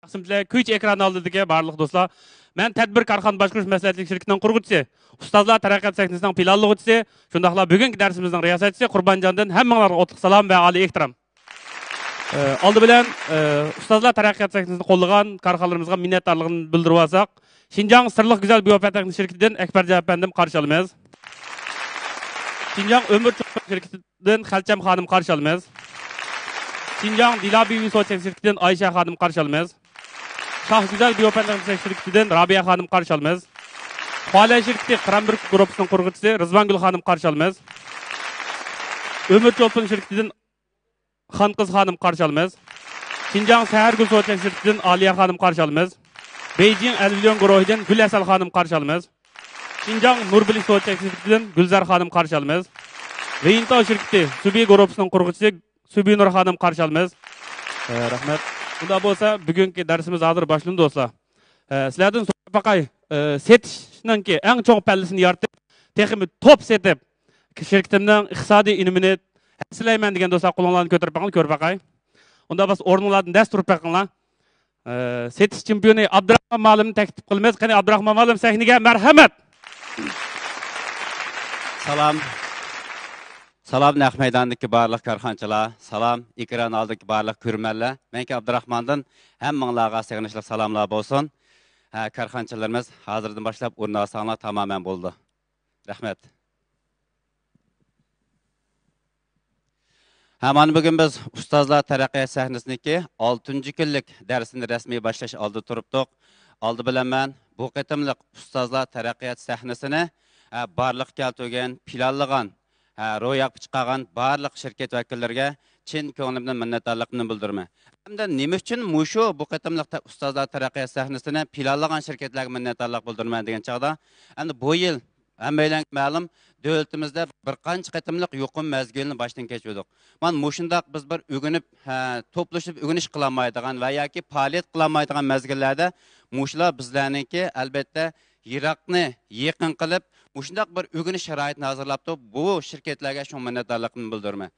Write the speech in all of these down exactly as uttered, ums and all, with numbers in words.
قىسىمچىلىك كۈيچى ئېكران ئالدىدىكى بارلىق دوستلار، مەن تەدبىر كارخانا باشقۇرۇش مەسلىھەتچىلىك شىركىتىنىڭ قۇرغۇچىسى، ئۇستازلار تەرەققىيات سەھنىسىنىڭ پىلانلىغۇچىسى، شۇنداقلا بۈگۈنكى دەرسىمىزنىڭ رىياسەتچىسى قۇربانجاندىن ھەممىڭلارغا ئوتلۇق سالام ۋە ئالىي ئېھتىرام. ئالدى بىلەن ئۇستازلار تەرەققىيات سەھنىسىنى قوللىغان كارخانىلىرىمىزغا مىننەتدارلىقىمىزنى بىلدۈرۈۋالساق، شىنجاڭ سىرلىق گۈزەل بىۋاپا تېخنىك شىركىتىدىن ئەكبەرجان ئەپەندىم قارشى ئالىمىز. شىنجاڭ ئۆمۈر چولپان شىركىتىدىن خەلچەم خانىم قارشى ئالىمىز. شىنجاڭ دىلا بىۋى سودا شىركىتىدىن ئايشە خانىم قارشى ئالىمىز. شاھ گۈزەل بىۋاپا تېخنىك شىركىتىدىن رابىيە خانىم قارشى ئالىمىز. خۇالەي شىركىتى قىران بۈركۈت گۇرۇپپىسىنىڭ قۇرغۇچىسى رىزۋانگۈل خانىم قارشى ئالىمىز. ئۆمۈر چولپان شىركىتىدىن خانقىز خانىم قارشى ئالىمىز. شىنجاڭ سەھەرگۈل سودا شىركىتىدىن ئالىيە خانىم قارشى ئالىمىز. بېيجىڭ ئەلۋىليون گۇرۇھىدىن گۈل ھەسەل خانىم قارشى ئالىمىز. شىنجاڭ نۇر بىلىك سودا شىركىتىدىن گۈلزار خانىم قارشى ئالىمىز. ۋېيىنتاۋ شىركىتى سۈبى گۇرۇپپىسىنىڭ قۇرغۇچىسى سۈبى نۇر خانىم قارشى ئالىمىز. ئە، رەھمەت. ئۇنداق بولسا، بۈگۈنكى دەرسىمىز ھازىر باشلىنىدۇ، دوستلار. ئە، سىلەردىن سوراپ باقاي، ئە، سېتىشنىڭكى ئەڭ چوڭ پەللىسىنى يارىتىپ، تېخىمۇ توپ سېتىپ، شىركىتىمنىڭ ئىقتىسادىي ئۈنۈمىنى ھەسسىلەيمەن دېگەن دوستلار، قولۇڭلارنى كۆتۈرۈپ بېقىڭلار، كۆرۈپ باقاي. ئۇنداق بولسا، ئورنۇڭلاردىن دەس تۇرۇپ بېقىڭلار. ئە، سېتىش چېمپىيونى ئابدۇراخمان مۇئەللىمنى تەكلىپ قىلىمىز. قېنى، ئابدۇراخمان مۇئەللىم، سەھنىگە مەرھەمەت! سالام. سالام، نەق مەيداندىكى بارلىق كارخانىچىلار. سالام، ئېكران ئالدىدىكى بارلىق كۆرۈرمەنلەر. مەنكى ئابدۇراخماندىن ھەممىڭلارغا سېغىنىشلىق سالاملار بولسۇن. ھە، كارخانىچىلىرىمىز، ھازىردىن باشلاپ ئورۇن ئالساڭلار تامامەن بولىدۇ. رەھمەت. ھە، مانا بۈگۈن بىز ئۇستازلار تەرەققىيات سەھنىسىنىڭكى ئالتىنچى كۈنلۈك دەرسىنى رەسمىي باشلاش ئالدىدا تۇرۇپتۇق. ئالدى بىلەن مەن بۇ قېتىملىق ئۇستازلار تەرەققىيات سەھنىسىنى، ھە، بارلىققا كەلتۈرگەن، پىلانلىغان، ھە، روياپقا چىقارغان بارلىق شىركەت ۋەكىللىرىگە چىن كۆڭلۈمدىن مىننەتدارلىقىمنى بىلدۈرىمەن. ھەمدە نېمە ئۈچۈن مۇشۇ بۇ قېتىملىق تە-، ئۇستازلار تەرەققىيات سەھنىسىنى پىلانلىغان شىركەتلەرگە مىننەتدارلىق بىلدۈرىمەن دېگەن چاغدا، ئەمدى بۇ يىل ھەممەيلەنگە مەلۇم، دۆلىتىمىزدە بىر قانچە قېتىملىق يۇقۇم مەزگىلىنى باشتىن كەچۈردۇق. مانا مۇشۇنداق بىز بىر ئۆگىنىپ، ھە، توپلىشىپ ئۆگىنىش قىلالمايدىغان ۋە ياكى پائالىيەت قىلالمايدىغان مەزگىللەردە مۇشۇلار بىزلەرنىڭكى، ئەلبەتتە، يىراقنى يېقىن قىلىپ، مۇشۇنداق بىر ئۆگىنىش شارائىتىنى ھازىرلاپتۇ. بۇ شىركەتلەرگە چوڭ مىننەتدارلىقىمنى بىلدۈرىمەن.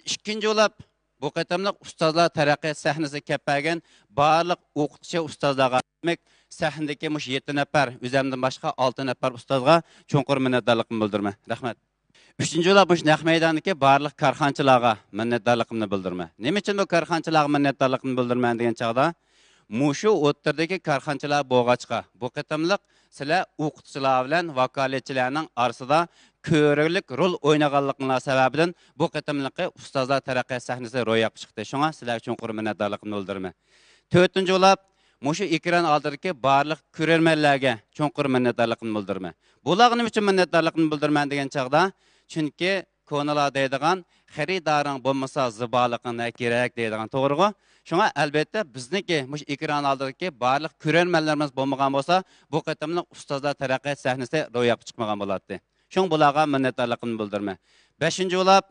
ئىككىنچى بولۇپ، بۇ قېتىملىق ئۇستازلار تەرەققىيات سەھنىسىگە كەپ بەرگەن بارلىق ئوقۇتقۇچى ئۇستازلارغا، دېمەك، سەھنىدىكى مۇشۇ يەتتە نەپەر، ئۆزۈمدىن باشقا ئالتە نەپەر ئۇستازغا چوڭقۇر مىننەتدارلىقىمنى بىلدۈرىمەن. رەھمەت. ئۈچىنچى بولۇپ، مۇشۇ نەق مەيداندىكى بارلىق كارخانىچىلارغا مىننەتدارلىقىمنى بىلدۈرىمەن. نېمە ئۈچۈن بۇ كارخانىچىلارغا مىننەتدارلىقىمنى بىلدۈرىمەن دېگەن چاغدا، مۇشۇ ئوتتۇرىدىكى كارخانىچىلار بولغاچقا، بۇ قېتىملىق سىلەر ئوقۇتقۇچىلار بىلەن ۋاكالەتچىلەرنىڭ ئارىسىدا كۆرۈرلۈك رول ئوينىغانلىقىڭلار سەۋەبىدىن بۇ قېتىملىقى ئۇستازلار تەرەققىيات سەھنىسى روياپقا چىقتى. شۇڭا سىلەرگە چوڭقۇر مىننەتدارلىقىمنى بىلدۈرىمەن. تۆتىنچى بولۇپ، مۇشۇ ئېكران ئالدىدىكى بارلىق كۆرۈرمەنلەرگە چوڭقۇر مىننەتدارلىقىمنى بىلدۈرىمەن. بۇلارغا نېمە ئۈچۈن مىننەتدارلىقىمنى بىلدۈرىمەن دېگەن چاغدا، چۈنكى كونىلار دەيدىغان، «خېرىدارىڭ بولمىسا، زىبالىقىڭ نە كېرەك؟» دەيدىغان، توغرىغۇ؟ شۇڭا، ئەلبەتتە، بىزنىڭكى مۇشۇ ئېكران ئالدىدىكى بارلىق كۆرۈرمەنلىرىمىز بولمىغان بولسا، بۇ قېتىملىق ئۇستازلار تەرەققىيات سەھنىسى روياپقا چىقمىغان بولاتتى. شۇڭا بۇلارغا مىننەتدارلىقىمنى بىلدۈرىمەن. بەشىنچى بولۇپ،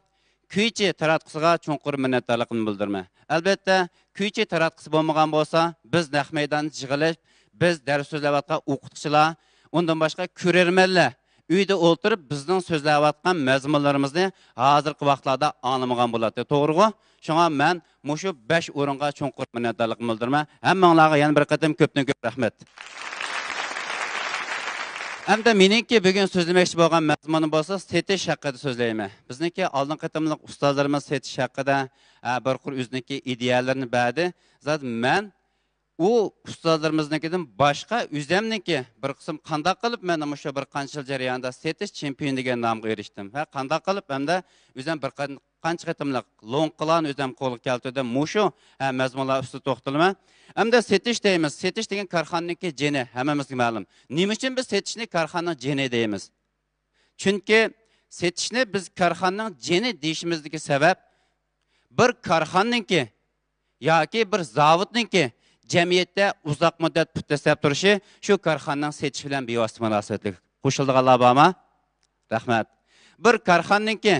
كۈيچى تاراتقۇسىغا چوڭقۇر مىننەتدارلىقىمنى بىلدۈرىمەن. ئەلبەتتە، كۈيچى تاراتقۇسى بولمىغان بولسا، بىز نەق مەيداندا يىغىلىپ، بىز دەرس سۆزلەۋاتقان ئوقۇتقۇچىلار، ئۇندىن باشقا كۆرۈرمەنلەر ئۆيدە ئولتۇرۇپ بىزنىڭ سۆزلەۋاتقان مەزمۇنلىرىمىزنى ھازىرقى ۋاقىتلاردا ئاڭلىمىغان بولاتتى، توغرىغۇ؟ شۇڭا مەن مۇشۇ بەش ئورۇنغا چوڭقۇر مىننەتدارلىقىمنى بىلدۈرىمەن. ھەممىڭلارغا يەنە بىر قېتىم كۆپتىن كۆپ رەھمەت. ئەمدى مېنىڭكى بۈگۈن سۆزلىمەكچى بولغان مەزمۇنۇم بولسا سېتىش ھەققىدە سۆزلەيمەن. بىزنىڭكى ئالدىنقى قېتىملىق ئۇستازلىرىمىز سېتىش ھەققىدە، ئە، بىر قۇر ئۆزىنىڭكى ئىدىيەلىرىنى بەردى. زادى مەن ئۇ ئۇستازلىرىمىزنىڭكىدىن باشقا ئۆزەمنىڭكى بىر قىسىم قانداق قىلىپ مەن مۇشۇ بىر قانچە يىل جەريانىدا سېتىش چېمپىيونى دېگەن نامغا ئېرىشتىم ۋە قانداق قىلىپ ھەمدە ئۆزەم بىر قان-، قانچە قېتىملىق لوڭقىلارنى ئۆزەم قولغا كەلتۈردۈم. مۇشۇ، ھە، مەزمۇنلار ئۈستىدە توختىلىمەن. ئەمدى سېتىش دەيمىز. سېتىش دېگەن كارخانىنىڭكى جېنى، ھەممىمىزگە مەلۇم. نېمە ئۈچۈن بىز سېتىشنى كارخانىنىڭ جېنى دەيمىز؟ چۈنكى سېتىشنى بىز كارخانىنىڭ جېنى دېيىشىمىزدىكى سەۋەب، بىر كارخانىنىڭكى ياكى بىر زاۋۇتنىڭكى جەمئىيەتتە ئۇزاق مۇددەت پۇت دەسسەپ تۇرۇشى شۇ كارخانىنىڭ سېتىشى بىلەن بىۋاسىتە مۇناسىۋەتلىك. قوشۇلىدىغانلار بارمۇ؟ رەھمەت. بىر كارخانىنىڭكى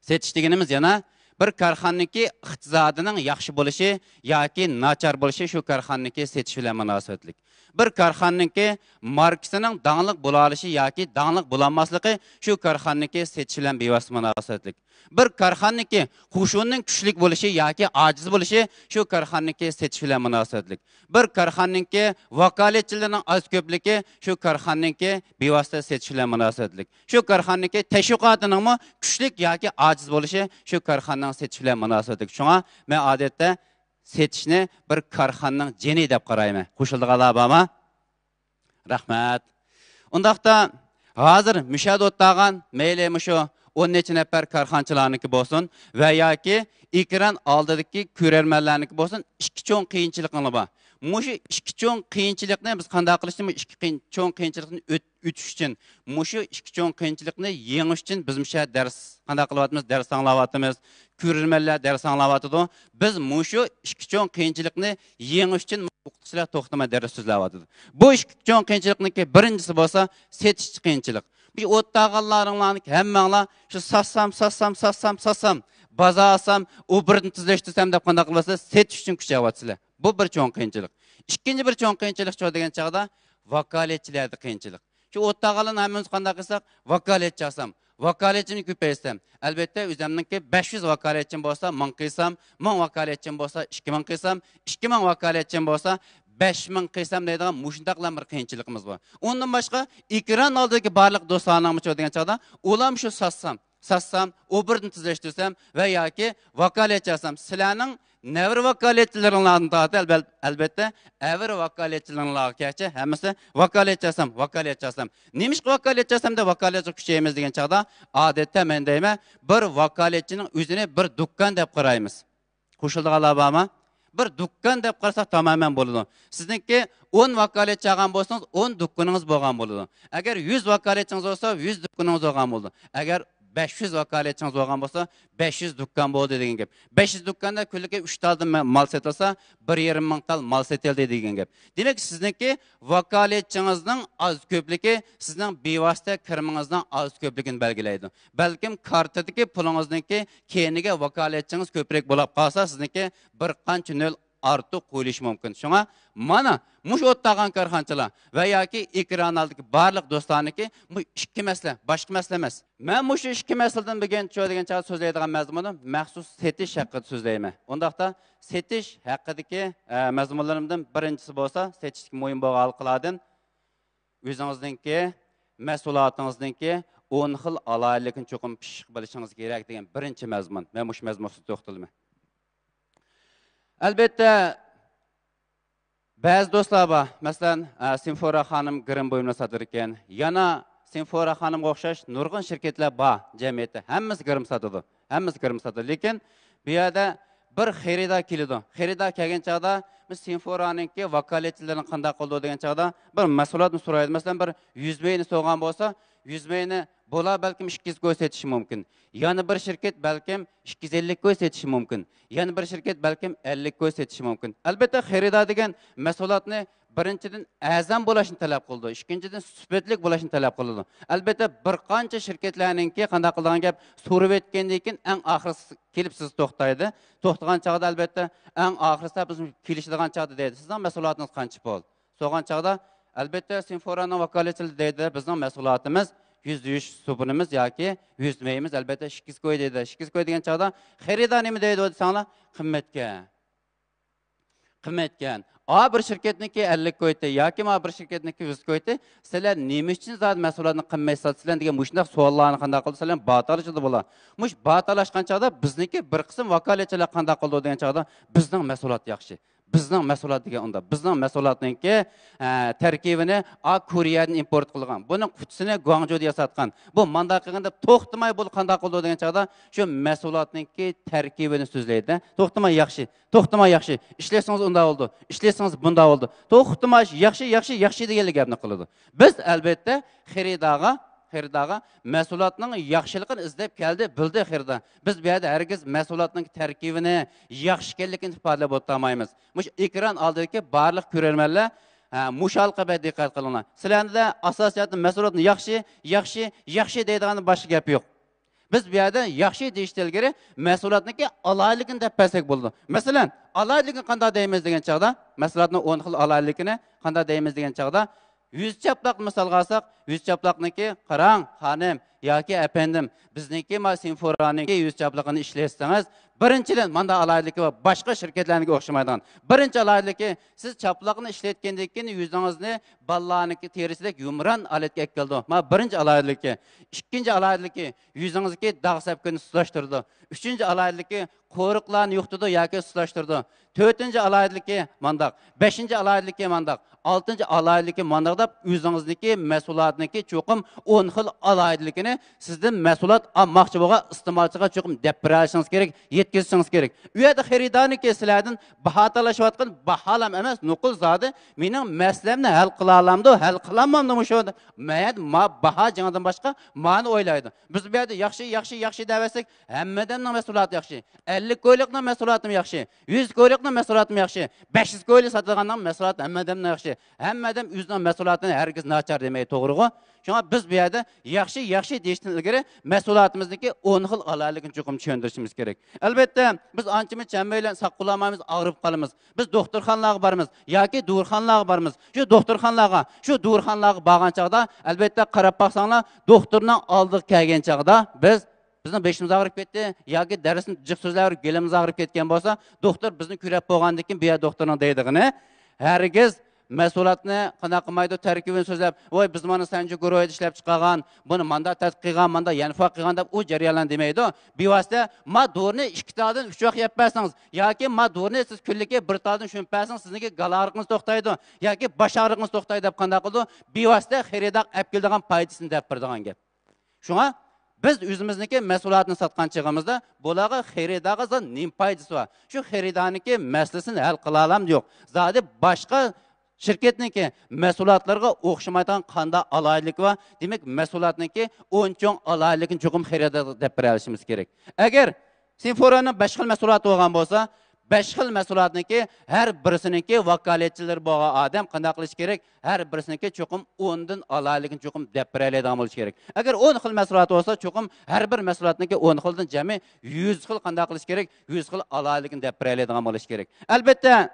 سېتىش دېگىنىمىز يەنە بىر كارخانىنىڭكى ئىقتىسادىنىڭ ياخشى بولۇشى ياكى ناچار بولۇشى شۇ كارخانىنىڭكى سېتىش بىلەن مۇناسىۋەتلىك. بىر كارخانىنىڭكى ماركىسىنىڭ داڭلىق بولالىشى ياكى داڭلىق بولالماسلىقى شۇ كارخانىنىڭكى سېتىش بىلەن بىۋاسىتە مۇناسىۋەتلىك. بىر كارخانىنىڭكى قوشۇنىنىڭ كۈچلۈك بولۇشى ياكى ئاجىز بولۇشى شۇ كارخانىنىڭكى سېتىش بىلەن مۇناسىۋەتلىك. بىر كارخانىنىڭكى ۋاكالەتچىلىرىنىڭ ئاز كۆپلۈكى شۇ كارخانىنىڭكى بىۋاسىتە سېتىش بىلەن مۇناسىۋەتلىك. شۇ كارخانىنىڭكى تەشۋىقاتىنىڭمۇ كۈچلۈك ياكى ئاجىز بولۇشى شۇ كارخانىنىڭ سېتىش بىلەن مۇناسىۋەتلىك. شۇڭا مەن ئادەتتە سېتىشنى بىر كارخانىنىڭ جېنى دەپ قارايمەن. قوشۇلىدىغانلار بارمۇ؟ رەھمەت. ئۇنداقتا ھازىر مۇشۇ يەردە ئولتۇرغان مەيلى مۇشۇ ئون نەچچە نەپەر كارخانىچىلارنىڭكى بولسۇن ۋە ياكى ئېكران ئالدىدىكى كۆرەرمەنلەرنىڭكى بولسۇن، ئىككى چوڭ قىيىنچىلىقىڭلار بار. مۇشۇ ئىككى چوڭ قىيىنچىلىقنى بىز قانداق قىلىشنى، مۇشۇ ئىككى قىيىن-، چوڭ قىيىنچىلىقنى ئۆت-، ئۆتۈش ئۈچۈن، مۇشۇ ئىككى چوڭ قىيىنچىلىقنى يېڭىش ئۈچۈن بىز مۇشۇ يەردە دەرس قانداق قىلىۋاتىمىز؟ دەرس ئاڭلاۋاتىمىز، كۆرۈرمەنلەر دەرس ئاڭلاۋاتىدۇ. بىز مۇشۇ ئىككى چوڭ قىيىنچىلىقنى يېڭىش ئۈچۈن ئوقۇتقۇچىلار توختىماي دەرس سۆزلەۋاتىدۇ. بۇ ئىككى چوڭ قىيىنچىلىقنىڭكى بىرىنچىسى بولسا سېتىشتا قىيىنچىلىق. مۇشۇ ئولتۇرغانلارنىڭلارنىڭكى ھەممەڭلار شۇ ساتسام، ساتسام، ساتسام، ساتسام، بازار ئالسام، ئوبوروتنى تېزلەشتۈرسەم دەپ قانداق قىلىۋاتىسىلەر؟ سېتىش ئۈچۈن كۈچەۋاتىسىلەر. بۇ بىر چوڭ قىيىنچىلىق. ئىككىنچى بىر چوڭ قىيىنچىلىق شۇ دېگەن چاغدا ۋاكالەتچىلەردە قىيىنچىلىق. شۇ ئولتۇرغانلارنى ھەممىمىز قانداق قىلساق، ۋاكالەتچى ئالسام، ۋاكالەتچىنى كۆپەيتسەم، ئەلۋەتتە، ئۆزۈمنىڭكى بەش يۈز ۋاكالەتچىم بولسا، مىڭ قىلسام، مىڭ ۋاكالەتچىم بولسا، ئىككى مىڭ قىلسام، ئىككى مىڭ ۋاكالەتچىم بولسا، بەش مىڭ قىلسام دەيدىغان مۇشۇنداقلا بىر قىيىنچىلىقىمىز بار. ئۇندىن باشقا، ئېكران ئالدىدىكى بارلىق دوستلارنىڭمۇ شۇ دېگەن چاغدا، ئۇلارمۇ شۇ ساتسام، ساتسام، ئوبوروتنى تېزلەشتۈرسەم ۋە ياكى ۋاكالەتچى ئالسام، سىلەرنىڭ نەۋرە ۋاكالەتچىلىرىڭلاردىن تارتىپ، ئەلبەت-، ئەلبەتتە، ئەۋرە ۋاكالەتچىلىرىڭلارغىچە ھەممىسى ۋاكالەتچى ئالسام، ۋاكالەتچى ئالسام. نېمىشقا ۋاكالەتچى ئالسام دەپ ۋاكالەتچىگە كۈچەيمىز دېگەن چاغدا، ئادەتتە مەن دەيمەن، بىر ۋاكالەتچىنىڭ ئۆزىنى بىر دۇكان دەپ قارايمىز. قوشۇلىدىغانلار بارمۇ؟ بىر دۇكان دەپ قارىساق تامامەن بولىدۇ. سىزنىڭكى ئون ۋاكالەتچى ئالغان بولسىڭىز، ئون دۇكىنىڭىز بولغان بولىدۇ. ئەگەر يۈز ۋاكالەتچىڭىز بولسا، يۈز دۇكىنىڭىز بولغان بولىدۇ. ئەگەر بەش يۈز ۋاكالەتچىڭىز بولغان بولسا، بەش يۈز دۇكان بولدى دېگەن گەپ. بەش يۈز دۇكاندا كۈنلۈكى ئۈچ تالدىن ما-، مال سېتىلسا، بىر يېرىم مىڭ تال مال سېتىلدى دېگەن گەپ. دېمەك، سىزنىڭكى ۋاكالەتچىڭىزنىڭ ئاز كۆپلۈكى سىزنىڭ بىۋاسىتە كىرىمىڭىزنىڭ ئاز كۆپلۈكىنى بەلگىلەيدۇ. بەلكىم كارتىدىكى پۇلىڭىزنىڭكى كەينىگە ۋاكالەتچىڭىز كۆپرەك بولاپ قالسا، سىزنىڭكى بىر قانچە نۆل ئارتۇق قويۇلۇشى مۇمكىن. شۇڭا مانا مۇشۇ ئولتۇرغان كارخانىچىلار ۋە ياكى ئېكران ئالدىدىكى بارلىق دوستلارنىڭكى بۇ ئىككى مەسىلە، باشقا مەسىلە ئەمەس. مەن مۇشۇ ئىككى مەسىلىدىن بۈگۈن شۇ دېگەن چاغدا سۆزلەيدىغان مەزمۇنۇم مەخسۇس سېتىش ھەققىدە سۆزلەيمەن. ئۇنداقتا سېتىش ھەققىدىكى، ئە، مەزمۇنلىرىمدىن بىرىنچىسى بولسا، سېتىشتىكى مۇھىم بولغان ھالقىلاردىن ئۆزىڭىزنىڭكى، مەھسۇلاتىڭىزنىڭكى ئون خىل ئالاھىدىلىكىنى چوقۇم پىششىق بىلىشىڭىز كېرەك دېگەن بىرىنچى مەزمۇن. مەن مۇشۇ مەزمۇن ئۈستىدە توختىلىمەن. ئەلبەتتە، بەزى دوستلار بار. مەسىلەن، ئە، سېنفورا خانىم گىرىم بۇيۇملار ساتىدىكەن. يەنە سېنفورا خانىمغا ئوخشاش نۇرغۇن شىركەتلەر بار جەمئىيەتتە. ھەممىسى گىرىم ساتىدۇ. ھەممىسى گىرىم ساتىدۇ. لېكىن بۇ يەردە بىر خېرىدار كېلىدۇ. خېرىدار كەلگەن چاغدا بىز سېنفورانىڭكى ۋاكالەتچىلىرىنى قانداق قىلىدۇ دېگەن چاغدا بىر مەھسۇلاتنى سورايدۇ. مەسىلەن، بىر يۈز مېيىنى سورىغان بولسا، يۈز مېيىنى بۇلار بەلكىم ئىككى يۈز كوي سېتىشى مۇمكىن. يەنە بىر شىركەت بەلكىم ئىككى يۈز ئەللىك كوي سېتىشى مۇمكىن. يەنە بىر شىركەت بەلكىم ئەللىك كوي سېتىشى مۇمكىن. ئەلبەتتە، خېرىدار دېگەن مەھسۇلاتنى بىرىنچىدىن، ئەرزان بولۇشنى تەلەپ قىلىدۇ. ئىككىنچىدىن، سۈپەتلىك بولۇشنى تەلەپ قىلىدۇ. ئەلبەتتە، بىر قانچە شىركەتلەرنىڭكى قانداق قىلىدىغان گەپ، سورىۋەتكەندىن كېيىن ئەڭ ئاخىرسى كېلىپ سىز توختايدۇ. توختىغان چاغدا، ئەلبەتتە، ئەڭ ئاخىرسىدا بىز كېلىشىدىغان چاغدا دەيدۇ، سىزنىڭ مەھسۇلاتىڭىز قانچە پۇل؟ سورىغان چاغدا، ئەلبەتتە، سېنفورانىڭ ۋاكالەتچىلىرى دەيدۇ، بىزنىڭ مەھسۇلاتىمىز يۈز يۇيۇش سوپۇنىمىز ياكى يۈز مېيىمىز، ئەلبەتتە، ئىككى يۈز كوي دەيدۇ. ئىككى يۈز كوي دېگەن چاغدا خېرىدار نېمە دەيدۇ دېسەڭلار، قىممەتكەن. قىممەتكەن. ئا بىر شىركەتنىڭكى ئەللىك كويتى ياكى ما بىر شىركەتنىڭكى يۈز كويتى، سىلەر نېمە ئۈچۈن زادى مەھسۇلاتنى قىممەت ساتىسىلەر دېگەن مۇشۇنداق سوئاللارنى قانداق قىلىدۇ، سىلەر باتالىشىدۇ بۇلار. مۇش باتالاشقان چاغدا بىزنىڭكى بىر قىسىم ۋاكالەتچىلەر قانداق قىلىدۇ دېگەن چاغدا، بىزنىڭ مەھسۇلات ياخشى. بىزنىڭ مەھسۇلات دېگەن ئۇنداق. بىزنىڭ مەھسۇلاتنىڭكى، ئە، تەركىبىنى ئا كورېيەدىن ئىمپورت قىلغان. بۇنىڭ قۇتىسىنى گۇاڭجۇدا ياساتقان. بۇ مانداق قىلغان دەپ توختىماي بۇ قانداق قىلىدۇ دېگەن چاغدا، شۇ مەھسۇلاتنىڭكى تەركىبىنى سۆزلەيدۇ. توختىماي ياخشى، توختىماي ياخشى. ئىشلەتسىڭىز ئۇنداق بولىدۇ، ئىشلەتسىڭىز بۇنداق بولىدۇ. توختىماي ياخشى، ياخشى، ياخشى دېگەنلا گەپنى قىلىدۇ. بىز ئەلبەتتە خېرىدارغا خېرىدارغا مەھسۇلاتنىڭ ياخشىلىقىنى ئىزدەپ كەلدى، بىلدى خېرىدار. بىز بۇ يەردە ھەرگىز مەھسۇلاتنىڭ تەركىبىنى، ياخشى ئىكەنلىكىنى ئىپادىلەپ ئولتۇرالمايمىز. مۇشۇ ئېكران ئالدىدىكى بارلىق كۆرۈرمەنلەر، ھە، مۇشۇ ھالقىغا بەك دىققەت قىلىڭلار. سىلەردە ئاساسىي جەھەتتىن مەھسۇلاتنى ياخشى، ياخشى، ياخشى دەيدىغاندىن باشقا گەپ يوق. بىز بۇ يەردە ياخشى دېيىشتىن ئىلگىرى مەھسۇلاتنىڭكى ئالاھىدىلىكىنى دەپ بەرسەك بولىدۇ. مەسىلەن، ئالاھىدىلىكىنى قانداق دەيمىز دېگەن چاغدا، مەھسۇلاتنىڭ ئون خىل ئالاھىدىلىكىنى قانداق دەيمىز دېگەن چاغدا، يۈز چاپلاقنى مىسالغا ئالساق، يۈز چاپلاقنىڭكى، قاراڭ، خانىم ياكى ئەپەندىم، بىزنىڭكى ما سىنفورانىڭكى يۈز چاپلىقىنى ئىشلەتسىڭىز، بىرىنچىدىن، ماندا ئالاھىدىلىكى بار، باشقا شىركەتلەرنىڭكىگە ئوخشىمايدىغان. بىرىنچى ئالاھىدىلىكى، سىز چاپلاقنى ئىشلەتكەندىن كېيىن يۈزىڭىزنى بالىلارنىڭكى تېرىسىدەك يۇمران ھالەتكە ئەكىلىدۇ. ما بىرىنچى ئالاھىدىلىكى. ئىككىنچى ئالاھىدىلىكى، يۈزىڭىزدىكى داغ سەپكۈننى سۇسلاشتۇرىدۇ. ئۈچىنچى ئالاھىدىلىكى، قورۇقلارنى يوقىتىدۇ ياكى سۇسلاشتۇرىدۇ. تۆتىنچى ئالاھىدىلىكى مانداق، بەشىنچى ئالاھىدىلىكى مانداق، ئالتىنچى ئالاھىدىلىكى مانداق دەپ، ئۆزىڭىزنىڭكى مەھسۇلاتنىڭكى چوقۇم ئون خىل ئالاھىدىلىكىنى سىزدىن مەھسۇلات ئالماقچى بولغان ئىستېمالچىغا چوقۇم دەپ بېرىشىڭىز كېرەك، يەتكۈزۈشىڭىز كېرەك. ئۇ يەردە خېرىدارنىڭكى سىلەردىن باھا تالىشىۋاتقان باھالام ئەمەس، نوقۇل زادى مېنىڭ مەسىلەمنى ھەل قىلالامدۇ، ھەل قىلالمامدۇ مۇشۇ؟ مەيەدە ما باھا جېڭىدىن باشقا مانى ئويلايدۇ. بىز بۇ يەردە ياخشى، ياخشى، ياخشى دەۋەتسەك، ھەممە ئادەمنىڭ مەھسۇلاتى ياخشى. ئەللىك كويلۇقنىڭ مەھسۇلاتىمۇ ياخشى. يۈز كويلۇقنىڭ مەھسۇلاتىمۇ ياخشى. بەش يۈز كويلۇق ساتىدىغاننىڭ مەھسۇلاتى ھەممە ئادەمنىڭ ياخشى. ھەممە ئادەم ئۆزىنىڭ مەھسۇلاتىنى ھەرگىز ناچار دېمەيدۇ، توغرىغۇ؟ شۇڭا بىز بۇ يەردە ياخشى، ياخشى دېيىشتىن ئىلگىرى مەھسۇلاتىمىزنىڭكى ئون خىل ئالاھىدىلىكىنى چوقۇم چۈشەندۈرۈشىمىز كېرەك. ئەلۋەتتە، بىز ئانچە-مۇنچە ھەممەيلەن ساق بولالمايمىز، ئاغرىپ قالىمىز. بىز دوختۇرخانىلارغا بارىمىز ياكى دورىخانىلارغا بارىمىز. شۇ دوختۇرخانىلارغا، شۇ دورىخانىلارغا بارغان چاغدا، ئەلۋەتتە، قاراپ باقساڭلار، دوختۇرنىڭ ئالدىغا كەلگەن چاغدا بىز، بىزنىڭ بېشىمىز ئاغرىپ كەتتى ياكى دەرسنى جىق سۆزلەۋېرىپ گېلىمىز ئاغرىپ كەتكەن بولسا، دوختۇر بىزنى كۆرۈپ بولغاندىن كېيىن، بۇ يەر دوختۇرنىڭ دەيدىغىنى، ھەرگىز مەھسۇلاتنى قانداق قىلمايدۇ، تەركىبىنى سۆزلەپ، ۋاي، بىز مانا سەنجى گۇرۇھىدا ئىشلەپ چىقارغان، بۇنى ماندا تەتقىق قىلغان، ماندا يەنفا قىلغان دەپ ئۇ جەريانلارنى دېمەيدۇ. بىۋاسىتە ما دورىنى ئىككى تالدىن ئۈچ ۋاق يەپ بەرسىڭىز ياكى ما دورىنى سىز كۈنلۈكى بىر تالدىن شۇمۇپ بەرسىڭىز، سىزنىڭكى گال ئاغرىقىڭىز توختايدۇ ياكى باش ئاغرىقىڭىز توختايدۇ دەپ قانداق قىلىدۇ؟ بىۋاسىتە خېرىدارغا ئەپ كېلىدىغان پايدىسىنى دەپ بېرىدىغان گەپ. شۇڭا بىز ئۆزىمىزنىڭكى مەھسۇلاتنى ساتقان چېغىمىزدا بۇلارغا، خېرىدارغا زادى نېمە پايدىسى بار؟ شۇ خېرىدارنىڭكى مەسىلىسىنى ھەل قىلالامدۇ يوق؟ زادى باشقا شىركەتنىڭكى مەھسۇلاتلىرىغا ئوخشىمايدىغان قانداق ئالاھىدىلىكى بار؟ دېمەك، مەھسۇلاتنىڭكى ئون چوڭ ئالاھىدىلىكىنى چوقۇم خېرىدارغا دەپ بېرەلىشىمىز كېرەك. ئەگەر سىنفورانىڭ بەش خىل مەھسۇلاتى بولغان بولسا، بەش خىل مەھسۇلاتنىڭكى ھەر بىرسىنىڭكى ۋاكالەتچىلىرى بولغان ئادەم قانداق قىلىشى كېرەك؟ ھەر بىرسىنىڭكى چوقۇم ئوندىن ئالاھىدىلىكىنى چوقۇم دەپ بېرەلەيدىغان بولۇشى كېرەك. ئەگەر ئون خىل مەھسۇلات بولسا، چوقۇم ھەر بىر مەھسۇلاتنىڭكى ئون خىلدىن جەمئىي يۈز خىل قانداق قىلىشى كېرەك؟ يۈز خىل ئالاھىدىلىكىنى دەپ بېرەلەيدىغان بولۇشى كېرەك. ئەلۋەتتە،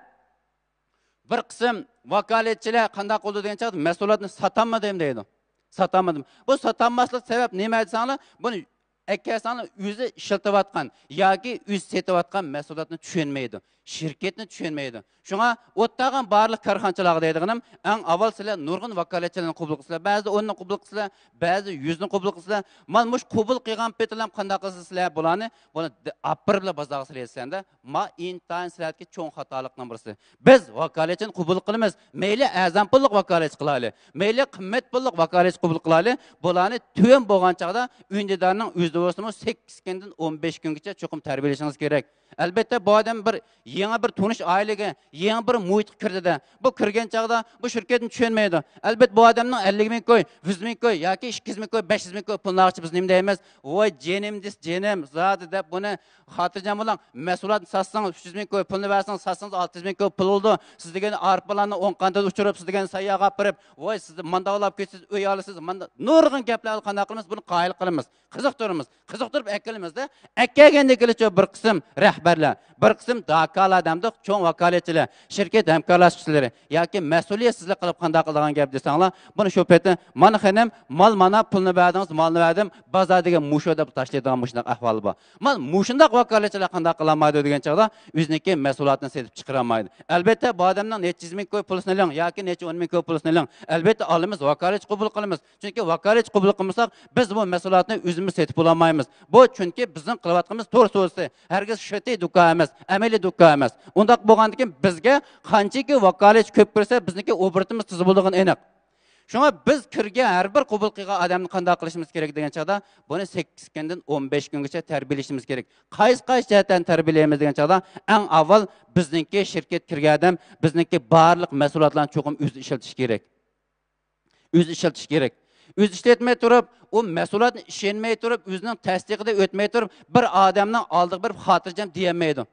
بىر قىسىم ۋاكالەتچىلەر قانداق قىلىدۇ دېگەن چاغدا مەھسۇلاتنى ساتالمىدىم دەيدۇ. ساتالمىدىم. بۇ ساتالماسلىق سەۋەب نېمە دېسەڭلار، بۇنى ئەكەلسەڭلار ئۆزى ئىشلىتىۋاتقان ياكى ئۆزى سېتىۋاتقان مەھسۇلاتنى چۈشەنمەيدۇ. شىركەتنى چۈشەنمەيدۇ. شۇڭا ئوتتاغان بارلىق كارخانىچىلارغا دەيدىغىنىم، ئەڭ ئاۋۋال سىلەر نۇرغۇن ۋاكالەتچىلەرنى قوبۇل قىلىسىلەر. بەزىدە ئوننى قوبۇل قىلىسىلەر، بەزىدە يۈزنى قوبۇل قىلىسىلەر. مانا مۇشۇ قوبۇل قىلغان پېتىلام قانداق قىلىسىلەر بۇلارنى؟ بۇنى د-، ئاپىرىپلا بازارغا سېلىسىلەر دە. ما ئىنتايىن سىلەردىكى چوڭ خاتالىقنىڭ بىرسى. بىز ۋاكالەتچىنى قوبۇل قىلىمىز. مەيلى ئەرزان پۇللۇق ۋاكالەتچى قىلايلى، مەيلى قىممەت پۇللۇق ۋاكالەتچى قوبۇل قىلايلى، بۇلارنى تۆۋەن بولغان چاغدا ئۈندىدارنىڭ ئۆزىدە بولسىمۇ سەككىز كۈندىن ئون بەش كۈنگىچە چوقۇم تەربىيەلىشىڭىز كېرەك. ئەلۋەتتە، بۇ ئادەم بىر يېڭى بىر تونۇش ئائىلىگە، يېڭى بىر مۇھىتقا كىردى-دە. بۇ كىرگەن چاغدا بۇ شىركەتنى چۈشەنمەيدۇ. ئەلۋەتتە، بۇ ئادەمنىڭ ئەللىك مىڭ كوي، يۈز مىڭ كوي ياكى ئىككى يۈز مىڭ كوي، بەش يۈز مىڭ كوي پۇلىنى ئالغۇچە بىز نېمە دەيمىز؟ ۋاي جېنىم دېسە جېنىم، زادى دەپ بۇنى خاتىرجەم بولۇڭ. مەھسۇلاتنى ساتسىڭىز، ئۈچ يۈز مىڭ كوي پۇلنى بەرسىڭىز، ساتسىڭىز ئالتە يۈز مىڭ كوي پۇل بولىدۇ. سىز دېگەن ئارپىلارنى ئوڭ قانىتىدا ئۇچۇرۇپ، سىز دېگەن ساياغا ئاپىرىپ، ۋاي سىز مانداق ئالاپ كېتىسىز، ئۆي ئالىسىز، مانداق نۇرغۇن گەپلەر قانداق قىلىمىز؟ بۇنى قايىل قىلىمىز. قىزىقتۇرىمىز. قىزىقتۇرۇپ ئەكېلىمىزدە، ئەكەلگەندىن كېيىنچۇ بىر قىسىم رەھبەرلەر، بىر قىسىم داكالار دەمدۇق، چوڭ ۋاكالەتچىلەر، شىركەت ھەمكارلاشقۇچىلىرى ياكى مەسئۇلىيەتسىزلىك قىلىپ قانداق قىلىدىغان گەپ دېسەڭلار، بۇنى شۇ پېتى، مانا خېنىم، مال مانا، پۇلنى بەردىڭىز، مالنى بەردىم، بازار دېگەن مۇشۇ دەپ تاشلايدىغان مۇشۇنداق ئەھۋال بار. مانا مۇشۇنداق ۋاكالەتچىلەر قانداق قىلالمايدۇ دېگەن چاغدا ئۆزىنىڭكى مەھسۇلاتىنى سېتىپ چىقىرالمايدۇ. ئەلۋەتتە، بۇ ئادەمنىڭ نەچچە يۈز مىڭ كوي پۇلىسىنى ئېلىڭ ياكى نەچچە ئون مىڭ كوي پۇلىسىنى ئېلىڭ. ئەلۋەتتە ئالىمىز، ۋاكالەتچى قوبۇل قىلىمىز. چۈنكى ۋاكالەتچى قوبۇل قىلمىساق، بىز بۇ مەھسۇلاتنى ئۆزىمىز سېتىپ بولالمايمىز. بۇ چۈنكى بىزنىڭ قىلىۋاتقىنىمىز تور سودىسى، ھەرگىز شىتى دۇكان ئەمەس، ئەمەلىي دۇكان ئەمەس. ئۇنداق بولغاندىكىن بىزگە قانچىكى ۋاكالەتچى كۆپ كىرسە، بىزنىڭكى ئوبوروتىمىز تېز بولىدىغىنى ئېنىق. شۇڭا بىز كىرگەن ھەر بىر قوبۇل قىلغان ئادەمنى قانداق قىلىشىمىز كېرەك دېگەن چاغدا، بۇنى سەككىز كۈندىن ئون بەش كۈنگىچە تەربىيەلىشىمىز كېرەك. قايسى، قايسى جەھەتتىن تەربىيەلەيمىز دېگەن چاغدا، ئەڭ ئاۋۋال بىزنىڭكى شىركەت كىرگەن ئادەم بىزنىڭكى بارلىق مەھسۇلاتلارنى چوقۇم ئۆزى ئىشلىتىشى كېرەك. ئۆزى ئىشلىتىشى كېرەك. ئۆزى ئىشلەتمەي تۇرۇپ، ئۇ مەھسۇلاتنى ئىشەنمەي تۇرۇپ، ئۆزىنىڭ تەستىقىدىن ئۆتمەي تۇرۇپ، بىر ئادەمنىڭ ئالدىغا بېرىپ خاتىرجەم دېيەلمەيدۇ.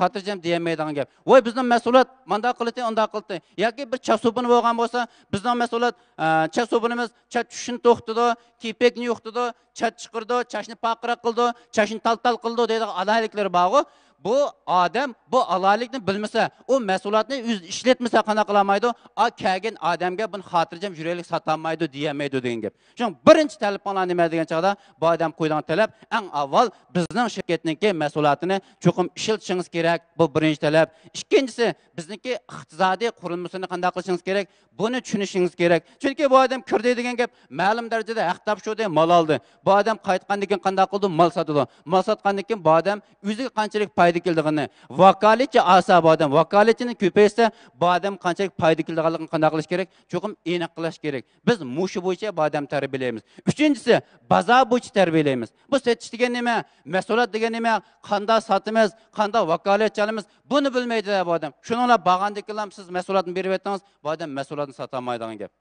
خاتىرجەم دېيەلمەيدىغان گەپ. ۋاي، بىزنىڭ مەھسۇلات مانداق قىلدى، ئۇنداق قىلدى. ياكى بىر چاسۇبىن بولغان بولسا، بىزنىڭ مەھسۇلات، ئە، چاسۇبىنىمىز چاچ چۈشۈشنى توختىتىدۇ، كېپەكنى يوقىتىدۇ، چاچ چىقىرىدۇ، چاچنى پارقىراق قىلىدۇ، چاچنى تال-تال قىلىدۇ دەيدىغان ئالاھىدىلىكلىرى بارغۇ. بۇ ئادەم بۇ ئالاھىدىلىكنى بىلمىسە، ئۇ مەھسۇلاتنى ئۆزى ئىشلەتمىسە قانداق قىلالمايدۇ؟ ئا، كەلگەن ئادەمگە بۇنى خاتىرجەم يۈرەكلىك ساتالمايدۇ، دېيەلمەيدۇ دېگەن گەپ. شۇڭا بىرىنچى تەلىپىڭلار نېمە دېگەن چاغدا، بۇ ئادەم قويىدىغان تەلەپ، ئەڭ ئاۋۋال بىزنىڭ شىركەتنىڭكى مەھسۇلاتىنى چوقۇم ئىشلىتىشىڭىز كېرەك. بۇ بىرىنچى تەلەپ. ئىككىنچىسى، بىزنىڭكى ئىقتىسادىي قۇرۇلمىسىنى قانداق قىلىشىڭىز كېرەك؟ بۇنى چۈشىنىشىڭىز كېرەك. چۈنكى بۇ ئادەم كىردى دېگەن گەپ، مەلۇم دەرىجىدە ھەق تاپشۇردى، مال ئالدى. بۇ ئادەم قايتقاندىن كېيىن قانداق قىلىدۇ؟ مال ساتىدۇ. مال ساتقاندىن كېيىن بۇ ئادەم ئۆزىگە قانچىلىك پايدا كېلىدىغىنى، ۋاكالەتچى ئالسا بۇ ئادەم، ۋاكالەتچىنى كۆپەيتسە، بۇ ئادەم قانچىلىك پايدا كېلىدىغانلىقىنى قانداق قىلىش كېرەك؟ چوقۇم ئېنىق قىلىش كېرەك. بىز مۇشۇ بويىچە بۇ ئادەمنى تەربىيەلەيمىز. ئۈچىنچىسى، بازار بويىچە تەربىيەلەيمىز. بۇ سېتىش دېگەن نېمە؟ مەھسۇلات دېگەن نېمە؟ قانداق ساتىمىز؟ قانداق ۋاكالەتچى ئالىمىز؟ بۇنى بىلمەيدۇ بۇ ئادەم. شۇنىڭ بىلەن بارغاندىن كېيىنلا سىز مەھسۇلاتنى بېرىۋەتتىڭىز، بۇ ئادەم مەھسۇلاتنى ساتالمايدىغان گەپ.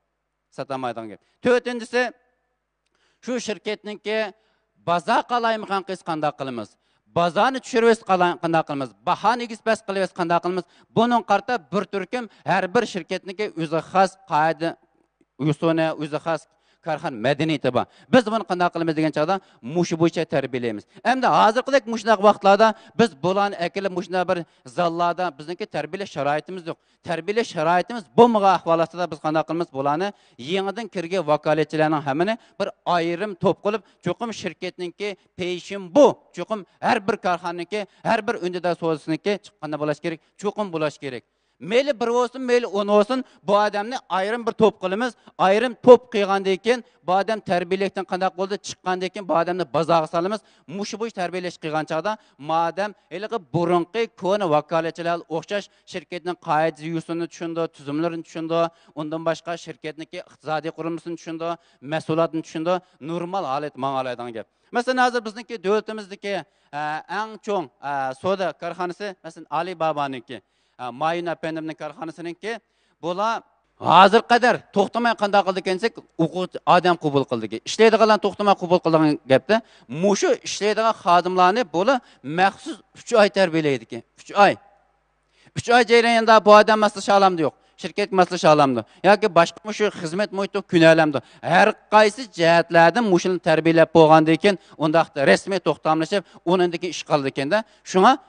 ساتالمايدىغان گەپ. تۆتىنچىسى، شۇ شىركەتنىڭكى بازار قالايمىقان قىلسا قانداق قىلىمىز؟ بازارنى چۈشۈرۈۋەتسە قالا-، قانداق قىلىمىز؟ باھانى ئېگىز پەس قىلىۋەتسە قانداق قىلىمىز؟ بۇنىڭغا قارىتا بىر تۈركۈم ھەر بىر شىركەتنىڭكى ئۆزىگە خاس قائىدە، ئۇسۇلى، ئۆزىگە خاس كارخانا مەدەنىيىتى بار. بىز بۇنى قانداق قىلىمىز دېگەن چاغدا مۇشۇ بويىچە تەربىيەلەيمىز. ئەمدى ھازىرقىدەك مۇشۇنداق ۋاقىتلاردا بىز بۇلارنى ئەكېلىپ مۇشۇنداق بىر زاللاردا، بىزنىڭكى تەربىيەلەش شارائىتىمىز يوق. تەربىيەلەش شارائىتىمىز بولمىغان ئەھۋال ئاستىدا بىز قانداق قىلىمىز؟ بۇلارنى يېڭىدىن كىرگەن ۋاكالەتچىلەرنىڭ ھەممىنى بىر ئايرىم توپ قىلىپ، چوقۇم شىركەتنىڭكى پېيىشىم بۇ، چوقۇم ھەر بىر كارخانىنىڭكى، ھەر بىر ئۈندىدار سودىسىنىڭكى چىققاندا بولۇش كېرەك، چوقۇم بولۇش كېرەك. مەيلى بىر بولسۇن، مەيلى ئون بولسۇن، بۇ ئادەمنى ئايرىم بىر توپ قىلىمىز. ئايرىم توپ قىلغاندىن كېيىن، بۇ ئادەم تەربىيەلىكتىن قانداق بولدى، چىققاندىن كېيىن بۇ ئادەمنى بازارغا سالىمىز. مۇشۇ بويىچە تەربىيەلەش قىلغان چاغدا، مادەم ھېلىقى بۇرۇنقى كونا ۋاكالەتچىلەرگە ئوخشاش شىركەتنىڭ قائىدە يۈسۈنىنى چۈشىنىدۇ، تۈزۈملىرىنى چۈشىنىدۇ، ئۇندىن باشقا شىركەتنىڭكى ئىقتىسادىي قۇرۇلمىسىنى چۈشىنىدۇ، مەھسۇلاتنى چۈشىنىدۇ، نورمال ھالەتتە ماڭالايدىغان گەپ. مەسىلەن، ھازىر بىزنىڭكى دۆلىتىمىزدىكى، ئە، ئەڭ چوڭ، ئە، سودا كارخانىسى، مەسىلەن، ئالى بابانىڭكى، ئە، مايۇن ئەپەندىمنىڭ كارخانىسىنىڭكى، بۇلار ھازىرغا قەدەر توختىماي قانداق قىلىدىكەن دېسەك، ئوقۇغۇچى ئادەم قوبۇل قىلىدىكەن. ئىشلەيدىغانلارنى توختىماي قوبۇل قىلىدىغان گەپتە، مۇشۇ ئىشلەيدىغان خادىملارنى بۇلار مەخسۇس ئۈچ ئاي تەربىيەلەيدىكەن. ئۈچ ئاي. ئۈچ ئاي جەريانىدا بۇ ئادەم ماسلىشالامدۇ؟ يوق. شىركەتكە ماسلىشالامدۇ؟ ياكى باشقا مۇشۇ خىزمەت مۇھىتىغا كۆنەلەمدۇ؟ ھەر قايسى جەھەتلەردىن مۇشۇنى تەربىيەلەپ بولغاندىن كېيىن، ئۇنداقتا رەسمىي توختاملىشىپ، ئۇنىڭدىن كېيىن ئىش قىلىدىكەن-دە. شۇڭا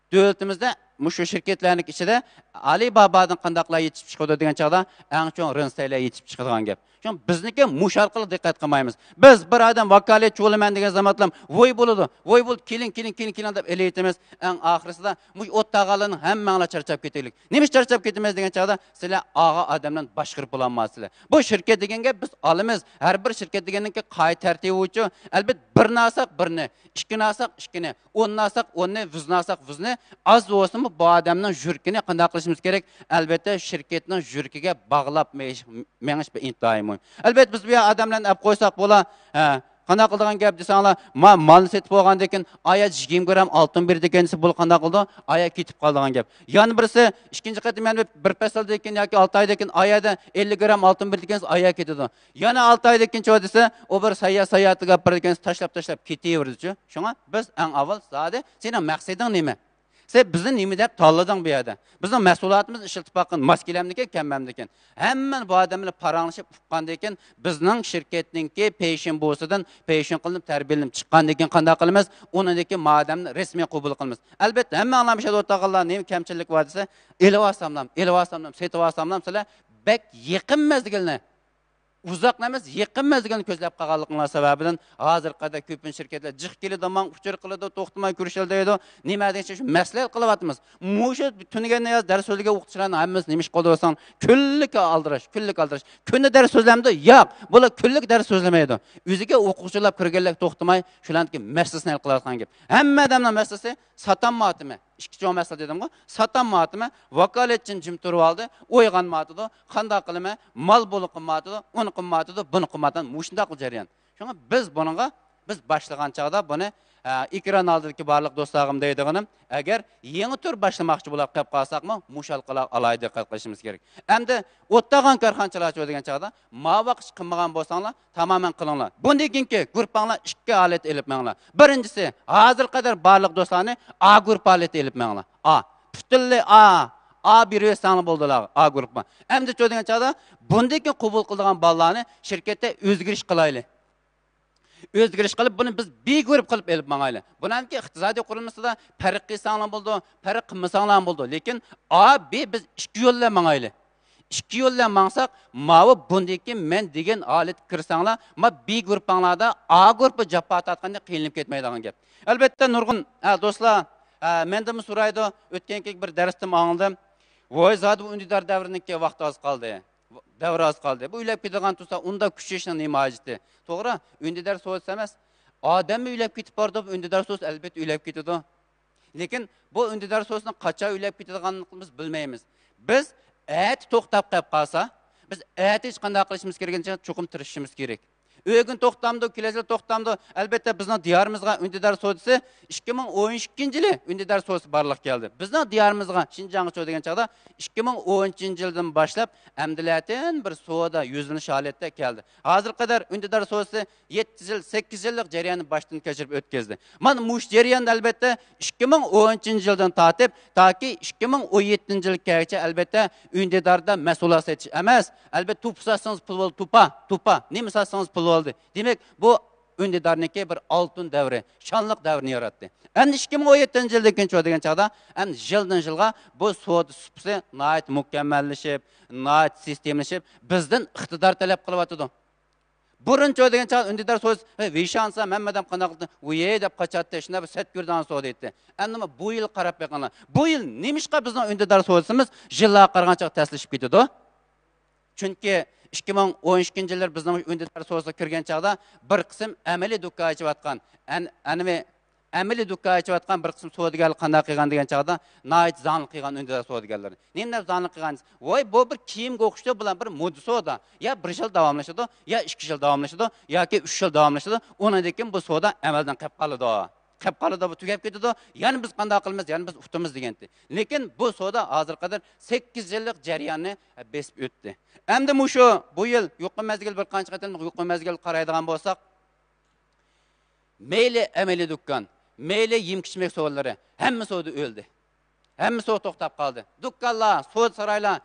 دۆلىتىمىزدە مۇشۇ شىركەتلەرنىڭ ئىچىدە ئالى بابادىن قانداقلار يېتىشىپ چىقىدۇ دېگەن چاغدا، ئەڭ چوڭ رېنسەيلەر يېتىشىپ چىقىدىغان گەپ. شۇڭا بىزنىڭكى مۇشۇ ئارقىلىق دىققەت قىلمايمىز. بىز بىر ئادەم ۋاكالەتچى بولىمەن دېگەن زامانلام، ۋوي بولىدۇ، ۋوي بولدى، كېلىڭ، كېلىڭ، كېلىڭ، كېلىڭ دەپ ئېلىۋېتىمىز. ئەڭ ئاخىرسىدا مۇشۇ ئوتتاغانلارنىڭ ھەممەڭلار چارچاپ كېتەيلىك. نېمە ئۈچۈن چارچاپ كېتىمىز دېگەن چاغدا، سىلەر ئاغا ئادەملەرنى باشقۇرۇپ بولالمايسىلەر. بۇ شىركەت دېگەن گەپ بىز ئالىمىز، ھەر بىر شىركەت دېگەننىڭكى قائىدە تەرتىپى بويىچە، ئەلبەتتە، بىرنى ئالساق بىرنى، ئىككىنى ئالساق ئىككىنى، ئوننى ئالساق ئوننى، يۈزنى ئالساق يۈزنى، ئاز بولسىمۇ بۇ ئادەمنىڭ يۈرىكىنى قانداق قىلىشىمىز كېرەك؟ ئەلۋەتتە، شىركەتنىڭ يۈرىكىگە باغلاپ مېڭىش، مېڭىش بىر ئىنتايىن مۇھىم. ئەلۋەتتە، بىز بۇ يەر ئادەملەرنى ئەپ قويساق بولا، ھە، قانداق قىلىدىغان گەپ دېسەڭلار، ما-، مالنى سېتىپ بولغاندىن كېيىن، ئايا يىگىرمە گرام ئالتۇن بېرىدىكەن دېسە، بۇ قانداق قىلىدۇ؟ ئايا كېتىپ قالىدىغان گەپ. يەنە بىرسى، ئىككىنچى قېتىم يەنە بىر، بىر پەسىلدىن كېيىن ياكى ئالتە ئايدىن كېيىن، ئايا ئېللىك گرام ئالتۇن بېرىدىكەن دېسە، ئايا كېتىدۇ. يەنە ئالتە ئايدىن كېيىن چۇ دېسە، ئۇ بىر ساياھەت، ساياھەتكە ئاپىرىدىكەن دېسە، تاشلاپ، تاشلاپ كېتىۋېرىدۇچۇ. شۇڭا بىز ئەڭ ئاۋۋال زادى سېنىڭ مەقسىتىڭ نېمە؟ سەن بىزنى نېمە دەپ تاللىدىڭ بۇ يەردە؟ بىزنىڭ مەھسۇلاتىمىز ئىشلىتىپ باققىن، ماس كېلەمدىكىن، كەلمەمدىكىن؟ ھەممىنى بۇ ئادەم بىلەن پاراڭلىشىپ ئۇققاندىن كېيىن، بىزنىڭ شىركەتنىڭكى پېيشىن بۇسىدىن پېيشىن قىلىنىپ، تەربىيەلىنىپ چىققاندىن كېيىن قانداق قىلىمىز؟ ئۇنىڭدىن كېيىن بۇ ئادەمنى رەسمىي قوبۇل قىلىمىز. ئەلۋەتتە، ھەممەڭلار مۇشۇ يەردە ئولتۇرغانلار نېمە كەمچىلىك بار دېسە، ئېلىۋالساملام، ئېلىۋالساملام، سېتىۋالساملام، سىلەر بەك يېقىن مەزگىلنى ئۇزاق ئەمەس، يېقىن مەزگىلنى كۆزلەپ قالغانلىقىڭلار سەۋەبىدىن، ھازىرغا قەدەر كۆپىنچە شىركەتلەر جىق كېلىدۇ، ماڭا ئۇچۇر قىلىدۇ، توختىماي كۆرۈشەل دەيدۇ. نېمە دېگەن شۇ مەسلىھەت قىلىۋاتىمىز. مۇشۇ تۈنۈگۈن نىياز دەرس سۆزلىگەن ئوقۇتقۇچىلارنىڭ ھەممىسى نېمە ئىش قىلدى دېسەڭ، كۈنلۈك ئالدىراش، كۈنلۈك ئالدىراش. كۈندە دەرس سۆزلەمدۇ؟ ياق، بۇلار كۈنلۈك دەرس سۆزلىمەيدۇ. ئۆزىگە ئوقۇغۇچىلار كىرگەنلەر توختىماي شۇلارنىڭكى مەسىلىسىنى ھەل قىلىۋاتقان گەپ. ھەممە ئادەمنىڭ مەسىلىسى ساتالمايۋاتىمەن. ئىككى چوڭ مەسىلە دېدىمغۇ، ساتالمايۋاتىمەن، ۋاكالەتچىنى جىم تۇرۇۋالدى، ئويغانمايۋاتىدۇ، قانداق قىلىمەن، مال بۇنى قىلمايۋاتىدۇ، ئۇنى قىلمايۋاتىدۇ، بۇنى قىلمايۋاتىدۇ، مۇشۇنداق جەريان. شۇڭا بىز بۇنىڭغا، بىز باشلىغان چاغدا بۇنى ئېكران ئالدىدىكى بارلىق دوستلارغىمۇ دەيدىغىنىم، ئەگەر يېڭى تۈر باشلىماقچى بولاپ قېلىپ قالساقمۇ، مۇشۇ ھالقىلارغا ئالاھىدە دىققەت قىلىشىمىز كېرەك. ئەمدى ئوت تاغان كارخانىچىلارچۇ دېگەن چاغدا، ماۋۇ ۋاقىت قىلمىغان بولساڭلار، تامامەن قىلىڭلار. بۇندىن كېيىنكى گۇرۇپپاڭلار ئىككى ھالەتتە ئېلىپ مېڭىڭلار. بىرىنچىسى، ھازىرغا قەدەر بارلىق دوستلارنى ئا گۇرۇپپا ھالەتتە ئېلىپ مېڭىڭلار. ئا. پۈتۈنلەي ئا. ئا بېرىۋەتسەڭلار بولدىلا، ئا گۇرۇپپا. ئەمدىچۇ دېگەن چاغدا، بۇندىن كېيىن قوبۇل قىلىدىغان بالىلارنى شىركەتتە ئۆزگىرىش قىلايلى. ئۆزگىرىش قىلىپ، بۇنى بىز بى گۇرۇپپا قىلىپ ئېلىپ ماڭايلى. بۇنىڭكى ئىقتىسادىي قۇرۇلمىسىدا پەرق قىلساڭلار بولىدۇ، پەرق قىلمىساڭلار بولىدۇ. لېكىن ئا، بى، بىز ئىككى يول بىلەن ماڭايلى. ئىككى يول بىلەن ماڭساق، ماۋۇ بۇندىن كېيىن مەن دېگەن ھالەتكە كىرسەڭلار، ما بى گۇرۇپپاڭلاردا ئا گۇرۇپپا جاپا تارتقاندەك قىينىلىپ كەتمەيدىغان گەپ. ئەلۋەتتە، نۇرغۇن، ھە، دوستلار، ھە، مەندىنمۇ سورايدۇ. ئۆتكەنكى بىر دەرستىن ئاڭلىدىم. ۋاي، زادى بۇ ئۈندىدار دەۋرىنىڭكى ۋاقتى ئاز قالدى. دەۋرى ئاز قالدى. بۇ ئۆيلەپ كېتىدىغان تۇرسا، ئۇنداق كۈچىيىشنىڭ نېمە ھاجىتى؟ توغرا، ئۈندىدار سودىسى ئەمەس. ئادەممۇ ئۆيلەپ كېتىپ بارىدۇ، بۇ ئۈندىدار سودىسى ئەلۋەتتە ئۆيلەپ كېتىدۇ. لېكىن بۇ ئۈندىدار سودىسىنىڭ قاچان ئۆيلەپ كېتىدىغانلىقىنى بىز بىلمەيمىز. بىز ئەتە توختاپ قېلىپ قالسا، بىز ئەتە ھېچقانداق قىلىشىمىز كېرەك، چوقۇم تىرىشىشىمىز كېرەك. ئۆگۈن توختامدۇ، كېلەچەك توختامدۇ. ئەلۋەتتە، بىزنىڭ دىيارىمىزغا ئۈندىدار سودىسى ئىككى مىڭ ئون ئىككىنچى يىلى ئۈندىدار سودىسى بارلىققا كەلدى. بىزنىڭ دىيارىمىزغا، شىنجاڭغىچۇ دېگەن چاغدا، ئىككى مىڭ ئون ئۈچىنچى يىلدىن باشلاپ ئەمدىلەتىن بىر سودا يۈزلىنىش ھالەتتە كەلدى. ھازىرغا قەدەر ئۈندىدار سودىسى يەتتە يىل، سەككىز يىللىق جەرياننى باشتىن كەچۈرۈپ ئۆتكۈزدى. مانا مۇشۇ جەرياندا، ئەلۋەتتە، ئىككى مىڭ ئون ئۈچىنچى يىلدىن تارتىپ تاكى ئىككى مىڭ ئون يەتتىنچى يىلغىچە، ئەلۋەتتە، ئۈندىداردا مەھسۇلات سېتىش ئەمەس، ئەلۋەتتە، توپا ساتسىڭىز پۇل بولدى، توپا، توپا، نېمە ساتسىڭىز پۇل بولدى. دېمەك، بۇ ئۈندىدارنىڭكى بىر ئالتۇن دەۋرى، شانلىق دەۋرىنى ياراتتى. ئەمدى ئىككى مىڭ ئون يەتتىنچى يىلدىن كېيىن چۇ دېگەن چاغدا، ئەمدى يىلدىن يىلغا بۇ سودا سۇپىسى ناھايىتى مۇكەممەللىشىپ، ناھايىتى سىستېمىلىشىپ، بىزدىن ئىقتىدار تەلەپ قىلىۋاتىدۇ. بۇرۇنچۇ دېگەن چاغدا ئۈندىدار سودىسى، ھەي، ۋېيشانسا، ھەممە ئادەم قانداق قىلدى؟ ۋۇيەي دەپ قاچاتتى، شۇنداق بىر سەت كۆرىدىغان سودا ئىدى. ئەمدى بۇ يىل قاراپ بېقىڭلار. بۇ يىل نېمىشقا بىزنىڭ ئۈندىدار سودىسىمىز يىللارغا قارىغاندا تەسلىشىپ كېتىدۇ؟ چۈنكى ئىككى مىڭ ئون ئىككىنچى يىللىرى بىزنىڭ ئۈندىدار سودىسىغا كىرگەن چاغدا بىر قىسىم ئەمەلىي دۇكان ئېچىۋاتقان، ئەن-، ئەنىۋى ئەمەلىي دۇكان ئېچىۋاتقان بىر قىسىم سودىگەرلەر قانداق قىلغان دېگەن چاغدا، ناھايىتى زاڭلىق قىلغان ئۈندىدار سودىگەرلىرى. نېمە دەپ زاڭلىق قىلغان؟ ۋاي، بۇ بىر كىيىمگە ئوخشىتىپ، بۇلار بىر مودا سودا. يا بىر يىل داۋاملىشىدۇ، يا ئىككى يىل داۋاملىشىدۇ، ياكى ئۈچ يىل داۋاملىشىدۇ. ئۇنىڭدىن كېيىن بۇ سودا ئەمەلدىن قېلىپ قالىدۇ. قېلىپ قالىدۇ، بۇ تۈگەپ كېتىدۇ. يەنە بىز قانداق قىلىمىز؟ يەنە بىز ئۇتىمىز دېگەنتى. لېكىن بۇ سودا ھازىرغا قەدەر سەككىز يىللىق جەرياننى بېسىپ ئۆتتى. ئەمدى مۇشۇ بۇ يىل يۇقىرى مەزگىل، بىر قانچە قېتىم يۇقىرى مەزگىل قارايدىغان بولساق، مەيلى ئەمەلىي دۇكان، مەيلى يېمەك-ئىچمەك سودىلىرى، ھەممە سودا ئۆلدى. ھەممە سودا توختاپ قالدى. دۇكانلار، سودا سارايلار،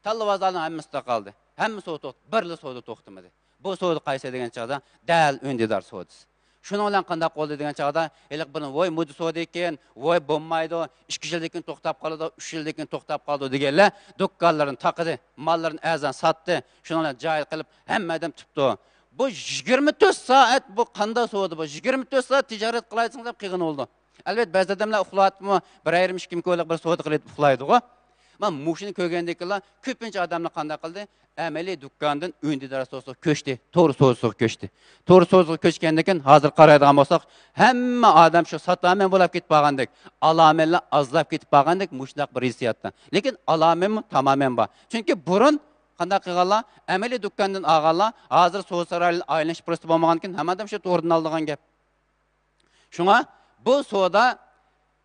تاللا بازارلارنىڭ ھەممىسى قالدى. ھەممە سودا توخت-، بىرلا سودا توختىمىدى. بۇ سودا قايسى دېگەن چاغدا، دەل ئۈندىدار سودىسى. شۇنىڭ بىلەن قانداق بولدى دېگەن چاغدا، ھېلىقى بۇنى، ۋوي، مودا سودا ئىكەن، ۋوي، بولمايدۇ، ئىككى يىلدىن كېيىن توختاپ قالىدۇ، ئۈچ يىلدىن كېيىن توختاپ قالىدۇ دېگەنلەر دۇكانلىرىنى تاقىدى، ماللىرىنى ئەرزان ساتتى. شۇنىڭ بىلەن جاھىل قىلىپ، ھەممە ئادەم تۇتۇپتۇ. بۇ يىگىرمە تۆت سائەت بۇ قانداق سودا بۇ؟ يىگىرمە تۆت سائەت تىجارەت قىلايسىڭىز دەپ قىلغىنى بولىدۇ. ئەلۋەتتە، بەزى ئادەملەر ئۇخلاۋاتىپمۇ، بىر يېرىم، ئىككى كويلۇق بىر سودا قىلىپ ئۇخلايدىغۇ. مانا مۇشۇنى كۆرگەندىن كېيىنلا كۆپىنچە ئادەملەر قانداق قىلدى؟ ئەمەلىي دۇكاندىن ئۈندىدار سودىسىغا كۆچتى، تور سودىسىغا كۆچتى. تور سودىسىغا كۆچكەندىن كېيىن، ھازىر قارايدىغان بولساق، ھەممە ئادەم شۇ ساتامەن بولاپ كېتىپ قالغاندەك، ئالامەنلەر ئازلاپ كېتىپ قالغاندەك مۇشۇنداق بىر ھېسسىياتتا. لېكىن ئالامەنمۇ تامامەن بار. چۈنكى بۇرۇن قانداق قىلغانلار؟ ئەمەلىي دۇكاندىن ئالغانلار ھازىر سودا سارايلىرىنى ئايلىنىش پۇرسىتى بولمىغاندىكىن، ھەممە ئادەم شۇ توردىن ئالىدىغان گەپ. شۇڭا بۇ سودا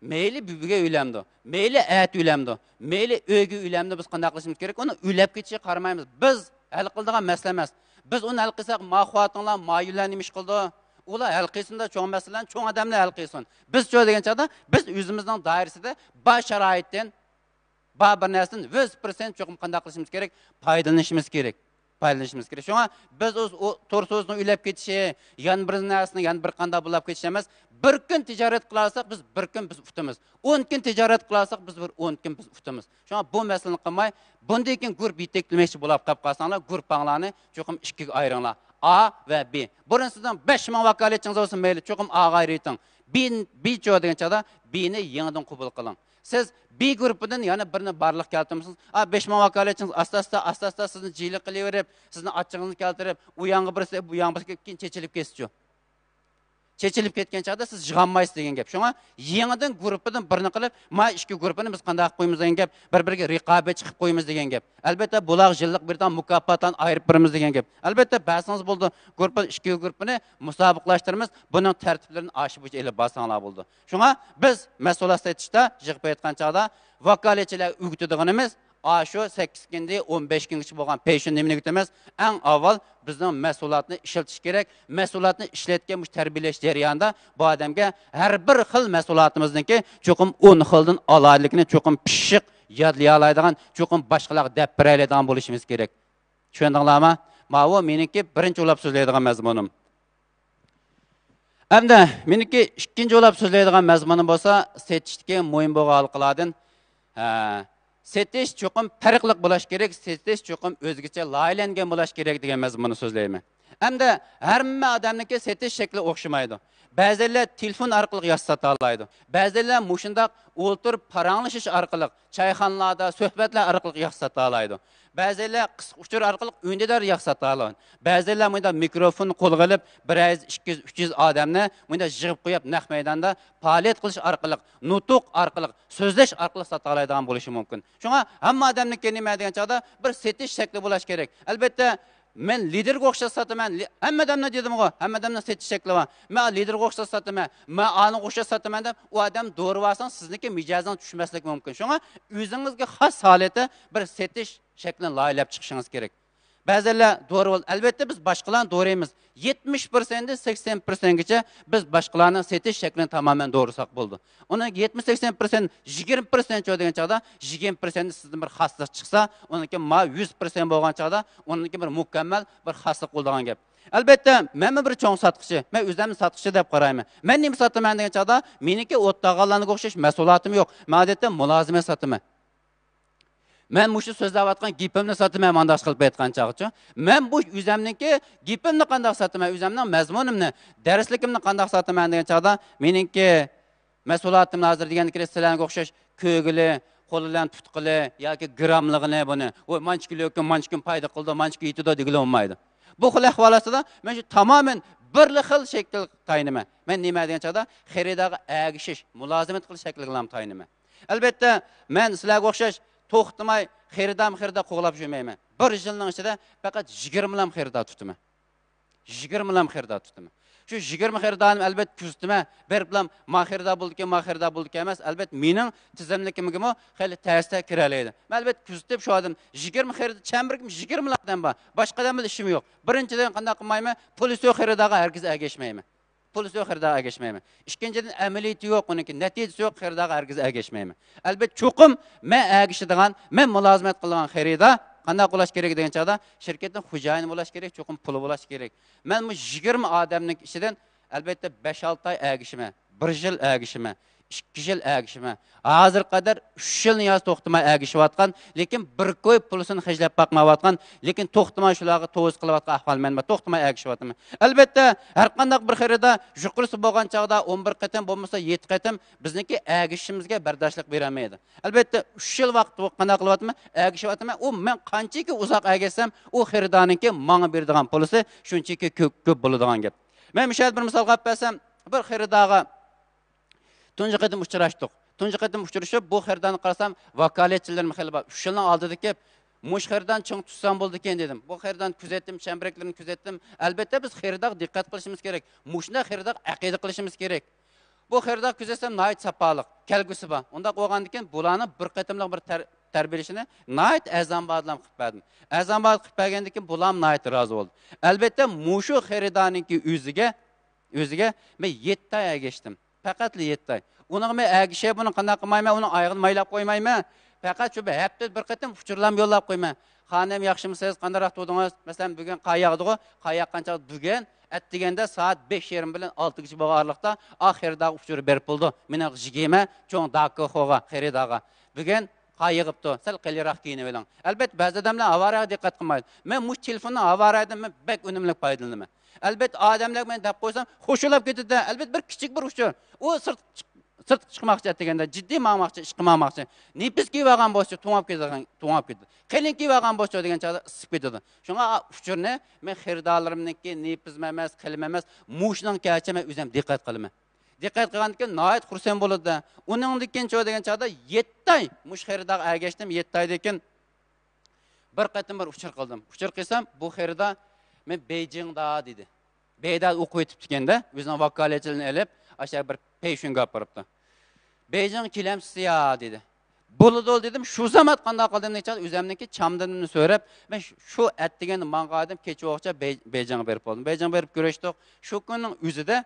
مەيلى بۈگۈن ئۆيلەمدۇ، مەيلى ئەتە ئۆيلەمدۇ، مەيلى ئۆيگە ئۆيلەمدۇ، بىز قانداق قىلىشىمىز كېرەك؟ ئۇنى ئۆيلەپ كېتىشىگە قارىمايمىز. بىز ھەل قىلىدىغان مەسىلە ئەمەس. بىز ئۇنى ھەل قىلساق، ما خوتۇنلار، ما يۈلەر نېمە ئىش قىلىدۇ؟ ئۇلار ھەل قىلسۇن-دە، چوڭ مەسىلىلەرنى چوڭ ئادەملەر ھەل قىلسۇن. بىزچۇ دېگەن چاغدا، بىز ئۆزىمىزنىڭ دائىرىسىدە بار شارائىتتىن، بار بىر نەرسىدىن يۈز پىرسەنت چوقۇم قانداق قىلىشىمىز كېرەك؟ پايدىلىنىشىمىز كېرەك. پايدىلىنىشىمىز كېرەك. شۇڭا بىز ئۇ، ئۇ تور سودىسىنىڭ ئۆلۈپ كېتىشى، يەنە بىر نەرسىنىڭ يەنە بىر قانداق بولاپ كېتىشى ئەمەس. بىر كۈن تىجارەت قىلالىساق، بىز بىر كۈن بىز ئۇتىمىز. ئون كۈن تىجارەت قىلالىساق، بىز بىر ئون كۈن بىز ئۇتىمىز. شۇڭا بۇ مەسىلىنى قىلماي، بۇندىن كېيىن گۇرۇپپا يېتەكلىمەكچى بولاپ قېلىپ قالساڭلار، گۇرۇپپاڭلارنى چوقۇم ئىككىگە ئايرىڭلار. ئا ۋە بى. بۇرۇن سىزنىڭ بەش مىڭ ۋاكالەتچىڭىز بولسا مەيلى، چوقۇم ئاغا ئايرىۋېتىڭ. بى، بىچۇ دېگەن چاغدا بىنى يېڭىدىن قوبۇل قىلىڭ. سىز بى گۇرۇپپىدىن يەنە بىرنى بارلىققا كەلتۈرمىسىڭىز، ئا، بەش مىڭ ۋاكالەتچىڭىز ئاستا-ئاستا، ئاستا-ئاستا سىزنى جىلە قىلىۋېرىپ، سىزنى ئاچچىقىڭىزنى كەلتۈرۈپ، ئۇ يانغا بىرسى، بۇ يانغا بىرسى كېلىپ، كېيىن چېچىلىپ كېتىسىچۇ. چېچىلىپ كەتكەن چاغدا سىز يىغالمايسىز دېگەن گەپ. شۇڭا يېڭىدىن گۇرۇپپىدىن بىرنى قىلىپ، ما ئىككى گۇرۇپپىنى بىز قانداق قىلىپ قويىمىز دېگەن گەپ، بىر بىرىگە رىقابەتچى قىلىپ قويىمىز دېگەن گەپ. ئەلبەتتە، بۇلارغا يىللىق بېرىدىغان مۇكاپاتلارنى ئايرىپ بېرىمىز دېگەن گەپ. ئەلبەتتە، بەرسىڭىز بولىدۇ، گۇرۇپپا، ئىككى گۇرۇپپىنى مۇسابىقىلەشتۈرىمىز، بۇنىڭ تەرتىپلىرىنى ئاشۇ بويىچە ئېلىپ بارساڭلار بولىدۇ. شۇڭا بىز مەھسۇلات سېتىشتا يىغىپ ئېيتقان چاغدا ۋاكالەتچىلەر ئۆگىتىدىغىنىمىز، ئاشۇ سەككىز كۈندىن ئون بەش كۈنگىچە بولغان پېشىن نېمىنى ئۆگىتىمىز؟ ئەڭ ئاۋۋال بىزنىڭ مەھسۇلاتنى ئىشلىتىش كېرەك. مەھسۇلاتنى ئىشلەتكەن مۇشۇ تەربىيەلەش جەريانىدا بۇ ئادەمگە ھەر بىر خىل مەھسۇلاتىمىزنىڭكى چوقۇم ئون خىلدىن ئالاھىدىلىكىنى چوقۇم پىششىق يادلىيالايدىغان، چوقۇم باشقىلارغا دەپ بېرەلەيدىغان بولۇشىمىز كېرەك. چۈشەندىڭلارمۇ؟ ماۋۇ مېنىڭكى بىرىنچى ئۇلاپ سۆزلەيدىغان مەزمۇنۇم. ئەمدى مېنىڭكى ئىككىنچى ئۇلاپ سۆزلەيدىغان مەزمۇنۇم بولسا سېتىشتىكى مۇھىم بولغان ھالقىلاردىن، ھە، سېتىش چوقۇم پەرقلىق بولۇش كېرەك، سېتىش چوقۇم ئۆزگىچە لايىھەلەنگەن بولۇش كېرەك دېگەن مەزمۇننى سۆزلەيمەن. ئەمدى ھەممە ئادەمنىڭكى سېتىش شەكلى ئوخشىمايدۇ. بەزىلەر تېلېفون ئارقىلىق ياخشى ساتالايدۇ. بەزىلەر مۇشۇنداق ئولتۇرۇپ پاراڭلىشىش ئارقىلىق، چايخانىلاردا سۆھبەتلەر ئارقىلىق ياخشى ساتالايدۇ. بەزىلەر قىسقا ئۇچۇر ئارقىلىق ئۈندىدار ياخشى ساتالايدۇ. بەزىلەر مۇنداق مىكروفون قولغا ئېلىپ، بىر يۈز، ئىككى يۈز، ئۈچ يۈز ئادەمنى مۇنداق يىغىپ قويۇپ، نەق مەيداندا پائالىيەت قىلىش ئارقىلىق، نۇتۇق ئارقىلىق، سۆزلەش ئارقىلىق ساتالايدىغان بولۇشى مۇمكىن. شۇڭا ھەممە ئادەمنىڭكى نېمە دېگەن چاغدا بىر سېتىش شەكلى بولۇش كېرەك. ئەلبەتتە، مەن لىدېرغا ئوخشاش ساتىمەن. لى-، ھەممە ئادەمنىڭ دېدىمغۇ، ھەممە ئادەمنىڭ سېتىش شەكلى بار. مەن لىدېرغا ئوخشاش ساتىمەن، مەن ئانىغا ئوخشاش ساتىمەن دەپ، ئۇ ئادەم دورىۋالساڭ، سىزنىڭكى مىجەزىڭىز چۈشمەسلىكى مۇمكىن. شۇڭا ئۆزىڭىزگە خاس ھالەتتە بىر سېتىش شەكلىنى لايىھەلەپ چىقىشىڭىز كېرەك. بەزىلەر دورىۋال، ئەلۋەتتە، بىز باشقىلارنى دورىيمىز. يەتمىش پىرسەنتتىن سەكسەن پىرسەنتكىچە بىز باشقىلارنىڭ سېتىش شەكلىنى تامامەن دورىساق بولىدۇ. ئۇنىڭ يەتمىش، سەكسەن پىرسەنت، يىگىرمە پىرسەنت دېگەن چاغدا، يىگىرمە پىرسەنتتە سىزدىن بىر خاسلىق چىقسا، ئۇنىڭكى ما يۈز پىرسەنت بولغان چاغدا، ئۇنىڭكى بىر مۇكەممەل بىر خاسلىق بولىدىغان گەپ. ئەلۋەتتە، مەنمۇ بىر چوڭ ساتقۇچى، مەن ئۆزۈمنى ساتقۇچى دەپ قارايمەن. مەن نېمە ساتىمەن دېگەن چاغدا، مېنىڭكى ئوت تاغانلارغا ئوخشاش مەھسۇلاتىم يوق. مەن ئادەتتە مۇلازىمەت ساتىمەن. مەن مۇشۇ سۆزلەۋاتقان گېپىمنى ساتىمەن، مانداق قىلىپ ئېيتقان چاغچۇ. مەن بۇ ئۆزەمنىڭكى گېپىمنى قانداق ساتىمەن، ئۆزەمنىڭ مەزمۇنۇمنى، دەرسلىكىمنى قانداق ساتىمەن دېگەن چاغدا، مېنىڭكى مەھسۇلاتىم ھازىر دېگەندىكى سىلەرگە ئوخشاش كۆرگىلى، قول بىلەن تۇتقىلى ياكى گىراملىغىنى بۇنى، ۋوي، مانچە كىلو ئۆكۈم، مانچە كۈن پايدا قىلىدۇ، مانچە كۈن يېتىدۇ دېگىلى بولمايدۇ. بۇ خىل ئەھۋال ئاستىدا مەن شۇ تامامەن بىرلا خىل شەكىل تايىنىمەن. مەن نېمە دېگەن چاغدا خېرىدارغا ئەگىشىش، مۇلازىمەت قىلىش شەكلىگىلا تايىنىمەن. ئەلۋەتتە، مەن سىلەرگە ئوخشاش توختىماي خېرىدارمۇ خېرىدار قوغلاپ يۈرمەيمەن. بىر يىلنىڭ ئىچىدە پەقەت يىگىرمىلام خېرىدار تۇتىمەن. يىگىرمىلام خېرىدار تۇتىمەن. شۇ يىگىرمە خېرىدارنى ئەلۋەتتە كۆزىتىمەن. بېرىپلام، ما خېرىدار بولدىكەن، ما خېرىدار بولدىكەن ئەمەس. ئەلۋەتتە، مېنىڭ تىزىملىكىمگىمۇ خېلى تەستە كىرەلەيدۇ. مەن ئەلۋەتتە كۆزىتىپ، شۇ ئادەم يىگىرمە خېرىدار، چەمبىرىكىم يىگىرمىلا ئادەم بار. باشقا ئادەم بىلەن ئىشىم يوق. بىرىنچىدىن، قانداق قىلمايمەن؟ پۇلى يوق خېرىدارغا ھەرگىز ئەگەشمەيمەن. پۇلى يوق خېرىدارغا ئەگەشمەيمەن. ئىككىنچىدىن، ئەمەلىيىتى يوق ئۇنىڭكى، نەتىجىسى يوق خېرىدارغا ھەرگىز ئەگەشمەيمەن. ئەلۋەتتە، چوقۇم مەن ئەگىشىدىغان، مەن مۇلازىمەت قىلىدىغان خېرىدار قانداق بولۇش كېرەك دېگەن چاغدا، شىركەتنىڭ خوجايىنى بولۇش كېرەك، چوقۇم پۇلى بولۇش كېرەك. مەن مۇشۇ يىگىرمە ئادەمنىڭ ئىچىدىن، ئەلۋەتتە، بەش-ئالتە ئاي ئەگىشىمەن، بىر يىل ئەگىشىمەن، ئىككى يىل ئەگىشىمەن. ھازىرغا قەدەر ئۈچ يىل نىياز توختىماي ئەگىشىۋاتقان، لېكىن بىر كوي پۇلىسىنى خەجلەپ باقمايۋاتقان، لېكىن توختىماي شۇلارغا توۋا قىلىۋاتقان ئەھۋال مەن بار، توختىماي ئەگىشىۋاتىمەن. ئەلۋەتتە، ھەر قانداق بىر خېرىدار يۇقىرىسى بولغان چاغدا ئون بىر قېتىم بولمىسا يەتتە قېتىم بىزنىڭكى ئەگىشىشىمىزگە بەرداشلىق بېرەلمەيدۇ. ئەلۋەتتە، ئۈچ يىل ۋاقىت قانداق قىلىۋاتىمەن؟ ئەگىشىۋاتىمەن. ئۇ مەن قانچىكى ئۇزاق ئەگەشسەم، ئۇ خېرىدارنىڭكى ماڭا بېرىدىغان پۇلىسى شۇنچىكى كۆپ، كۆپ بولىدىغان گەپ. مەن مۇشۇ يەردە بىر مىسال قىلىپ بەرسەم، بىر خېرىدارغا تۇنجى قېتىم ئۇچراشتۇق. تۇنجى قېتىم ئۇچرىشىپ، بۇ خېرىدارنى قارىسام، ۋاكالەتچىلىرىمۇ خېلى بار. ئۈچ يىلنىڭ ئالدىدا كېلىپ، مۇشۇ خېرىدارنى چىڭ تۇتسام بولىدىكەن دېدىم. بۇ خېرىدارنى كۆزەتتىم، چەمبىرەكلىرىنى كۆزەتتىم. ئەلۋەتتە، بىز خېرىدارغا دىققەت قىلىشىمىز كېرەك. مۇشۇنداق خېرىدارغا ئەقىدە قىلىشىمىز كېرەك. بۇ خېرىدارنى كۆزەتسەم، ناھايىتى ساپالىق، كەلگۈسى بار. ئۇنداق بولغاندىكىن، بۇلارنى بىر قېتىملىق بىر تەر-، تەربىيەلىشىنى ناھايىتى ئەرزان باھادا قىلىپ بەردىم. ئەرزان باھادا قىلىپ بەرگەندىكىن، بۇلارمۇ ناھايىتى رازى بولدى. ئەلۋەتتە، مۇشۇ خېرىدارنىڭكى ئۆزىگە ئۆزىگە مەن يەتتە ئاي ئەگەشتىم. پەقەتلا يەتتە ئاي. ئۇنىڭغا مەن ئەگىشەي، بۇنى قانداق قىلمايمەن، ئۇنىڭ ئايىغىنى مايلاپ قويمايمەن. پەقەت شۇ بىر ھەپتىدە بىر قېتىم ئۇچۇرلارنى يوللاپ قويىمەن. خانىم، ياخشىمۇسىز؟ قانداقراق تۇردىڭىز؟ مەسىلەن، بۈگۈن قار ياغدىغۇ، قار ياغقان چاغدا بۈگۈن ئەتىگەندە سائەت بەش يېرىم بىلەن ئالتىگىچە بولغان ئارىلىقتا ئا خېرىدارغا ئۇچۇر بېرىپ بولىدۇ. مېنىڭ جىگىمە چوڭ داكوخوغا، خېرىدارغا. بۈگۈن قار يېغىپتۇ، سەل قېلىنراق كىيىنىۋېلىڭ. ئەلۋەتتە، بەزى ئادەملەر ئاۋارەگە دىققەت قىلمايدۇ. مەن مۇشۇ تېلېفوندىن ئاۋارەدىن مەن بەك ئۈنۈملۈك پايدىلىنىمەن. ئەلۋەتتە، ئادەملەرگە مەن دەپ قويسام، خۇشۇلاپ كېتىدۇ. ئەلۋەتتە، بىر كىچىك بىر ئۇچۇر. ئۇ سىرت، سىرتقا چىقماقچى ئەتىگەندە، جىددىي ماڭماقچى، ئىشقا ماڭماقچى. نېپىز كىيىۋالغان بولسىچۇ، توڭاپ كېتىدىغان، توڭاپ كېتىدۇ. قېلىن كىيىۋالغان بولسىچۇ دېگەن چاغدا ئىسسىپ كېتىدۇ. شۇڭا ئۇچۇرنى مەن خېرىدارلىرىمنىڭكى نېپىزمۇ ئەمەس، قېلىنمۇ ئەمەس، مۇشۇنىڭ كەچە مەن ئۆزۈم دىققەت قىلىمەن. دىققەت قىلغاندىن كېيىن ناھايىتى خۇرسەن بولىدۇ. ئۇنىڭدىن كېيىن چۇ دېگەن چاغدا يەتتە ئاي مۇشۇ خېرىدارغا ئەگەشتىم، يەتتە ئايدىن كېيىن بىر قېتىم بىر ئۇچۇر قىلدىم. ئۇچۇر قىلسام، بۇ خېرىدار مەن بېيجىڭدا دېدى. بېيدا ئوقۇۋېتىپتىكەن-دە، ئۆزىنىڭ ۋاكالەتچىلىرىنى ئېلىپ، ئاشۇ بىر پېيشۈنگە ئاپىرىپتۇ. بېيجىڭغا كېلەمسىز يا دېدى. بولىدۇ دېدىم. شۇ زامات قانداق قىلدىم دېگەن چاغدا ئۆزۈمنىڭكى چامدىنىمنى سۆرەپ، مەن شۇ ئەتىگەندە ماڭغان ئىدىم، كېچە ۋاقىتچە بېي-، بېيجىڭغا بېرىپ بولدۇم. بېيجىڭغا بېرىپ كۆرۈشتۇق. شۇ كۈننىڭ ئۆزىدە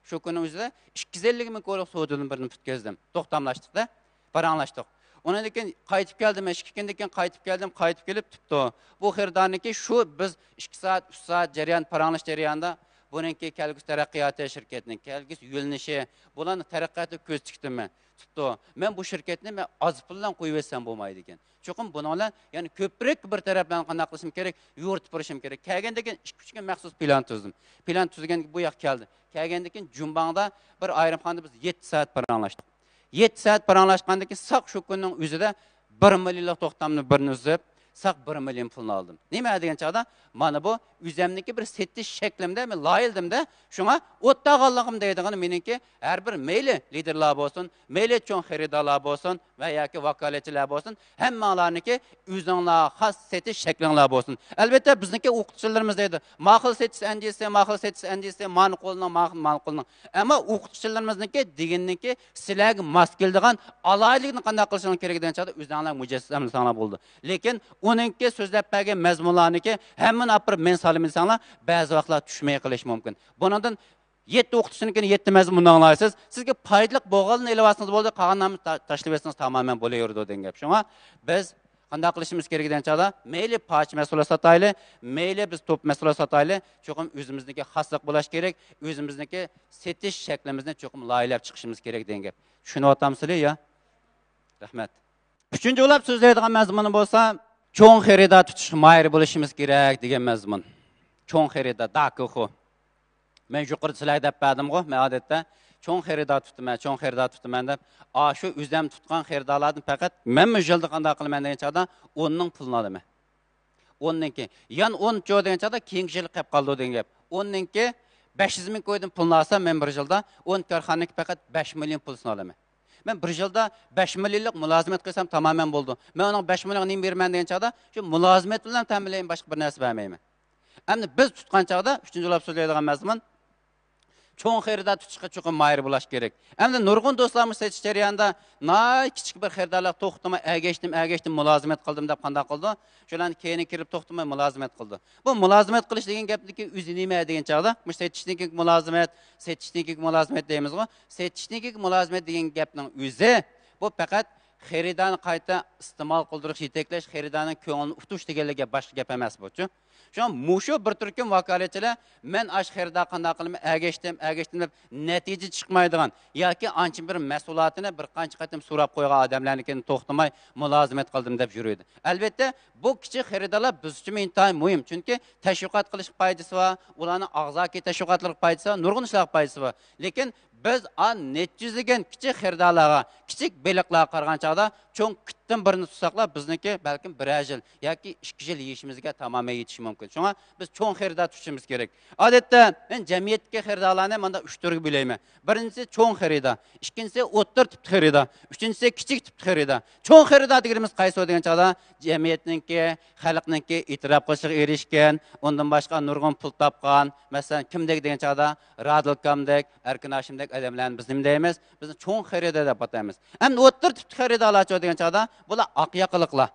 شۇ كۈننىڭ ئۆزىدە ئىككى يۈز ئەللىك مىڭ كويلۇق سودىدىن بىرنى پۈتكۈزدۈم. توختاملاشتۇقتا، پاراڭلاشتۇق. ئۇنىڭدىن كېيىن قايتىپ كەلدىم، ئىككى كۈندىن كېيىن قايتىپ كەلدىم، قايتىپ كېلىپ تۇپتۇ. بۇ خېرىدارنىڭكى شۇ بىز ئىككى سائەت، ئۈچ سائەت جەريان، پاراڭلىشىش جەريانىدا بۇنىڭكى كەلگۈسى تەرەققىياتى، شىركەتنىڭ كەلگۈسى يۆنىلىشى، بۇلارنىڭ تەرەققىياتىغا كۆز تىكتىممەن. تۇپتۇ. مەن بۇ شىركەتنى مەن ئاز پۇل بىلەن قويۇۋەتسەم بولمايدىكەن. چوقۇم بۇنىڭ بىلەن يەنە كۆپرەك بىر تەرەپلەرنى قانداق قىلىشىم كېرەك؟ يورۇتۇپ بېرىشىم كېرەك. كەلگەندىن كېيىن ئىككى، ئۈچ كۈن مەخسۇس پىلان تۈزدۈم. پىلان تۈزگەن بۇ ياققا كەلدى. كەلگەندىن كېيىن جۇڭباڭدا بىر ئايرىم خانىدا بىز يەتتە سائەت پاراڭلاشتۇق. يەتتە سائەت پاراڭلاشقاندىن كېيىن ساق شۇ كۈننىڭ ئۆزىدە بىر مىليونلۇق توختامنى بىرنى ئۈزۈپ، ساق بىر مىليون پۇلنى ئالدىم. نېمە دېگەن چاغدا، مانا بۇ ئۆزەمنىكى بىر سېتىش شەكلىمدە، مەن لايىھىلىدىمدە، شۇڭا ئوتتاغانلىقىم دەيدىغىنى مېنىڭكى ھەر بىر مەيلى لىدېرلار بولسۇن، مەيلى چوڭ خېرىدارلار بولسۇن ۋە ياكى ۋاكالەتچىلەر بولسۇن، ھەممىڭلارنىڭكى ئۆزۈڭلار خاس سېتىش شەكلىڭلار بولسۇن. ئەلۋەتتە، بىزنىڭكى ئوقۇتقۇچىلىرىمىز دەيدۇ، ماقۇل سېتىش ئەندىزىسى، ماقۇل سېتىش ئەندىزىسى، مانا قولنىڭ، ماقۇل، مانا قولنىڭ. ئەمما ئوقۇتقۇچىلىرىمىزنىڭكى دېگىنىنكى سىلەرگە ماس كېلىدىغان ئالاھىدىلىكنى قانداق قىلىشىڭلار كېرەك دېگەن چاغدا ئۆزۈڭلار مۇجەسسەملىسەڭلار بولىدۇ. لېكىن ئۇنىڭكى سۆزلەپ بەرگەن مەزمۇنلارنىڭكى ھەممىنى ئاپىرىپ مەن سالىمەن دېسەڭلار، بەزى ۋاقىتلار چۈشمەي قېلىشى مۇمكىن. بۇنىڭدىن يەتتە ئوقۇتقۇچىنىڭكىنى يەتتە مەزمۇن ئاڭلايسىز. سىزگە پايدىلىق بولغانلىرىنى ئېلىۋالسىڭىز بولدى، قالغانلارنى تا-، تاشلىۋەتسىڭىز تامامەن بولۇۋېرىدۇ دېگەن گەپ. شۇڭا بىز قانداق قىلىشىمىز كېرەك دېگەن چاغدا، مەيلى پارچە مەھسۇلات ساتايلى، مەيلى بىز توپ مەھسۇلات ساتايلى، چوقۇم ئۆزىمىزنىڭكى خاسلىق بولۇش كېرەك، ئۆزىمىزنىڭكى سېتىش شەكلىمىزنى چوقۇم لايىھەلەپ چىقىشىمىز كېرەك دېگەن گەپ. چۈشىنىۋاتامسىلەر يا؟ رەھمەت. ئۈچىنچى بولۇپ سۆزلەيدىغان مەزمۇنى بولسا، چوڭ خېرىدار تۇتۇشقا ماھىر بولۇشىمىز كېرەك دېگەن مەزمۇن. چوڭ خېرىدار، داكىخۇ. مەن يۇقىرىدا سىلەرگە دەپ بەردىمغۇ، مەن ئادەتتە چوڭ خېرىدار تۇتىمەن، چوڭ خېرىدار تۇتىمەن دەپ. ئاشۇ ئۆزۈم تۇتقان خېرىدارلاردىن پەقەت مەن مۇشۇ يىلدا قانداق قىلىمەن دېگەن چاغدا ئوننىڭ پۇلىنى ئالىمەن. ئوننىڭكى، يەنە ئون چو دېگەن چاغدا كېيىنكى يىلى قېلىپ قالىدۇ دېگەن گەپ. ئوننىڭكى بەش يۈز مىڭ كويدىن پۇلنى ئالسام، مەن بىر يىلدا ئون كارخانىنىڭكى پەقەت بەش مىليون پۇلىسىنى ئالىمەن. مەن بىر يىلدا بەش مىليونلۇق مۇلازىمەت قىلسام تامامەن بولىدۇ. مەن ئۇنىڭ بەش مىليونىغا نېمە بېرىمەن دېگەن چاغدا، شۇ مۇلازىمەت بىلەن تەمىنلەيمەن، باشقا بىر نەرسە بەرمەيمەن. ئەمدى بىز تۇتقان چاغدا، ئۈچىنچى بولۇپ سۆزلەيدىغان مەزمۇن، چوڭ خېرىدار تۇتۇشقا چوقۇم ماھىر بولۇش كېرەك. ئەمدى نۇرغۇن دوستلارمۇ سېتىش جەريانىدا ناھايىتى كىچىك بىر خېرىدارلار توختىماي ئەگەشتىم، ئەگەشتىم، مۇلازىمەت قىلدىم دەپ قانداق قىلىدۇ؟ شۇلارنى كەينىگە كىرىپ توختىماي مۇلازىمەت قىلىدۇ. بۇ مۇلازىمەت قىلىش دېگەن گەپنىڭكى ئۆزى نېمە دېگەن چاغدا، مۇشۇ سېتىشتىن كېيىنكى مۇلازىمەت، سېتىشتىن كېيىنكى مۇلازىمەت دەيمىزغۇ، سېتىشتىن كېيىنكى مۇلازىمەت دېگەن گەپنىڭ ئۆزى، بۇ پەقەت خېرىدارنى قايتا ئىستېمال قىلدۇرۇش، يېتەكلەش، خېرىدارنىڭ كۆڭلىنى ئۇتۇش دېگەنلىك گەپ، باشقا گەپ ئەمەس بۇچۇ. شۇڭا مۇشۇ بىر تۈركۈم ۋاكالەتچىلەر، مەن ئاشۇ خېرىدار قانداق قىلىمەن، ئەگەشتىم، ئەگەشتىم دەپ نەتىجە چىقمايدىغان ياكى ئانچە بىر مەھسۇلاتىنى بىر قانچە قېتىم سوراپ قويغان ئادەملەرنىڭكىنى توختىماي مۇلازىمەت قىلدىم دەپ يۈرىدۇ. ئەلۋەتتە، بۇ كىچىك خېرىدارلار بىز ئۈچۈن ئىنتايىن مۇھىم، چۈنكى تەشۋىقات قىلىشقا پايدىسى بار، ئۇلارنىڭ ئاغزاكى تەشۋىقاتلىرىغا پايدىسى بار، نۇرغۇن ئىشلارغا پايدىسى بار. لېكىن بىز ئا نەچچە يۈزلىگەن كىچىك خېرىدارلارغا، كىچىك بېلىقلارغا قارىغان چاغدا چوڭ قىتتىن بىرنى تۇتساقلا، بىزنىڭكى بەلكىم بىرەر يىل ياكى ئىككى يىل يېيىشىمىزگە تامامەن يېتىشى مۇمكىن. شۇڭا بىز چوڭ خېرىدار تۇتۇشىمىز كېرەك. ئادەتتە مەن جەمئىيەتتىكى خېرىدارلارنى مۇنداق ئۈچ تۈرگە بۆلەيمەن. بىرىنچىسى چوڭ خېرىدار، ئىككىنچىسى ئوتتۇرا تىپتىكى خېرىدار، ئۈچىنچىسى كىچىك تىپتىكى خېرىدار. چوڭ خېرىدار دېگىنىمىز قايسى دېگەن چاغدا، جەمئىيەتنىڭكى، خەلقنىڭكى ئېتىراپ قىلىشىغا ئېرىشكەن، ئۇندىن باشقا نۇرغۇن پۇل تاپقان، مەسىلەن، كىمدەك دېگەن چاغدا، رادىل كامدەك، ئەركىن ھاشىمدەك ئادەملەرنى بىز نېمە دەيمىز؟ بىز چوڭ خېرىدار دەپ ئاتايمىز. ئەمدى ئوتتۇرا تىپتىكى خېرىدارلارچۇ دېگەن چاغدا، بۇلار ئاق ياقىلىقلار.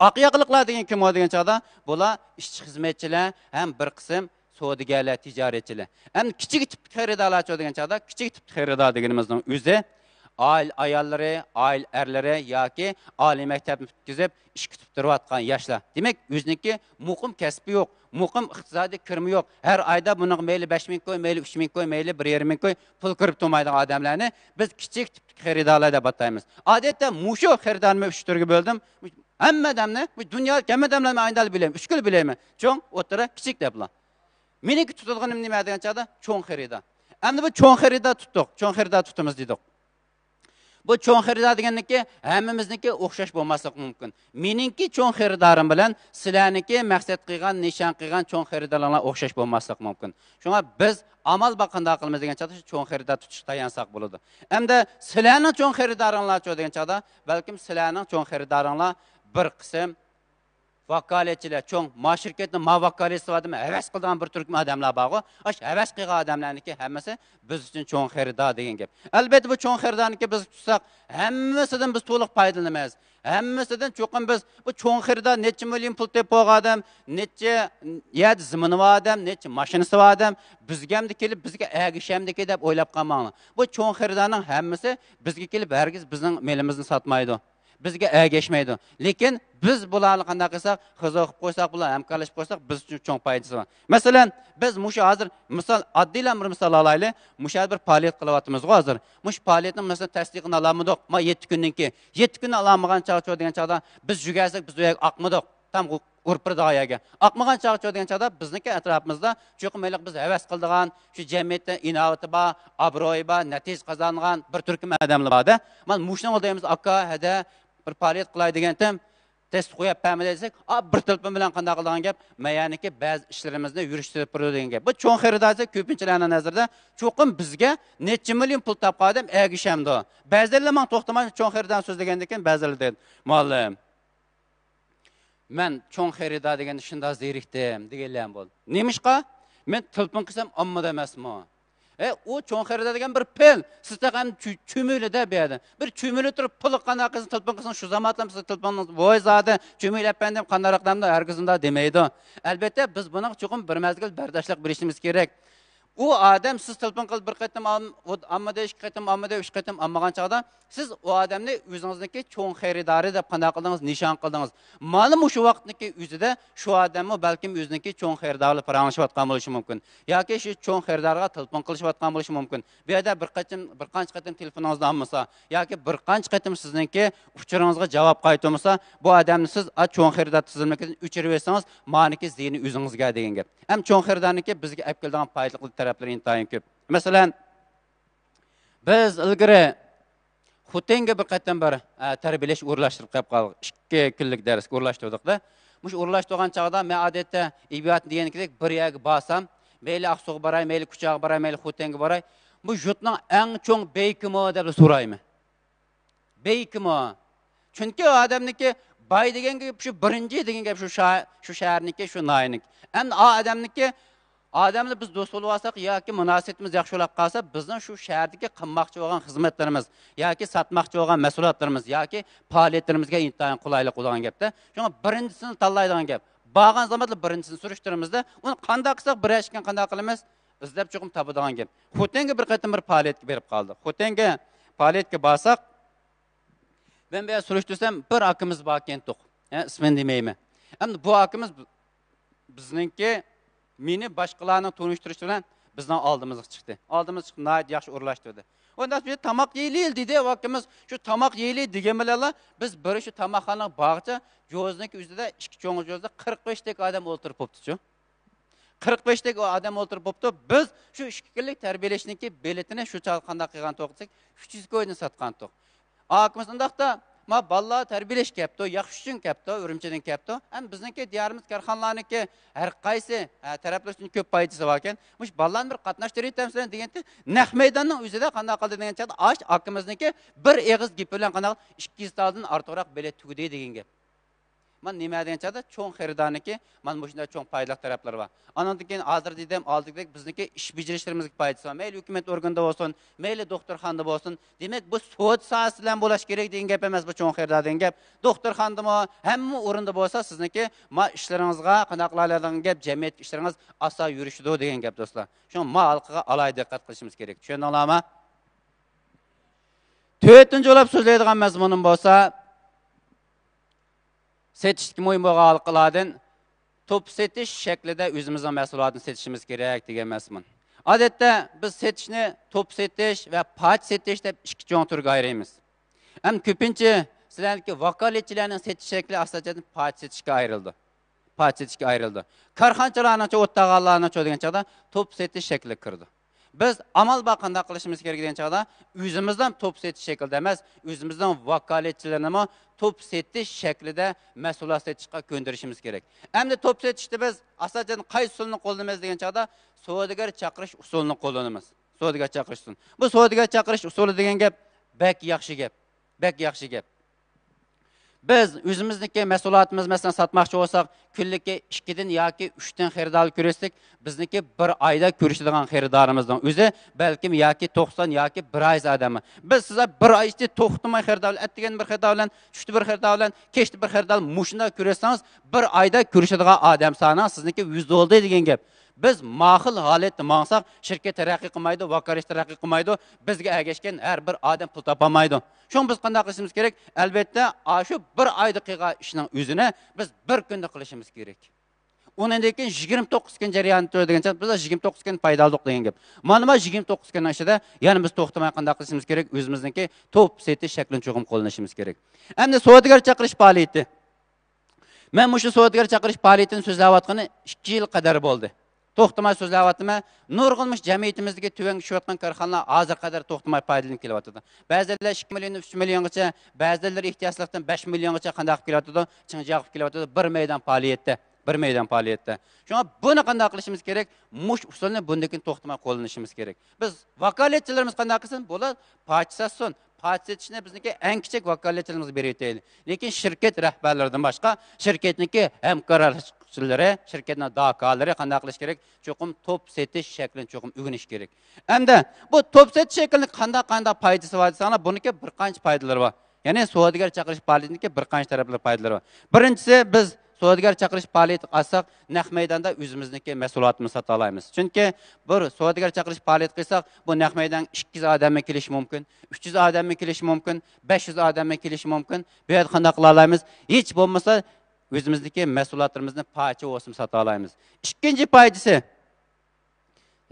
ئاق ياقىلىقلار دېگەن كىم ئۇ دېگەن چاغدا، بۇلار ئىشچى خىزمەتچىلەر ھەم بىر قىسىم سودىگەرلەر، تىجارەتچىلەر. ئەمدى كىچىك تىپتىكى خېرىدارلارچۇ دېگەن چاغدا، كىچىك تىپتىكى خېرىدار دېگىنىمىزنىڭ ئۆزى ئائىلە ئاياللىرى، ئائىلە ئەرلىرى ياكى ئالىي مەكتەپنى پۈتكۈزۈپ، ئىش كۈتۈپ تۇرۇۋاتقان ياشلار. دېمەك، ئۆزىنىڭكى مۇقىم كەسپى يوق، مۇقىم ئىقتىسادىي كىرىمى يوق. ھەر ئايدا بۇنىڭغا مەيلى بەش مىڭ كوي، مەيلى ئۈچ مىڭ كوي، مەيلى بىر يېرىم مىڭ كوي پۇل كىرىپ تۇرمايدىغان ئادەملەرنى بىز كىچىك تىپتىكى خېرىدارلار دەپ ئاتايمىز. ئادەتتە مۇشۇ خېرىدارنى مەن ئۈچ تۈرگە بۆلدۈم. ھەممە ئادەمنى، بۇ دۇنيادىكى ھەممە ئادەملەرنى ئاينىدىلا بىلەيمەن. ئۈچ خىل بىلەيمەن. چوڭ، ئوتتۇرا، كىچىك دەپلا. مېنىڭكى تۇتىدىغىنىم نېمە دېگەن چاغدا، چوڭ خېرىدار. ئەمدى بۇ چوڭ خېرىدار تۇتتۇق، چوڭ خېرىدار تۇتىمىز دېدۇق. بۇ چوڭ خېرىدار دېگەننىكى ھەممىمىزنىڭكى ئوخشاش بولماسلىقى مۇمكىن. مېنىڭكى چوڭ خېرىدارىم بىلەن سىلەرنىڭكى مەقسەت قىلغان، نىشان قىلغان چوڭ خېرىدارلىرىڭلار ئوخشاش بولماسلىقى مۇمكىن. شۇڭا بىز ئامال بار قانداق قىلىمىز دېگەن چاغدا شۇ چوڭ خېرىدار تۇتۇشقا تايانساق بولىدۇ. ئەمدى سىلەرنىڭ چوڭ خېرىدارىڭلارچۇ دېگەن چاغدا، بەلكىم سىلەرنىڭ چوڭ خېرىدارىڭلار بىر قىسىم ۋاكالەتچىلەر، چوڭ ما شىركەتنىڭ ما ۋاكالەتچىسى بار دەپ ھەۋەس قىلىدىغان بىر تۈركۈم ئادەملەر بارغۇ. ئاشۇ ھەۋەس قىلغان ئادەملەرنىڭكى ھەممىسى بىز ئۈچۈن چوڭ خېرىدار دېگەن گەپ. ئەلبەتتە، بۇ چوڭ خېرىدارنىڭكى بىز تۇتساق، ھەممىسىدىن بىز تولۇق پايدىلىنىمىز. ھەممىسىدىن چوقۇم بىز بۇ چوڭ خېرىدار نەچچە مىليون پۇل تېپىپ بولغان ئادەم، نەچچە يەردە زېمىنى بار ئادەم، نەچچە ماشىنىسى بار ئادەم، بىزگە ئەمدى كېلىپ، بىزگە ئەگىشەمدىكى دەپ ئويلاپ قالماڭلار. بۇ چوڭ خېرىدارنىڭ ھەممىسى بىزگە كېلىپ ھەرگىز بىزنىڭ مېلىمىزنى ساتمايدۇ. بىزگە ئەگەشمەيدۇ. لېكىن بىز بۇلارنى قانداق قىلساق، خىزىر قىلىپ قويساق، بۇلار ھەمكارلىشىپ قويساق، بىز ئۈچۈن چوڭ پايدىسى بار. مەسىلەن، بىز مۇشۇ ھازىر مىسال، ئاددىيلا بىر مىسال ئالايلى. مۇشۇ يەردە بىر پائالىيەت قىلىۋاتىمىزغۇ ھازىر. مۇشۇ پائالىيەتنىڭ، مەسىلەن، تەستىقىنى ئالالمىدۇق. ما يەتتە كۈندىن كېيىن. يەتتە كۈننى ئالالمىغان چاغچۇ دېگەن چاغدا بىز يۈگۈرسەك، بىز ئۇ يەرگە ئاقمىدۇق. تام ئۇرۇپ بېرىدىغان يەرگە. ئاقمىغان چاغچۇ دېگەن چاغدا بىزنىڭكى ئەتراپىمىزدا چوقۇم ھېلىقى بىز ھەۋەس قىلىدىغان، شۇ جەمئىيەتتە ئىناۋىتى بار، ئابرۇيى بار، نەتىجە قازانغان بىر تۈركۈم ئادەملەر بار-دە. مانا مۇشۇنىڭغا دەيمىز، ئاكا، ھەدە، بىر پائالىيەت قىلاي دېگەنتىم، تەستىق قويۇپ بەرمىدى دېسەك، ئا، بىر تېلېفون بىلەن قانداق قىلىدىغان گەپ، مەيەنىكى بەزى ئىشلىرىمىزنى يۈرۈشتۈرۈپ بېرىدۇ دېگەن گەپ. بۇ چوڭ خېرىدار دېسە، كۆپىنچىلەرنىڭ نەزىرىدە چوقۇم بىزگە نەچچە مىليون پۇل تاپقان ئادەم ئەگىشەمدۇ؟ بەزىلەر ماڭا توختىماي چوڭ خېرىدارنى سۆزلىگەندىن كېيىن بەزىلەر دەيدۇ، مۇئەللىم، مەن چوڭ خېرىدار دېگەندە شۇنداق زېرىكتىم دېگەنلەرمۇ بولدى. نېمىشقا؟ مەن تېلېفون قىلسام ئالمىدى ئەمەسمۇ؟ ئە، ئۇ چوڭ خېرىدار دېگەن بىر پىل. سىز تېخى ئەمدى چۈ-، چۈمۈلە-دە بۇ يەردە. بىر چۈمۈلە تۇرۇپ پۇلغا قانداق قىلسا تېلېفون قىلسىڭىز شۇ زامانلار سىز تېلېفوننىڭ ۋوي زادى، چۈمۈلە ئەپەندىم قانداقراق دەمدۇ، ھەرگىز ئۇنداق دېمەيدۇ. ئەلبەتتە، بىز بۇنىڭغا چوقۇم بىر مەزگىل بەرداشلىق بېرىشىمىز كېرەك. ئۇ ئادەم سىز تېلېفون قىلىپ بىر قېتىم ئال-، ئالمىدى، ئىككى قېتىم ئالمىدى، ئۈچ قېتىم ئالمىغان چاغدا، سىز ئۇ ئادەمنى ئۆزىڭىزنىڭكى چوڭ خېرىدارى دەپ قانداق قىلدىڭىز، نىشان قىلدىڭىز. مانا مۇشۇ ۋاقىتنىڭكى ئۆزىدە شۇ ئادەممۇ بەلكىم ئۆزىنىڭكى چوڭ خېرىدارى بىلەن پاراڭلىشىۋاتقان بولۇشى مۇمكىن. ياكى شۇ چوڭ خېرىدارغا تېلېفون قىلىشىۋاتقان بولۇشى مۇمكىن. بۇ يەردە بىر قېتىم، بىر قانچە قېتىم تېلېفونىڭىزنى ئالمىسا، ياكى بىر قانچە قېتىم سىزنىڭكى ئۇچۇرىڭىزغا جاۋاب قايتۇرمىسا، بۇ ئادەمنى سىز، ئا، چوڭ خېرىدار تىزىملىكىدىن ئۆچۈرۈۋەتسىڭىز، مانىكى زىيىنى ئۆزىڭىزگە دېگەن گەپ. ھەم چوڭ خېرىدارنىڭكى بىزگە ئەپ كېلىدىغان پايدىلىق تەرەپلىرى ئىنتايىن كۆپ. مەسىلەن، بىز ئىلگىرى خوتەنگە بىر قېتىم بىر، ئە، تەربىيەلەش ئورۇنلاشتۇرۇپ قېلىپ قالدۇق. ئىككى كۈنلۈك دەرسكە ئورۇنلاشتۇردۇق-دە. مۇشۇ ئورۇنلاشتۇرغان چاغدا مەن ئادەتتە ئىبادەت دېگەندەك بىر يەرگە بارسام، مەيلى ئاقسۇغا باراي، مەيلى كۇچاغا باراي، مەيلى خوتەنگە باراي، بۇ يۇرتنىڭ ئەڭ چوڭ بېيى كىمۇ دەپ سورايمەن. بېيى كىمۇ؟ چۈنكى ئۇ ئادەمنىڭكى باي دېگەن گەپ شۇ، بىرىنچى دېگەن گەپ شۇ شا-، شۇ شەھەرنىڭكى، شۇ ناھىيەنىڭكى. ئەمدى ئا ئادەمنىڭكى، ئادەملەر بىز دوست بولۇۋالساق ياكى مۇناسىۋىتىمىز ياخشى بولاپ قالسا، بىزنىڭ شۇ شەھەردىكى قىلماقچى بولغان خىزمەتلىرىمىز ياكى ساتماقچى بولغان مەھسۇلاتلىرىمىز ياكى پائالىيەتلىرىمىزگە ئىنتايىن قولايلىق بولىدىغان گەپتە. شۇڭا بىرىنچىسىنى تاللايدىغان گەپ. بارغان زاماندا بىرىنچىسىنى سۈرۈشتۈرىمىزدە، ئۇنى قانداق قىلساق بىر ئىكەن، قانداق قىلىمىز؟ ئىزدەپ چوقۇم تاپىدىغان گەپ. خوتەنگە بىر قېتىم بىر پائالىيەتكە بېرىپ قالدۇق. خوتەنگە پائالىيەتكە بارساق، مەن بۇ يەردە سۈرۈشتۈرسەم، بىر ئاكىمىز باركەنتۇق. ھە، ئىسمىنى دېمەيمەن. ئەمدى بۇ ئاكىمىز بىزنىڭكى، مېنى باشقىلارنىڭ تونۇشتۇرۇشى بىلەن بىزنىڭ ئالدىمىزغا چىقتى. ئالدىمىزغا چىقىپ، ناھايىتى ياخشى ئورۇنلاشتۇردى. ئۇنداق بىر تاماق يەيلى دېدى ئۇ ئاكىمىز. شۇ تاماق يەيلى دېگەن بىلەنلا بىز بىر شۇ تاماقخانىنىڭ باغچە جوزىنىڭكى ئۆزىدە ئىككى چوڭ جوزىدا قىرىق بەشتەك ئادەم ئولتۇرۇپ بوپتۇچۇ. قىرىق بەشتەك ئادەم ئولتۇرۇپ بوپتۇ. بىز شۇ ئىككى كۈنلۈك تەربىيەلەشنىڭكى بېلىتىنى شۇ چاغدا قانداق قىلغان توق دېسەك، ئۈچ يۈز كويدىن ساتقان توق. ئاكىمىز ئۇنداقتا، ما بالىلار تەربىيەلەشكە كەپتۇ، ياخشى ئۈچۈن كەپتۇ، ئۈرۈمچىدىن كەپتۇ. ھەم بىزنىڭكى دىيارىمىز كارخانىلارنىڭكى ھەر قايسى، ھە، تەرەپلىرى ئۈچۈن كۆپ پايدىسى باركەن. مۇشۇ بالىلارنى بىر قاتناشتۇرۇۋېتەمسىلەر دېگەنتى، نەق مەيداننىڭ ئۆزىدە قانداق قىلدى دېگەن چاغدا، ئاشۇ ئاكىمىزنىڭكى بىر ئېغىز گېپى بىلەن قانداق ئىككى يۈز تالدىن ئارتۇقراق بېلەت تۈگىدى دېگەن گەپ. مانا نېمە دېگەن چاغدا چوڭ خېرىدارنىڭكى مانا مۇشۇنداق چوڭ پايدىلىق تەرەپلىرى بار. ئانىڭدىن كېيىن ھازىر دېدىم، ئالدىدەك بىزنىڭكى ئىش بېجىرىشلىرىمىزگە پايدىسى بار. مەيلى ھۆكۈمەت ئورگىنىدا بولسۇن، مەيلى دوختۇرخانىدا بولسۇن. دېمەك، بۇ سودا ساھەسى بىلەن بولاش كېرەك دېگەن گەپ ئەمەس، بۇ چوڭ خېرىدار دېگەن گەپ. دوختۇرخانىدىمۇ، ھەممە ئورۇندا بولسا سىزنىڭكى ما ئىشلىرىڭىزغا قانداق قىلالايدىغان گەپ، جەمئىيەتتىكى ئىشلىرىڭىز ئاسا يۈرۈشىدۇ دېگەن گەپ، دوستلار. شۇڭا ما ھالقىغا ئالاھىدە دىققەت قىلىشىمىز كېرەك. چۈشەندىڭلارمۇ؟ تۆتىنچى بولۇپ سۆزلەيدىغان مەزمۇنۇم بولسا، سېتىشتىكى مۇھىم بولغان ھالقىلاردىن توپ سېتىش شەكلىدە ئۆزىمىزنىڭ مەھسۇلاتىنى سېتىشىمىز كېرەك دېگەن مەزمۇن. ئادەتتە بىز سېتىشنى توپ سېتىش ۋە پارچە سېتىش دەپ ئىككى چوڭ تۈرگە ئايرىمىز. ھەم كۆپىنچە سىلەرنىڭكى ۋاكالەتچىلەرنىڭ سېتىش شەكلى ئاساسەن پارچە سېتىشكە ئايرىلىدۇ. پارچە سېتىشكە ئايرىلىدۇ. كارخانىچىلارنىڭچۇ، ئوتتاغانلارنىڭچۇ دېگەن چاغدا توپ سېتىش شەكلىگە كىرىدۇ. بىز ئامال بار قانداق قىلىشىمىز كېرەك دېگەن چاغدا، ئۆزىمىزنىڭ توپ سېتىش شەكلىدە ئەمەس، ئۆزىمىزنىڭ ۋاكالەتچىلىرىنىمۇ توپ سېتىش شەكلىدە مەھسۇلات سېتىشقا كۆندۈرۈشىمىز كېرەك. ئەمدى توپ سېتىشتا بىز ئاساسەن قايسى ئۇسۇلنى قوللىنىمىز دېگەن چاغدا، سودىگەر چاقىرىش ئۇسۇلىنى قوللىنىمىز. سودىگەر چاقىرىش ئۇسۇلى. بۇ سودىگەر چاقىرىش ئۇسۇلى دېگەن گەپ بەك ياخشى گەپ. بەك ياخشى گەپ. بىز ئۆزىمىزنىڭكى مەھسۇلاتىمىز، مەسىلەن، ساتماقچى بولساق، كۈنلۈكى ئىككىدىن ياكى ئۈچتىن خېرىدارلار كۆرسەتسەك، بىزنىڭكى بىر ئايدا كۆرۈشىدىغان خېرىدارىمىزنىڭ ئۆزى بەلكىم ياكى توقسان ياكى بىر ئايسى ئادەممۇ. بىز سىزلەر بىر ئاي ئىچىدە توختىماي خېرىدار بىلەن، ئەتىگەن بىر خېرىدار بىلەن، چۈشتە بىر خېرىدار بىلەن، كەچتە بىر خېرىدار بىلەن مۇشۇنداق كۆرۈشسىڭىز، بىر ئايدا كۆرۈشىدىغان ئادەم سانى سىزنىڭكى يۈز بولدى دېگەن گەپ. بىز ماقۇل ھالەتتە ماڭساق، شىركەت تەرەققىي قىلمايدۇ، ۋاكالەت تەرەققىي قىلمايدۇ، بىزگە ئەگەشكەن ھەر بىر ئادەم پۇل تاپالمايدۇ. شۇڭا بىز قانداق قىلىشىمىز كېرەك؟ ئەلۋەتتە، ئاشۇ بىر ئايدا قىلغان ئىشنىڭ ئۆزىنى بىز بىر كۈندە قىلىشىمىز كېرەك. ئۇنىڭدىن كېيىن يىگىرمە توققۇز كۈن جەريانىدا تۇر دېگەن چاغدا، بىز يىگىرمە توققۇز كۈن پايدا ئالدۇق دېگەن گەپ. مانا ما يىگىرمە توققۇز كۈننىڭ ئىچىدە يەنە بىز توختىماي قانداق قىلىشىمىز كېرەك؟ ئۆزىمىزنىڭكى توپ سېتىش شەكلىنى چوقۇم قوللىنىشىمىز كېرەك. ئەمدى سودىگەر چاقىرىش پائالىيىتى. مەن مۇشۇ سودىگەر چاقىرىش پائالىيىتىنى سۆزلەۋاتقىنى ئىككى يىل قەدەر بولدى. توختىماي سۆزلەۋاتىمەن. نۇرغۇن مۇشۇ جەمئىيىتىمىزدىكى تۆۋەن چۈشۈۋاتقان كارخانىلار ھازىرغا قەدەر توختىماي پايدىلىنىپ كېلىۋاتىدۇ. بەزىلەر ئىككى مىليون، ئۈچ مىليونغىچە، بەزىلىرى ئېھتىياتسىزلىقتىن بەش مىليونغىچە قانداق قىلىپ كېلىۋاتىدۇ، چىڭجياڭ قىلىپ كېلىۋاتىدۇ، بىر مەيدان پائالىيەتتە. بىر مەيدان پائالىيەتتە. شۇڭا بۇنى قانداق قىلىشىمىز كېرەك؟ مۇشۇ ئۇسۇلنى بۇندىن كېيىن توختىماي قوللىنىشىمىز كېرەك. بىز ۋاكالەتچىلىرىمىز قانداق قىلسۇن؟ بۇلار پاچە ساتسۇن. پاچە سېتىشنى بىزنىڭكى ئەڭ كىچىك ۋاكالەتچىلىرىمىزگە بېرىۋېتەيلى. لېكىن شىركەت رەھبەرلىرىدىن باشقا، شىركەتنىڭكى ھەمكارلاشقۇچىلىرى، شىركەتنىڭ داكالىرى قانداق قىلىش كېرەك؟ چوقۇم توپ سېتىش شەكلىنى چوقۇم ئۆگىنىش كېرەك. ئەمدى بۇ توپ سېتىش شەكلىنىڭ قانداق، قانداق پايدىسى بار دېسەڭلار، بۇنىڭكى بىر قانچە پايدىلىرى بار. يەنى سودىگەر چاقىرىش پائالىيىتىنىڭكى بىر قانچە تەرەپلىرى، پايدىلىرى بار. بىرىنچىسى، بىز سودىگەر چاقىرىش پائالىيىتىگە ئالساق، نەق مەيداندا ئۆزىمىزنىڭكى مەھسۇلاتىمىزنى ساتالايمىز. چۈنكى بىر سودىگەر چاقىرىش پائالىيىتى قىلساق، بۇ نەق مەيدانغا ئىككى يۈز ئادەممۇ كېلىشى مۇمكىن، ئۈچ يۈز ئادەممۇ كېلىشى مۇمكىن، بەش يۈز ئادەممۇ كېلىشى مۇمكىن. بۇ يەردە قانداق قىلالايمىز؟ ھېچ بولمىسا ئۆزىمىزدىكى مەھسۇلاتلىرىمىزنى پارچە بولسىمۇ ساتالايمىز. ئىككىنچى پايدىسى،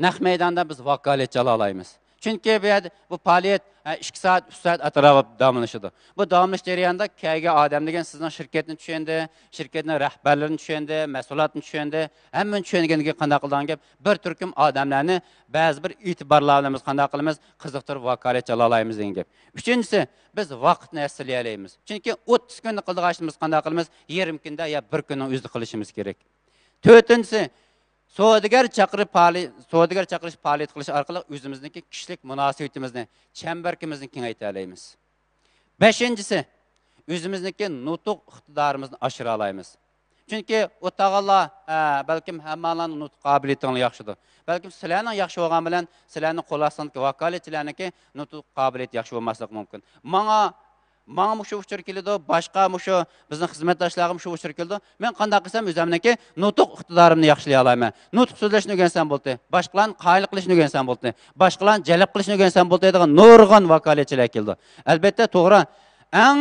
نەق مەيداندا بىز ۋاكالەتچى ئالالايمىز. چۈنكى بۇ يەردە بۇ پائالىيەت، ھە، ئىككى سائەت، ئۈچ سائەت ئەتراپىدا داۋاملىشىدۇ. بۇ داۋاملىشىش جەريانىدا كەلگەن ئادەم دېگەن سىزنىڭ شىركەتنى چۈشەندى، شىركەتنىڭ رەھبەرلىرىنى چۈشەندى، مەھسۇلاتنى چۈشەندى، ھەممىنى چۈشەنگەندىن كېيىن قانداق قىلىدىغان گەپ؟ بىر تۈركۈم ئادەملەرنى بەزى بىر ئېتىبارلار بىلەن بىز قانداق قىلىمىز؟ قىزىقتۇرۇپ ۋاكالەتچى ئالالايمىز دېگەن گەپ. ئۈچىنچىسى، بىز ۋاقىتنى ھەسسىلىيەلەيمىز. چۈنكى ئوتتۇز كۈندە قىلىدىغان ئىشنى بىز قانداق قىلىمىز؟ يېرىم كۈندە يا بىر كۈننىڭ ئۆزىدە قىلىشىمىز كېرەك. تۆتىنچىسى، سودىگەر چاقىرىپ پائالىي-، سودىگەر چاقىرىش پائالىيىتى قىلىش ئارقىلىق ئۆزىمىزنىڭكى كىشىلىك مۇناسىۋىتىمىزنى، چەمبىرىكىمىزنى كېڭەيتەلەيمىز. بەشىنچىسى، ئۆزىمىزنىڭكى نۇتۇق ئىقتىدارىمىزنى ئاشۇرالايمىز. چۈنكى ئولتۇرغانلار، ھە، بەلكىم ھەممەڭلارنىڭ نۇتۇق قابىلىيىتىڭلار ياخشىدۇر. بەلكىم سىلەرنىڭ ياخشى بولغان بىلەن سىلەرنىڭ قول ئاستىڭدىكى ۋاكالەتچىلەرنىڭكى نۇتۇق قابىلىيىتى ياخشى بولماسلىقى مۇمكىن. ماڭا ماڭا مۇشۇ ئۇچۇر كېلىدۇ، باشقا مۇشۇ بىزنىڭ خىزمەتداشلارغا مۇشۇ ئۇچۇر كېلىدۇ. مەن قانداق قىلسام ئۆزۈمنىڭكى نۇتۇق ئىقتىدارىمنى ياخشىلايالايمەن؟ نۇتۇق سۆزلەشنى ئۆگەنسەم بولدى، باشقىلارنى قايىل قىلىشنى ئۆگەنسەم بولدى، باشقىلارنى جەلپ قىلىشنى ئۆگەنسەم بولدى دەيدىغان نۇرغۇن ۋاكالەتچىلەر كېلىدۇ. ئەلۋەتتە، توغرا، ئەڭ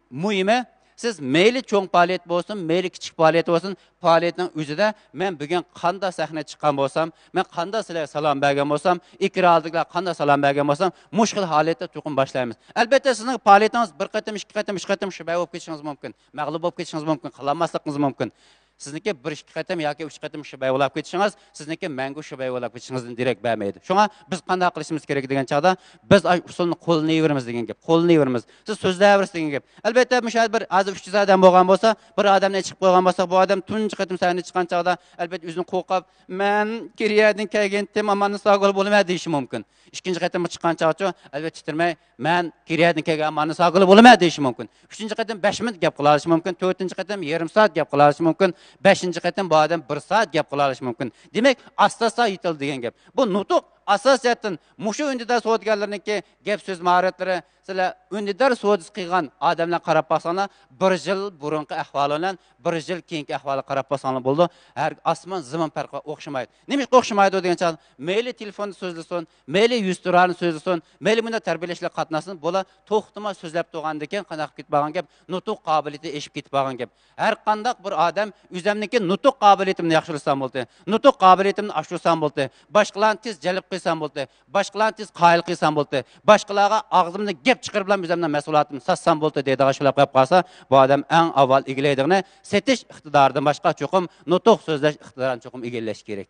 مۇھىمى، سىز مەيلى چوڭ پائالىيەت بولسۇن، مەيلى كىچىك پائالىيەت بولسۇن، پائالىيەتنىڭ ئۆزىدە مەن بۈگۈن قانداق سەھنىگە چىققان بولسام، مەن قانداق سىلەرگە سالام بەرگەن بولسام، ئېكران ئالدىدىكىلەرگە قانداق سالام بەرگەن بولسام، مۇشۇ خىل ھالەتتە چوقۇم باشلايمىز. ئەلۋەتتە، سىزنىڭ پائالىيىتىڭىز بىر قېتىم، ئىككى قېتىم، ئۈچ قېتىم شۇ بەي بولۇپ كېتىشىڭىز مۇمكىن، مەغلۇپ بولۇپ كېتىشىڭىز مۇمكىن، قىلالماسلىقىڭىز مۇمكىن. سىزنىڭكى بىر ئىككى قېتىم ياكى ئۈچ قېتىم شۇ بەي بولاپ كېتىشىڭىز، سىزنىڭكى مەڭگۈ شۇ بەي بولاپ كېتىشىڭىزدىن دېرەك بەرمەيدۇ. شۇڭا بىز قانداق قىلىشىمىز كېرەك دېگەن چاغدا، بىز ئاي ئۇسۇلنى قوللىنىۋېرىمىز دېگەن گەپ، قوللىنىۋېرىمىز. سىز سۆزلەۋېرىسىز دېگەن گەپ. ئەلۋەتتە، مۇشۇ بىر ھازىر ئۈچ يۈز ئادەم بولغان بولسا، بىر ئادەمنى چىقىپ قويغان بولساق، بۇ ئادەم تۇنجى قېتىم سەھنىگە چىققان چاغدا، ئەلۋەتتە، ئۆزىنى قوقۇپ، مەن كېرىيەدىن كەلگەنتىم، ئاماندا ساغ بول، بولىمەن دېيىشى مۇمكىن. ئىككىنچى قېتىمغا چىققان چاغچۇ، ئەلۋەتتە، تىترىمەي، مەن كېرىيەدىن كەلگەن، ئاماندا ساغ بول، بولىمەن دېيىشى مۇمكىن. ئۈچىنچى قېتىم بەش مىنۇت گەپ قىلالىشى مۇمكىن، تۆتىنچى قېتىم يېرىم سائەت گەپ قىلالىشى مۇمكىن، بەشىنچى قېتىم بۇ ئادەم بىر سائەت گەپ قىلالىشى مۇمكىن. دېمەك، ئاستا-ئاستا يېتىلىدۇ دېگەن گەپ. بۇ نۇتۇق ئاساسىيەتتىن مۇشۇ ئۈندىدار سودىگەرلىرىنىڭكى گەپ سۆز ماھارەتلىرى، سىلەر ئۈندىدار سودىسى قىلغان ئادەملەرگە قاراپ باقساڭلار، بىر يىل بۇرۇنقى ئەھۋالى بىلەن بىر يىل كېيىنكى ئەھۋالىغا قاراپ باقساڭلار بولىدۇ. ھەر ئاسمان زېمىن پەرقى ئوخشىمايدۇ. نېمىشقا ئوخشىمايدۇ دېگەن چاغدا، مەيلى تېلېفوندا سۆزلىسۇن، مەيلى يۈزتۇرانە سۆزلىسۇن، مەيلى مۇنداق تەربىيەلەشلەرگە قاتناشسۇن، بۇلار توختىماي سۆزلەپ تۇرغاندىن كېيىن قانداق قىلىپ كېتىپ بارغان گەپ، نۇتۇق قابىلىيىتى ئېشىپ كېتىپ بارغان گەپ. ھەر قانداق بىر ئادەم ئۆزەمنىڭكى نۇتۇق قابىلىيىتىمنى ياخشىلىسام بولدى، نۇتۇق قابىلىيىتىمنى ئاشۇرسام بولدى، باشقىلارنى تېز جەلپ قىلسام بولدى، باشقىلارنى تېز قايىل قىلسام بولدى، باشقىلارغا ئاغزىمنى گەپ چىقىرىپلا ئۆزۈمنىڭ مەھسۇلاتىمنى ساتسام بولدى دەيدىغان شۇنداق قىلىپ قالسا، بۇ ئادەم ئەڭ ئاۋۋال ئىگىلەيدىغىنى سېتىش ئىقتىدارىدىن باشقا چوقۇم نۇتۇق سۆزلەش ئىقتىدارىنى چوقۇم ئىگىلەش كېرەك.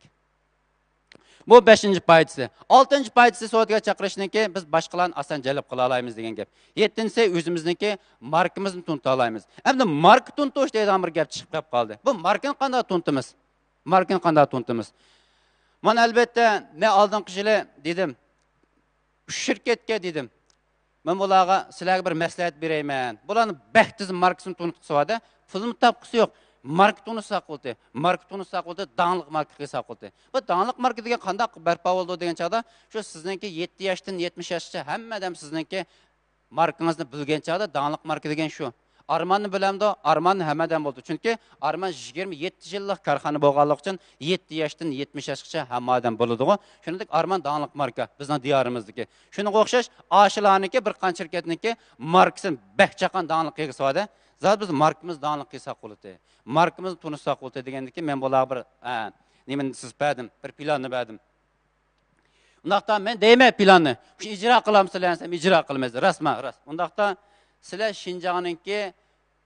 بۇ بەشىنچى پايدىسى. ئالتىنچى پايدىسى سودىگەر چاقىرىشنىڭكى، بىز باشقىلارنى ئاسان جەلپ قىلالايمىز دېگەن گەپ. يەتتىنچىسى، ئۆزىمىزنىڭكى ماركىمىزنى تونۇتالايمىز. ئەمدى ماركا تونۇتۇش دەيدىغان بىر گەپ چىقىپ كەپ قالدى. بۇ ماركىنى قانداق تونۇتىمىز؟ ماركىنى قانداق تونۇتىمىز؟ مانا، ئەلۋەتتە، نە ئالدىنقى يىلى دېدىم، ئۈچ شىركەتكە دېدىم. مەن بۇلارغا، سىلەرگە بىر مەسلىھەت بېرەيمەن. بۇلارنىڭ بەك تېز ماركىسىنى تونۇتقۇسى بار-دە، پۇلمۇ تاپقۇسى يوق. ماركا تونۇتساق بولدى. ماركا تونۇتساق بولدى، داڭلىق ماركا قىلساق بولدى. بۇ داڭلىق ماركا دېگەن قانداق بەرپا بولىدۇ دېگەن چاغدا، شۇ سىزنىڭكى يەتتە ياشتىن يەتمىش ياشقىچە ھەممە ئادەم سىزنىڭكى ماركىڭىزنى بىلگەن چاغدا، داڭلىق ماركا دېگەن شۇ. ئارماننى بىلەمدۇ؟ ئارمان ھەممە ئادەم بولىدۇ. چۈنكى ئارمان يىگىرمە يەتتە يىللىق كارخانا بولغانلىقى ئۈچۈن، يەتتە ياشتىن يەتمىش ياشقىچە ھەممە ئادەم بولىدىغۇ. شۇنىڭدەك ئارمان داڭلىق ماركا بىزنىڭ دىيارىمىزدىكى. شۇنىڭغا ئوخشاش ئاشۇلارنىڭكى، بىر قانچە شىركەتنىڭكى ماركىسىنى بەك چاققان داڭلىق قىلغۇسى بار-دە. زادى بىز ماركىمىزنى داڭلىق قىلساق بولىدۇ. ماركىمىزنى تونۇتساق بولىدۇ دېگەندىكى مەن بۇلارغا بىر، ئە، نېمىنى سىزىپ بەردىم، بىر پىلاننى بەردىم. ئۇنداقتا مەن دەيمەن پىلاننى، شۇ ئىجرا قىلامسىلەر دېسەم، ئىجرا قىلىمىز. راستما؟ راست. ئۇنداقتا سىلەر شىنجاڭنىڭكى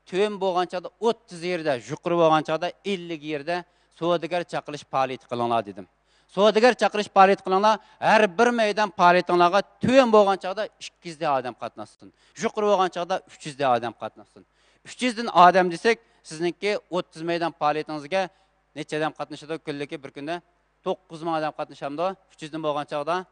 تۆۋەن بولغان چاغدا ئوتتۇز يېرىدە، يۇقىرى بولغان چاغدا ئەللىك يېرىدە سودىگەر چاقىرىش پائالىيىتى قىلىڭلار دېدىم. سودىگەر چاقىرىش پائالىيىتى قىلىڭلار، ھەر بىر مەيدان پائالىيىتىڭلارغا تۆۋەن بولغان چاغدا ئىككى يۈزدە ئادەم قاتناشسۇن. يۇقىرى بولغان چاغدا ئۈچ يۈزدە ئادەم قاتناشسۇن. ئۈچ يۈزدىن ئادەم دېسەك، سىزنىڭكى ئوتتۇز مەيدان پائالىيىتىڭىزگە نەچچە ئادەم قاتنىشىدۇ؟ كۈنلۈكى بىر كۈندە توققۇز مىڭ ئادەم قاتنىشامدۇ؟ ئۈچ يۈزدىن بولغان چاغدا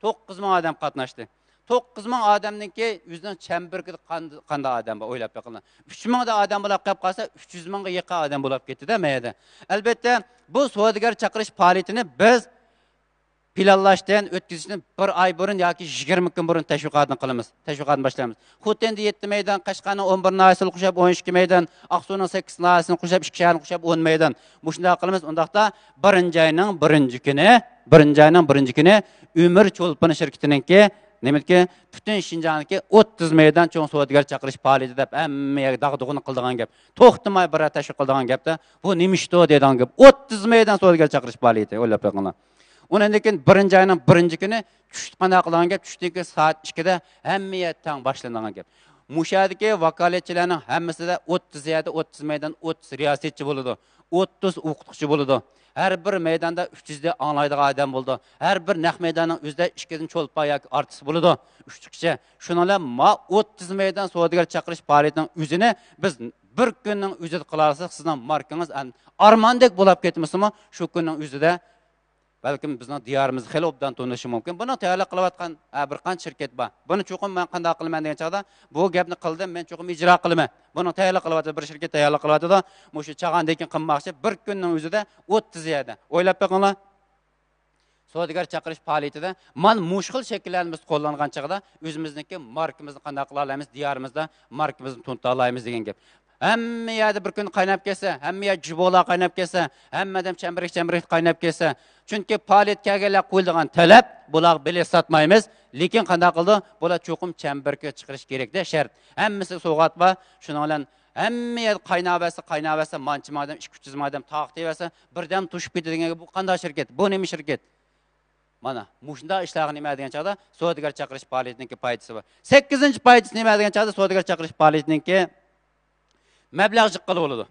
توققۇز مىڭ ئادەم قاتناشتى. توققۇز مىڭ ئادەمنىڭكى ئۆزىنىڭ چەمبىرىكىدە قان-، قانداق ئادەم بار؟ ئويلاپ بېقىڭلار. ئۈچ مىڭدا ئادەم بولاپ قېلىپ قالسا، ئۈچ يۈز مىڭغا يېقىن ئادەم بولاپ كېتىدۇ مەيەدە. ئەلۋەتتە، بۇ سودىگەر چاقىرىش پائالىيىتىنى بىز پىلانلاشتىن، ئۆتكۈزۈشتىن بىر ئاي بۇرۇن ياكى يىگىرمە كۈن بۇرۇن تەشۋىقاتنى قىلىمىز. تەشۋىقاتنى باشلايمىز. خوتەندە يەتتە مەيدان، قەشقەرنىڭ ئون بىر ناھىيەسىنى قوشۇپ ئون ئىككى مەيدان، ئاقسۇنىڭ سەككىز ناھىيەسىنى قوشۇپ ئىككى شەھەرنى قوشۇپ ئون مەيدان. مۇشۇنداق قىلىمىز. ئۇنداقتا بىرىنچى ئاينىڭ بىرىنچى كۈنى، بىرىنچى ئاينىڭ بىرىنچى كۈنى ئۆمۈر چولپىنى شىركىتىنىڭكى، نېمىدىكى، پۈتۈن شىنجاڭدىكى ئوتتۇز مەيدان چوڭ سودىگەر چاقىرىش پائالىيىتى دەپ ھەممە يەرگە داغدۇغىنى قىلىدىغان گەپ. توختىماي بىر تەشۋىق قىلىدىغان گەپتە، بۇ نېمىشتۇ دەيدىغان گەپ. ئوتتۇز مەيدان سودىگەر چاقىرىش پائالىيىتى، ئويلاپ بېقىڭلار. ئۇنىڭدىن كېيىن بىرىنچى ئاينىڭ بىرىنچى كۈنى چۈشتە قانداق قىلىدىغان گەپ؟ چۈشتىن كېيىن سائەت ئىككىدە ھەممە يەر تەڭ باشلىنىدىغان گەپ. مۇشۇ يەردىكى ۋاكالەتچىلەرنىڭ ھەممىسىدە ئوتتۇز يەردە ئوتتۇز مەيدان، ئوتتۇز رىياسەتچى بولىدۇ، ئوتتۇز ئوقۇتقۇچى بولىدۇ. ھەر بىر مەيداندا ئۈچ يۈزدە ئاڭلايدىغان ئادەم بولىدۇ. ھەر بىر نەق مەيداننىڭ ئۆزىدە ئىككىدىن چولپان ياكى ئارتىس بولىدۇ. ئۈچ كىشى. شۇنىڭ بىلەن ما ئوتتۇز مەيدان سودىگەر چاقىرىش پائالىيىتىنىڭ ئۆزىنى بىز بىر كۈننىڭ ئۆزىدە قىلالىساق، سىزنىڭ ماركىڭىز ئەن-، ئارماندەك بولاپ كەتمىسىمۇ، شۇ كۈننىڭ ئۆزىدە بەلكىم بىزنىڭ دىيارىمىزغا خېلى ئوبدان تونۇشى مۇمكىن. بۇنى تەييارلىق قىلىۋاتقان، ئە، بىر قانچە شىركەت بار. بۇنى چوقۇم مەن قانداق قىلىمەن دېگەن چاغدا، بۇ گەپنى قىلدىم، مەن چوقۇم ئىجرا قىلىمەن. بۇنى تەييارلىق قىلىۋاتىدۇ، بىر شىركەت تەييارلىق قىلىۋاتىدۇ. مۇشۇ چاغاندىن كېيىن قىلماقچى، بىر كۈننىڭ ئۆزىدە ئوتتۇز يەردە. ئويلاپ بېقىڭلار. سودىگەر چاقىرىش پائالىيىتىدە مانا مۇشۇ خىل شەكىللەرنى بىز قوللانغان چاغدا، ئۆزىمىزنىڭكى ماركىمىزنى قانداق قىلالايمىز، دىيارىمىزدا ماركىمىزنى تونۇتالايمىز دېگەن گەپ. ھەممە يەردە بىر كۈن قايناپ كەتسە، ھەممە يەر جۇبولا قايناپ كەتسە، ھەممە ئادەم چەمبىرىك، چەمبىرىك قايناپ كەتسە، چۈنكى پائالىيەتكە كەلگەنلەر قويىدىغان تەلەپ، بۇلارغا بېلەت ساتمايمىز، لېكىن قانداق قىلىدۇ؟ بۇلار چوقۇم چەمبىرىككە چىقىرىش كېرەكتە، شەرت. ھەممىسىگە سوۋغات بار. شۇنىڭ بىلەن ھەممە يەر قايناۋەرسە، قايناۋەرسە، مانچە مىڭ ئادەم، ئىككى يۈز مىڭ ئادەم تارقىتىۋەرسە، بىردەم توشۇپ كېتىدىغەن گەپ. بۇ قانداق شىركەت؟ بۇ نېمە شىركەت؟ مانا مۇشۇنداق ئىشلارغا نېمە دېگەن چاغدا سودىگەر چاقىرىش پائالىيىتىنىڭكى پايدىسى بار. سەككىزىنچى پايدىسى نېمە دېگەن چاغدا سودىگەر چاقىرىش پائالىيىتىنىڭكى مەبلەغ جىققىلى بولىدۇ.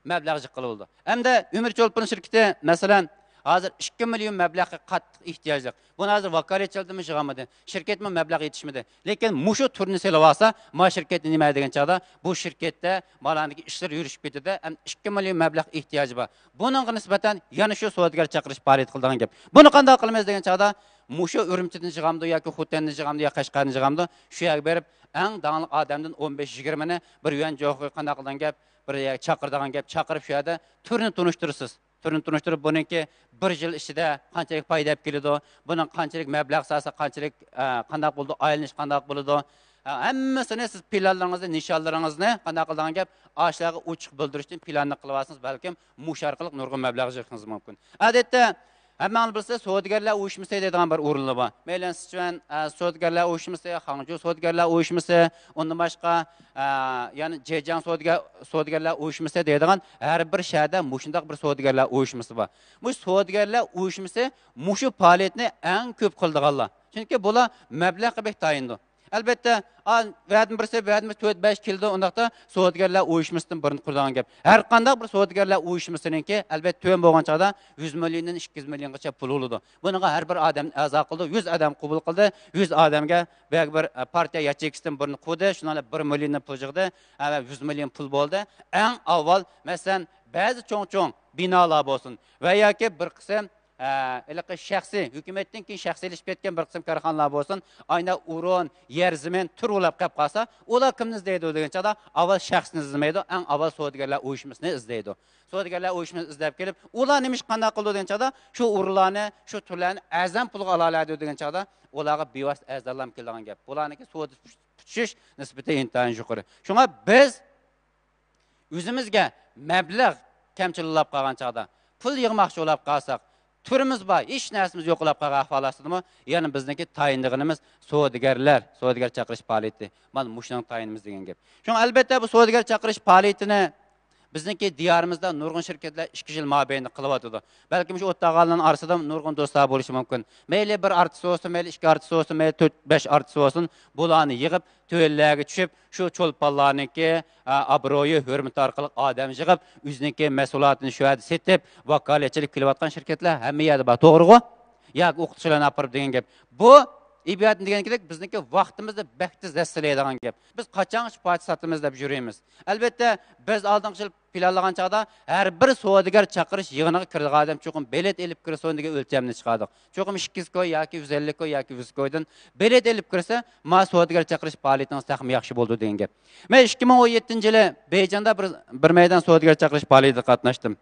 مەبلەغ جىققىلى بولىدۇ. ھەمدە ئۆمۈر چولپان شىركىتى، مەسىلەن، ھازىر ئىككى مىليون مەبلەغكە قاتتىق ئېھتىياجلىق. بۇنى ھازىر ۋاكالەتچىلەردىنمۇ يىغالمىدى. شىركەتمۇ مەبلەغ يېتىشمىدى. لېكىن مۇشۇ تۈرنى سېلىۋالسا، ما شىركەتنى نېمە دېگەن چاغدا، بۇ شىركەتتە مالاندىكى ئىشلار يۈرۈشۈپ كېتىدۇ. ھەم ئىككى مىليون مەبلەغ ئېھتىياجى بار. بۇنىڭغا نىسبەتەن يەنە شۇ سودىگەر چاقىرىش پائالىيىتى قىلىدىغان گەپ. بۇنى قانداق قىلىمىز دېگەن چاغدا، مۇشۇ ئۈرۈمچىدىن يىغامدۇ ياكى خوتەندىن يىغامدۇ يا قەشقەردىن يىغامدۇ، شۇ يەرگە بېرىپ، ئەڭ داڭلىق ئادەمدىن ئون بەش يىگىرمىنى بىر يۈەنجوخۇي قانداق قىلىدىغان گەپ، بىر يەرگە چاقىرىدىغان گەپ، چاقىرىپ شۇ يەردە تۈرنى تونۇشتۇرىسىز. تۈرنى تونۇشتۇرۇپ، بۇنىڭكى بىر يىل ئىچىدە قانچىلىك پايدا ئېلىپ كېلىدۇ، بۇنىڭ قانچىلىك مەبلەغ سالسا، قانچىلىك، ئە، قانداق بولىدۇ، ئايلىنىش قانداق بولىدۇ، ھە، ھەممىسىنى سىز پىلانلىرىڭىزنى، نىشانلىرىڭىزنى قانداق قىلىدىغان گەپ، ئاشۇلارغا ئوچۇق بىلدۈرۈشتىن پىلاننى قىلىۋالسىڭىز، بەلكىم مۇشۇ ئارقىلىق نۇرغۇن مەبلەغ يىغىشىڭىز مۇمكىن. ئادەتتە ھەممىڭلار بىلىسىلەر، سودىگەرلەر ئۇيۇشمىسى دەيدىغان بىر ئورۇنلار بار. مەيلى سىچۈەن، ئە، سودىگەرلەر ئۇيۇشمىسى، خاڭجۇ سودىگەرلەر ئۇيۇشمىسى، ئۇندىن باشقا، ئە، يەنە جېجياڭ سودىگەر-، سودىگەرلەر ئۇيۇشمىسى دەيدىغان ھەر بىر شەھەردە مۇشۇنداق بىر سودىگەرلەر ئۇيۇشمىسى بار. مۇشۇ سودىگەرلەر ئۇيۇشمىسى مۇشۇ پائالىيەتنى ئەڭ كۆپ قىلىدىغانلار. چۈنكى بۇلار مەبلەغكە بەك تايىنىدۇ. ئەلۋەتتە، ئا، ۋەدىنى بىرسى، ۋەدىنى تۆت، بەش كېلىدۇ، ئۇنداقتا سودىگەرلەر ئۇيۇشمىسىدىن بۇرۇن قۇرىدىغان گەپ. ھەر قانداق بىر سودىگەرلەر ئۇيۇشمىسىنىڭكى، ئەلۋەتتە، تۆۋەن بولغان چاغدا يۈز مىليوندىن ئىككى يۈز مىليونغىچە پۇل بولىدۇ. بۇنىڭغا ھەر بىر ئادەم ئەزا قىلدى، يۈز ئادەم قوبۇل قىلدى، يۈز ئادەمگە بەرگە بىر، ئە، پارتىيە ياچېيكىسىدىن بۇرۇن قۇردى، شۇنىڭ بىلەن بىر مىليون پۇل يىغدى، ھە، ۋە يۈز مىليون پۇل بولدى. ئەڭ ئاۋۋال، مەسىلەن، بەزى چوڭ-چوڭ بىنالار بولسۇن ۋە ياكى بىر قىسىم، ئە، ھېلىقى شەخسىي، ھۆكۈمەتتىن كېيىن شەخسىيلىشىپ كەتكەن بىر قىسىم كارخانىلار بولسۇن، ئاينا ئورۇن، يەر زېمىن، تۈر ئويلاپ قېلىپ قالسا، ئۇلار كىمنى ئىزدەيدۇ دېگەن چاغدا، ئاۋۋال شەخسنى ئىزدىمەيدۇ، ئەڭ ئاۋۋال سودىگەرلەر ئۇيۇشمىسىنى ئىزدەيدۇ. سودىگەرلەر ئۇيۇشمىسىنى ئىزدەپ كېلىپ، ئۇلار نېمە ئىش قانداق قىلىدۇ دېگەن چاغدا، شۇ ئورۇنلارنى، شۇ تۈرلەرنى ئەرزان پۇلغا ئالالايدۇ دېگەن چاغدا، ئۇلارغا بىۋاسىتە ئەرزانلام كېلىدىغان گەپ. بۇلارنىڭكى سودا پۈتۈشۈش نىسبىتى ئىنتايىن يۇقىرى. شۇڭا بىز ئۆزىمىزگە مەبلەغ كەمچىل بولاپ قالغان چاغدا، پۇل يىغماقچى بولاپ قالساق، تۈرىمىز بار، ھېچ نەرسىمىز يوق بولاپ قالغان ئەھۋال ئاستىدىمۇ، يەنە بىزنىڭكى تايىنىدىغىنىمىز سودىگەرلەر، سودىگەر چاقىرىش پائالىيىتى. مانا مۇشۇنىڭ تايىنىمىز دېگەن گەپ. شۇڭا ئەلۋەتتە بۇ سودىگەر چاقىرىش پائالىيىتىنى بىزنىڭكى دىيارىمىزدا نۇرغۇن شىركەتلەر ئىككى يىل مابەينىدە قىلىۋاتىدۇ. بەلكىم شۇ ئولتۇرغانلارنىڭ ئارىسىدا نۇرغۇن دوستلار بولۇشى مۇمكىن. مەيلى بىر ئارتىس بولسۇن، مەيلى ئىككى ئارتىس بولسۇن، مەيلى تۆت، بەش ئارتىس بولسۇن، بۇلارنى يىغىپ، تۆۋەنلەرگە چۈشۈپ، شۇ چولپانلارنىڭكى، ئا، ئابرۇيى، ھۆرمىتى ئارقىلىق ئادەم يىغىپ، ئۆزىنىڭكى مەھسۇلاتىنى شۇ يەردە سېتىپ، ۋاكالەتچىلىك قىلىۋاتقان شىركەتلەر ھەممە يەردە بار، توغرىغۇ؟ ياكى ئوقۇتقۇچىلارنى ئاپىرىپ دېگەن گەپ. بۇ ئىبادەت دېگەنكىدەك بىزنىڭكى ۋاقتىمىزنى بەك تېز دەسسىلەيدىغان گەپ. بىز قاچانغىچە پاچا ساتىمىز دەپ يۈرىمىز. ئەلۋەتتە، بىز ئالدىنقى يىل پىلانلىغان چاغدا ھەر بىر سودىگەر چاقىرىش يىغىنىغا كىرىدىغان ئادەم چوقۇم بېلەت ئېلىپ كىرسۇن دېگەن ئۆلچەمنى چىقاردۇق. چوقۇم ئىككى يۈز كوي ياكى يۈز ئەللىك كوي ياكى يۈز كويدىن بېلەت ئېلىپ كىرسە، ما سودىگەر چاقىرىش پائالىيىتىڭىز تېخىمۇ ياخشى بولىدۇ دېگەن گەپ. مەن ئىككى مىڭ ئون يەتتىنچى يىلى بېيجىڭدا بىر، بىر مەيدان سودىگەر چاقىرىش پائالىيىتىگە قاتناشتىم.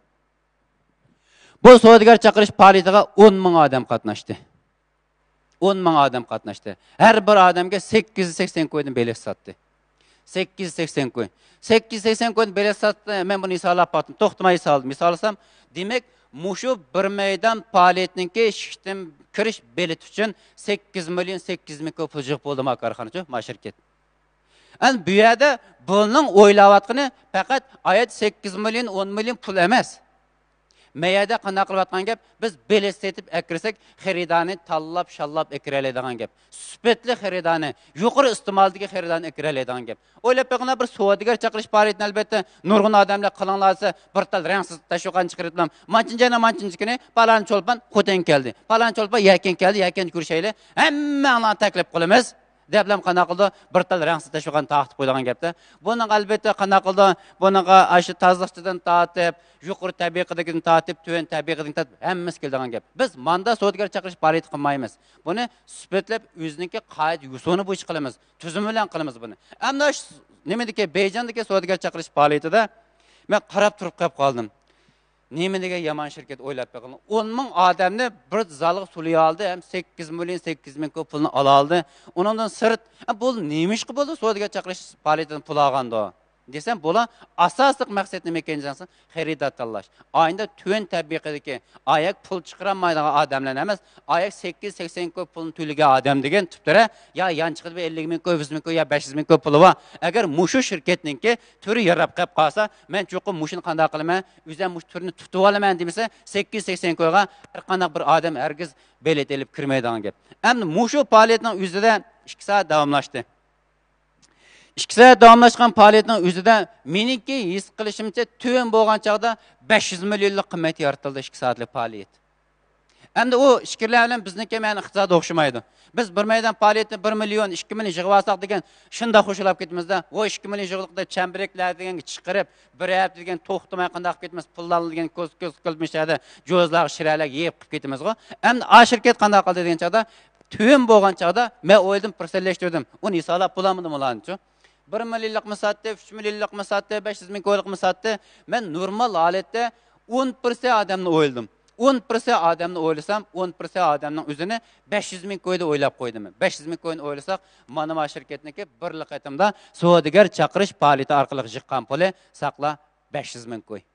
بۇ سودىگەر چاقىرىش پائالىيىتىگە ئون مىڭ ئادەم قاتناشتى. ئون مىڭ ئادەم قاتناشتى. ھەر بىر ئادەمگە سەككىز يۈز سەكسەن كويدىن بېلەت ساتتى. سەككىز يۈز سەكسەن كوي. سەككىز يۈز سەكسەن كويدىن بېلەت ساتتى. مەن بۇنى ھېسابلاپ باقتىم. توختىماي ھېسابلىدىم. ھېسابلىسام، دېمەك، مۇشۇ بىر مەيدان پائالىيەتنىڭكى ئىشىكتىن كىرىش بېلىتى ئۈچۈن سەككىز مىليون سەككىز يۈز مىڭ كوي پۇل يىغىپ بولدى ما كارخانىچۇ، ما شىركەت. ئەمدى بۇ يەردە بۇنىڭ ئويلاۋاتقىنى پەقەت ئايەت سەككىز مىليون، ئون مىليون پۇل ئەمەس. مەيەردە قانداق قىلىۋاتقان گەپ؟ بىز بېلەت سېتىپ ئەكىرسەك، خېرىدارنى تاللاپ، شاللاپ ئەكىرەلەيدىغان گەپ. سۈپەتلىك خېرىدارنى، يۇقىرى ئىستېمالدىكى خېرىدارنى ئەكىرەلەيدىغان گەپ. ئويلاپ بېقىڭلار، بىر سودىگەر چاقىرىش پائالىيىتىنى ئەلۋەتتە نۇرغۇن ئادەملەر قىلىڭلار دېسە، بىر تال رەڭسىز تەشۋىقاتنى چىقىرىپ، مانچىنچە يەنە مانچىنچە كۈنى پالان چولپان خوتەنگە كەلدى، پالان چولپان يەكەنگە كەلدى، يەكەندە كۆرۈشەيلى، ھەممەڭلارنى تەكلىپ قىلىمىز. دەپلەم قانداق قىلىدۇ؟ بىر تال رەڭسىز تەشۋىقاتنى تارقىتىپ قويىدىغان گەپتە. بۇنىڭغا ئەلۋەتتە قانداق قىلىدۇ؟ بۇنىڭغا ئاشۇ تازىلىقچىدىن تارتىپ، يۇقىرى تەبىقىدىكىدىن تارتىپ، تۆۋەن تەبىقىدىن تارتىپ ھەممىسى كېلىدىغان گەپ. بىز ماندا سودىگەر چاقىرىش پائالىيىتى قىلمايمىز. بۇنى سۈپەتلەپ ئۆزىنىڭكى قائىدە يوسۇنى بويىچە قىلىمىز. تۈزۈم بىلەن قىلىمىز بۇنى. ئەمدى ئاشۇ نېمىدىكى، بېيجىڭدىكى سودىگەر چاقىرىش پائالىيىتىدە مەن قاراپ تۇرۇپ قېلىپ قالدىم. نېمە دېگەن يامان شىركەت، ئويلاپ بېقىڭ. ئون مىڭ ئادەمنى بىر زالغا سولىيالدى ھەم سەككىز مىليون سەككىز يۈز مىڭ كوي پۇلنى ئالالدى. ئۇنىڭدىن سىرت، ئە، بۇ نېمە ئىشقا بولدى سودىگەر چاقىرىش پائالىيىتىدىن پۇل ئالغاندۇ؟ دېسەم، بۇلار ئاساسلىق مەقسەت نېمە ئىكەن دېسەڭ، خېرىدار تاللاش. ئاينىدا تۆۋەن تەبىقىدىكى، ئايەك پۇل چىقىرالمايدىغان ئادەملەرنى ئەمەس، ئايەك سەككىز يۈز سەكسەن كوي پۇلنى تۆلىگەن ئادەم دېگەن تۈپتىرە، يا يانچىقىدا بىر ئەللىك مىڭ كوي، يۈز مىڭ كوي يا بەش يۈز مىڭ كوي پۇلى بار. ئەگەر مۇشۇ شىركەتنىڭكى تۈرى ياراپ قېلىپ قالسا، مەن چوقۇم مۇشۇنى قانداق قىلىمەن؟ ئۆزۈم مۇشۇ تۈرنى تۇتۇۋالىمەن دېمىسە، سەككىز يۈز سەكسەن كويغا ھەر قانداق بىر ئادەم ھەرگىز بېلەت ئېلىپ كىرمەيدىغان گەپ. ئەمدى مۇشۇ پائالىيەتنىڭ ئۆزىدە ئىككى سائەت داۋاملاشتى. ئىككى سائەت داۋاملاشقان پائالىيەتنىڭ ئۆزىدە مېنىڭكى ھېس قىلىشىمچە، تۆۋەن بولغان چاغدا بەش يۈز مىليونلۇق قىممەت يارىتىلدى ئىككى سائەتلىك پائالىيەت. ئەمدى ئۇ ئىچكىرىلەر بىلەن بىزنىڭكى مەن ئىقتىسادى ئوخشىمايدۇ. بىز بىر مەيدان پائالىيەتتە بىر مىليون، ئىككى مىليون يىغىۋالساق دېگەن شۇنداق خۇشاللاپ كېتىمىزدە، ۋو ئىككى مىليون يىغدۇق دەپ چەمبىرەكلەر دېگەنگە چىقىرىپ، بىر ھەپتە دېگەن توختىماي قانداق قىلىپ كېتىمىز، پۇللارنى دېگەن كۆز، كۆز قىلىپ مۇشۇ يەردە جوزىلارغا شىرەلەرگە يېيىپ قىلىپ كېتىمىزغۇ. ئەمدى ئا شىركەت قانداق قىلدى دېگەن چاغدا، تۆۋەن بولغان چاغدا مەن ئويلىدىم، پۇرسەتلەشتۈردۈم. ئۇنى ھېسابلاپ بولالمىدىم ئۇلارنىچۇ. بىر مىليونلۇقمۇ ساتتى، ئۈچ مىليونلۇقمۇ ساتتى، بەش يۈز مىڭ كويلۇقمۇ ساتتى. مەن نورمال ھالەتتە ئون پىرسەنت ئادەمنى ئويلىدىم. ئون پىرسەنت ئادەمنى ئويلىسام، ئون پىرسەنت ئادەمنىڭ ئۆزىنى بەش يۈز مىڭ كويدا ئويلاپ قويدۇم. بەش يۈز مىڭ كوينى ئويلىساق، مانا ما شىركەتنىڭكى بىرلا قېتىمدا سودىگەر چاقىرىش پائالىيىتى ئارقىلىق يىغقان پۇلى ساقلا بەش يۈز مىڭ كوي.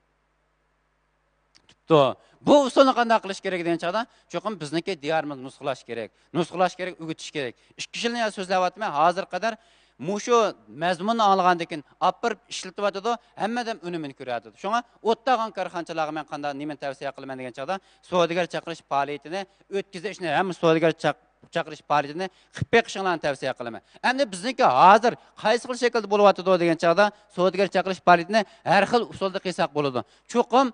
بوپتۇ. بۇ ئۇسۇلنى قانداق قىلىش كېرەك دېگەن چاغدا، چوقۇم بىزنىڭكى دىيارىمىز نۇسخىلاش كېرەك، نۇسخىلاش كېرەك، ئۆگىتىش كېرەك. ئىككى يىلنى سۆزلەۋاتىمەن، ھازىرغا قەدەر مۇشۇ مەزمۇننى ئاڭلىغاندىن كېيىن ئاپىرىپ ئىشلىتىۋاتىدۇ، ھەممە ئادەم ئۈنۈمىنى كۆرۈۋاتىدۇ. شۇڭا ئوتتاغان كارخانىچىلارغا مەن قانداق نېمىنى تەۋسىيە قىلىمەن دېگەن چاغدا، سودىگەر چاقىرىش پائالىيىتىنى ئۆتكۈزۈشنى ھەممە سودىگەر چاق-، چاقىرىش پائالىيىتىنى قىلىپ بېقىشىڭلارنى تەۋسىيە قىلىمەن. ئەمدى بىزنىڭكى ھازىر قايسى خىل شەكىلدە بولۇۋاتىدۇ دېگەن چاغدا، سودىگەر چاقىرىش پائالىيىتىنى ھەر خىل ئۇسۇلدا قىلساق بولىدۇ. چوقۇم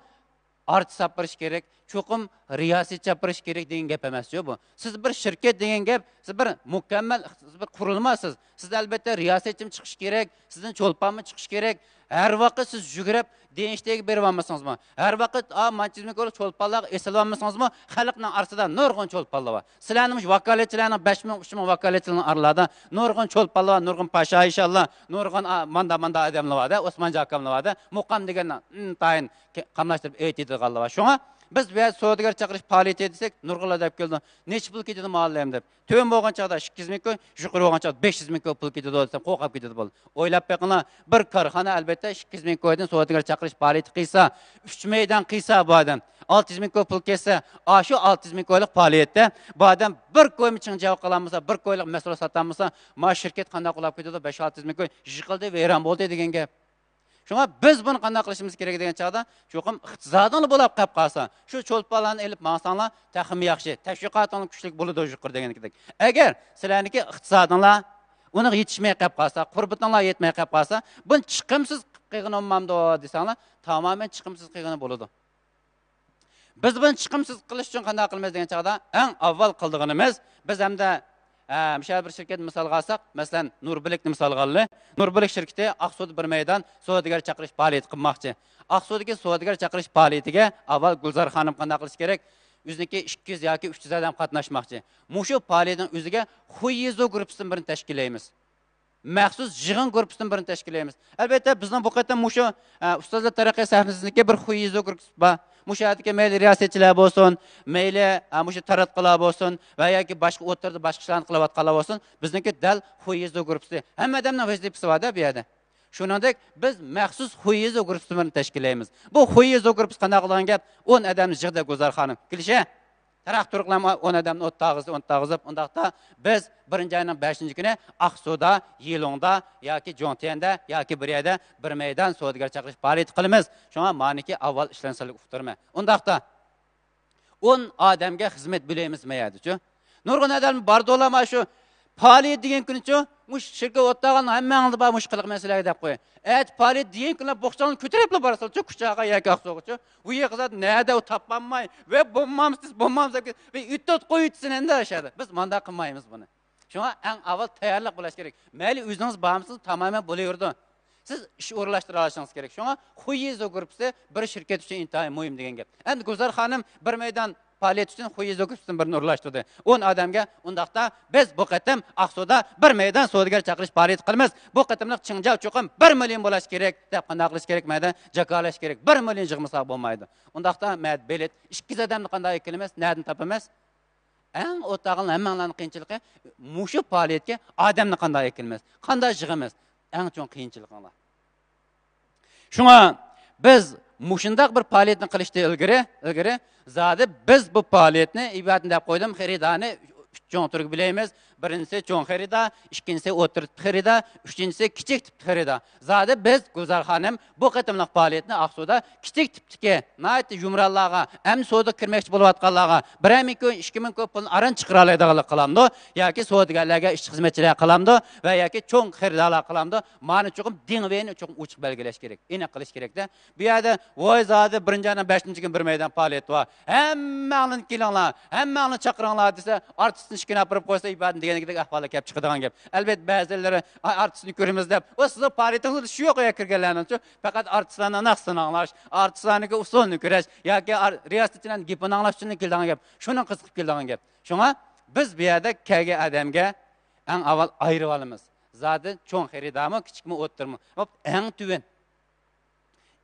ئارتىس ئاپىرىش كېرەك، چوقۇم رىياسەتچى ئاپىرىش كېرەك دېگەن گەپ ئەمەسچۇ بۇ. سىز بىر شىركەت دېگەن گەپ، سىز بىر مۇكەممەل، سىز بىر قۇرۇلما سىز. سىز ئەلبەتتە رىياسەتچىمۇ چىقىش كېرەك، سىزدىن چولپانمۇ چىقىش كېرەك. ھەر ۋاقىت سىز يۈگۈرۈپ دېنشتېگە بېرىۋالمىسىڭىزمۇ، ھەر ۋاقىت، ئا، مانچە يۈز مىڭ كويلۇق چولپانلارغا ئېسىلىۋالمىسىڭىزمۇ، خەلقنىڭ ئارىسىدا نۇرغۇن چولپانلار بار. سىلەرنىڭ مۇشۇ ۋاكالەتچىلەرنىڭ، بەش مىڭ، ئۈچ مىڭ ۋاكالەتچىلەرنىڭ ئارىلاردا نۇرغۇن چولپانلار بار، نۇرغۇن پاشاھىشانلار، نۇرغۇن، ئا، ماندا، ماندا ئادەملەر بار-دە، ئوسمانجان ئاكاملار بار-دە، مۇقام دېگەننى ئىنتايىن ك-، قاملاشتۇرۇپ ئېيتىدىغانلار بار. شۇڭا بىز بۇ يەردە سودىگەر چاقىرىش پائالىيىتى دېسەك، نۇرغۇنلار دەپ كېلىدۇ، نەچچە پۇل كېتىدۇ مۇئەللىم دەپ. تۆۋەن بولغان چاغدا ئىككى يۈز مىڭ كوي، يۇقىرى بولغان چاغدا بەش يۈز مىڭ كوي پۇل كېتىدۇ دېسەم، قورقۇپ كېتىدۇ بۇ. ئويلاپ بېقىڭلار، بىر كارخانا ئەلبەتتە ئىككى يۈز مىڭ كويدىن سودىگەر چاقىرىش پائالىيىتى قىلسا، ئۈچ مەيدان قىلسا بۇ ئادەم، ئالتە يۈز مىڭ كوي پۇل كەتسە، ئاشۇ ئالتە يۈز مىڭ كويلۇق پائالىيەتتە بۇ ئادەم بىر كويمۇ چىڭ جاۋاب قىلالمىسا، بىر كويلۇق مەھسۇلات ساتالمىسا، ما شىركەت قانداق قۇلاپ كېتىدۇ؟ بەش، ئالتە يۈز مىڭ كوي يىقىلدى، ۋەيران بولدى دېگەن گەپ. شۇڭا بىز بۇنى قانداق قىلىشىمىز كېرەك دېگەن چاغدا، چوقۇم ئىقتىسادىڭلار بولاپ قېلىپ قالسا، شۇ چولپانلارنى ئېلىپ ماڭساڭلار تېخىمۇ ياخشى، تەشۋىقاتىڭلار كۈچلۈك بولىدۇ يۇقىرى دېگەندەك. ئەگەر سىلەرنىڭكى ئىقتىسادىڭلار ئۇنىڭغا يېتىشمەي قېلىپ قالسا، قۇربىتىڭلار يەتمەي قېلىپ قالسا، بۇنى چىقىمسىز قىلغىنى بولمامدۇ دېسەڭلار، تامامەن چىقىمسىز قىلغىنى بولىدۇ. بىز بۇنى چىقىمسىز قىلىش ئۈچۈن قانداق قىلىمىز دېگەن چاغدا، ئەڭ ئاۋۋال قىلىدىغىنىمىز، بىز ئەمدى، ئە، مۇشۇ بىر شىركەتنى مىسالغا ئالساق، مەسىلەن، نۇربىلىكنى مىسالغا ئالىلى. نۇربىلىك شىركىتى ئاقسۇدا بىر مەيدان سودىگەر چاقىرىش پائالىيىتى قىلماقچى. ئاقسۇدىكى سودىگەر چاقىرىش پائالىيىتىگە ئاۋۋال گۈلزار خانىم قانداق قىلىشى كېرەك؟ ئۆزىنىڭكى ئىككى يۈز ياكى ئۈچ يۈز ئادەم قاتناشماقچى. مۇشۇ پائالىيەتنىڭ ئۆزىگە خۇييىزو گۇرۇپپىسىدىن بىرنى تەشكىللەيمىز. مەخسۇس يىغىن گۇرۇپپىسىدىن بىرنى تەشكىللەيمىز. ئەلۋەتتە، بىزنىڭ بۇ قېتىم مۇشۇ، ئە، ئۇستازلار تەرەققىي سەھنىسىدىكى بىر خۇييىزو گۇرۇپپىسى بار. مۇشۇ يەردىكى مەيلى رىياسەتچىلەر بولسۇن، مەيلى، ئە، مۇشۇ تاراتقۇلار بولسۇن ۋە ياكى باشقا ئوتتۇرىدا باشقا ئىشلارنى قىلىۋاتقانلار بولسۇن، بىزنىڭكى دەل خۇييىزو گۇرۇپپىسى. ھەممە ئادەمنىڭ ۋەزىپىسى بار-دە بۇ يەردە. شۇنىڭدەك بىز مەخسۇس خۇييىزو گۇرۇپپىسى بىرنى تەشكىللەيمىز. بۇ خۇييىزو گۇرۇپپىسى قانداق قىلغان گەپ؟ ئون ئادەمنى يىغدى گۈلزار خانىم. كېلىشە. تاراق-تۇرۇق بىلەن ئون ئادەمنى ئوتتاغىزىپ، ئوتتاغىزىپ، ئۇنداقتا بىز بىرىنچى ئاينىڭ بەشىنچى كۈنى ئاقسۇدا، يىلۇڭدا ياكى جۇڭتيەندە ياكى بىر يەردە بىر مەيدان سودىگەر چاقىرىش پائالىيىتى قىلىمىز. شۇڭا مانىكى ئاۋۋال ئىشلارنى سىلەرگە ئۇقتۇرىمەن. ئۇنداقتا ئون ئادەمگە خىزمەت بۆلەيمىز ما يەردىچۇ. نۇرغۇن ئادەم بارىدۇلا مانا شۇ پائالىيەت دېگەن كۈنىچۇ، مۇشۇ شىركەت ئوتتاغان ھەممەڭلاردا بار مۇشۇ قىلىق مەسىلىلەرگە دەپ قويۇڭ. ئەتە پائالىيەت دېگەن كۈنلا بوخچاڭلار كۆتۈرۈپلا بارسىلىچۇ كۇچاغا ياكى ئاقسۇغىچۇ. ئۇ يېقىزات نەدە ئۇ تاپالماي، ۋە بولمامسىز، بولمامسىز دەپ، ۋە ئۆتۈت قويۇۋېتىسىز ئەمدى ئاشادا. بىز مانداق قىلمايمىز بۇنى. شۇڭا ئەڭ ئاۋۋال تەييارلىق بولۇش كېرەك. مەيلى ئۆزىڭىز بارمىسىڭىز، تامامەن بولۇۋېرىدۇ. سىز ئىش ئورۇنلاشتۇرالىشىڭىز كېرەك. شۇڭا خۇييىزو گۇرۇپپىسى بىر شىركەت ئۈچۈن ئىنتايىن مۇھىم دېگەن گەپ. ئەمدى گۈلزار خانىم بىر مەيدان پائالىيەت ئۈچۈن خۇييىزو گۇرۇپپىسىدىن بىرنى ئورۇنلاشتۇردى. ئون ئادەمگە. ئۇنداقتا بىز بۇ قېتىم ئاقسۇدا بىر مەيدان سودىگەر چاقىرىش پائالىيىتى قىلىمىز. بۇ قېتىملىق چىڭجاۋ چوقۇم بىر مىليون بولاش كېرەك دەپ قانداق قىلىش كېرەك؟ مەيدان جاكارلاش كېرەك. بىر مىليون يىغمىسا بولمايدۇ. ئۇنداقتا مەيدان بېلەت ئىككى يۈز ئادەمنى قانداق ئەكېلىمىز؟ نەدىن تاپىمىز؟ ئەڭ ئوتتاغىنىڭ ھەممەڭلارنىڭ قىيىنچىلىقى مۇشۇ پائالىيەتكە ئادەمنى قانداق ئەكېلىمىز، قانداق يىغىمىز، ئەڭ چوڭ قىيىنچىلىقىڭلار. شۇڭا بىز مۇشۇنداق بىر پائالىيەتنى قىلىشتىن ئىلگىرى، ئىلگىرى زادى بىز بۇ پائالىيەتنى ئىبادىتىنى دەپ قويدۇم، خېرىدارنى ئۈچ چوڭ تۈرگە بۆلەيمىز. بىرىنچىسى چوڭ خېرىدار، ئىككىنچىسى ئوتتۇرا تىپ خېرىدار، ئۈچىنچىسى كىچىك تىپ خېرىدار. زادى بىز گۈلزار خانىم بۇ قېتىملىق پائالىيەتنى ئاقسۇدا كىچىك تىپتىكى، ناھايىتى يۇمرانلارغا، ئەمدى سودىغا كىرمەكچى بولۇۋاتقانلارغا بىرەر مىڭ كوي، ئىككى مىڭ كوي پۇلنى ئاران چىقىرالايدىغانلىق قىلامدۇ ياكى سودىگەرلەرگە، ئىشچى خىزمەتچىلەرگە قىلامدۇ ۋە ياكى چوڭ خېرىدارلارغا قىلامدۇ، مانى چوقۇم دېڭىۋېنى چوقۇم ئوچۇق بەلگىلەش كېرەك، ئېنىق قىلىش كېرەكتە. بۇ يەردە ۋاي زادى بىرىنچى ئاينىڭ بەشىنچى كۈنى بىر مەيدان پائالىيەت بار، ھەممەڭلارنى كېلىڭلار، ھەممەڭلارنى چاقىرىڭلار دېسە، ئارتىسنى ئىككىنى ئاپىرىپ قويسا، ئىبادىتىنى دېگەندەك ئەھۋاللار كەپ چىقىدىغان گەپ. ئەلبەتتە بەزىلىرى، ئاي، ئارتىسنى كۆرىمىز دەپ، ئۇ سىزنىڭ پائالىيىتىڭىزدا ئىشى يوق، ئۇ يەرگە كىرگەنلەرنىڭچۇ، پەقەت ئارتىسلارنىڭ ناخشىسىنى ئاڭلاش، ئارتىسلارنىڭكى ئۇسسۇلىنى كۆرۈش ياكى ئار-، رىياسەتچىلەرنىڭ گېپىنى ئاڭلاش ئۈچۈن كېلىدىغان گەپ. شۇنىڭ قىزىقىپ كېلىدىغان گەپ. شۇڭا بىز بۇ يەردە كەلگەن ئادەمگە ئەڭ ئاۋۋال ئايرىۋالىمىز. زادى چوڭ خېرىدارمۇ، كىچىكمۇ، ئوتتۇرىمۇ، ئەڭ تۆۋەن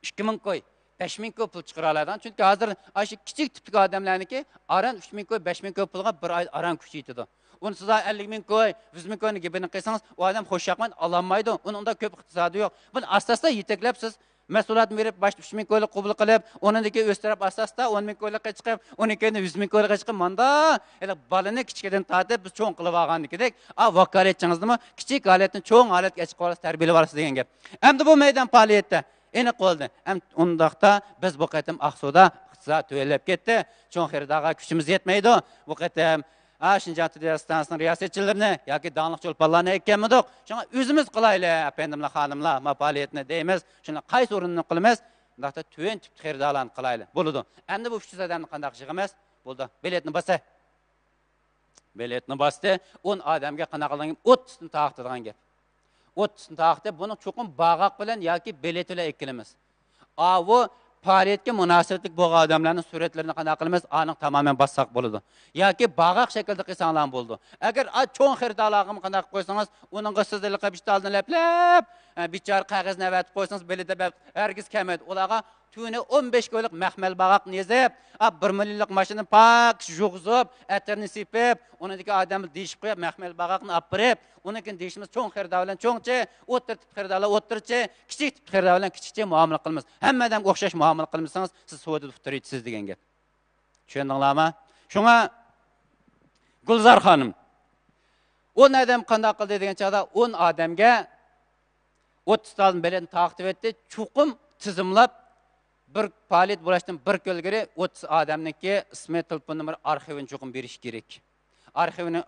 ئىككى مىڭ كوي، بەش مىڭ كوي پۇل چىقىرالايدىغان. چۈنكى ھازىر ئاشۇ كىچىك تىپتىكى ئادەملەرنىكى ئاران ئۈچ مىڭ كوي، بەش مىڭ كوي پۇلغا بىر ئايدا ئاران كۈچىيىپ كېتىدۇ. ئۇنى سىز ئەللىك مىڭ كوي، يۈز مىڭ كوينى گېپىنى قىلسىڭىز، ئۇ ئادەم خۇشياقمەن، ئالالمايدۇ. ئۇنىڭ ئۇنداق كۆپ ئىقتىسادى يوق. بۇنى ئاستا-ئاستا يېتەكلەپ سىز مەھسۇلاتنى بېرىپ، باشتا ئۈچ مىڭ كويلۇق قوبۇل قىلىپ، ئۇنىڭدىن كېيىن ئۆستۈرۈپ ئاستا-ئاستا ئون مىڭ كويلۇققا چىقىپ، ئۇنىڭ كېيىن يۈز مىڭ كويلۇققا چىقىپ، ماندا ھېلىقى بالىنى كىچىكىدىن تارتىپ بىز چوڭ قىلىۋالغاندىكىدەك، ئا، ۋاكالەتچىڭىزنىمۇ كىچىك ھالەتتىن چوڭ ھالەتكە ئېچىپ قويۇپ تەربىيەلىۋالىسىز دېگەن گەپ. ئەمدى بۇ مەيدان پائالىيەتتە ئېنىق بولدى. ئەم، ئۇنداقتا بىز بۇ قېتىم ئاقسۇدا ئىقتىساد تۆۋەنلەپ كەتتى. چوڭ خېرىدارغا كۈچىمىز يەتمەيدۇ. بۇ قېتىم ھە، شىنجاڭ تېلېئىستانسىنىڭ رىياسەتچىلىرىنى ياكى داڭلىق چولپانلارنى ئېيتكەنمىدۇق؟ شۇڭا ئۆزىمىز قىلايلى، ئەپەندىملەر، خانىملار، ما پائالىيەتنى دەيمىز. شۇنى قايسى ئورۇننى قىلىمىز؟ بۇنداقتا تۆۋەن تىپتىكى خېرىدارلارنى قىلايلى. بولىدۇ. ئەمدى بۇ ئۈچ يۈز ئادەمنى قانداق يىغىمىز؟ بولدى. بېلەتنى باساي. بېلەتنى باستى. ئون ئادەمگە قانداق قىلغان گەپ؟ ئوتتۇزنى تارقىتىدىغان گەپ. ئوتتۇزنى تارقىتىپ، بۇنى چوقۇم بارغاق بىلەن ياكى بېلەت بىلەن ئەكېلىمىز. ئاۋۇ پائالىيەتكە مۇناسىۋەتلىك بولغان ئادەملەرنىڭ سۈرەتلىرىنى قانداق قىلىمىز؟ ئانىڭ تامامەن باسساق بولىدۇ. ياكى بارغاق شەكىلدە قىلساڭلارمۇ بولىدۇ. ئەگەر ئا، چوڭ خېرىدارلارغىمۇ قانداق قىلىپ قويسىڭىز، ئۇنىڭغا سىز ھېلىقى بىر ئىشتالدىن لەپلەپ، ئە، بىچارە قەغەزنى ئەۋەتىپ قويسىڭىز، بېلىدە بەپ ھەرگىز كەلمەيدۇ. ئۇلارغا تۈنى ئون بەش كىلولۇق مەخمەل بارغاقنى يېزىپ، ئا، بىر مىليونلۇق ماشىنىنى پاك يۇغۇزۇپ، ئەتىرنى سېپىپ، ئۇنىڭدىكى ئادەمنى دېيىشىپ قويۇپ، مەخمەل بارغاقنى ئاپىرىپ، ئۇنىڭ كېيىن دېيىشىمىز چوڭ خېرىدار بىلەن چوڭچە، ئوتتۇرا تىپ خېرىدارلار ئوتتۇرىچە، كىچىك تىپ خېرىدار بىلەن كىچىكچە مۇئامىلە قىلىمىز. ھەممە ئادەمگە ئوخشاش مۇئامىلە قىلمىسىڭىز، سىز سودىدا ئۇتتۇرۇۋېتىسىز دېگەن گەپ. چۈشەندىڭلارمۇ؟ شۇڭا گۈلزار خانىم، ئون ئادەم قانداق قىلدى دېگەن چاغدا، ئون ئادەمگە ئوتتۇز تال بېلەتنى تارقىتىۋەتتى. چوقۇم تىزىملاپ، بىر پائالىيەت بولۇشتىن بىر كۈن ئىلگىرى ئوتتۇز ئادەمنىڭكى ئىسمى، تېلېفون نومۇرى، ئارخىۋىنى چوقۇم بېرىش كېرەك. ئارخىۋنى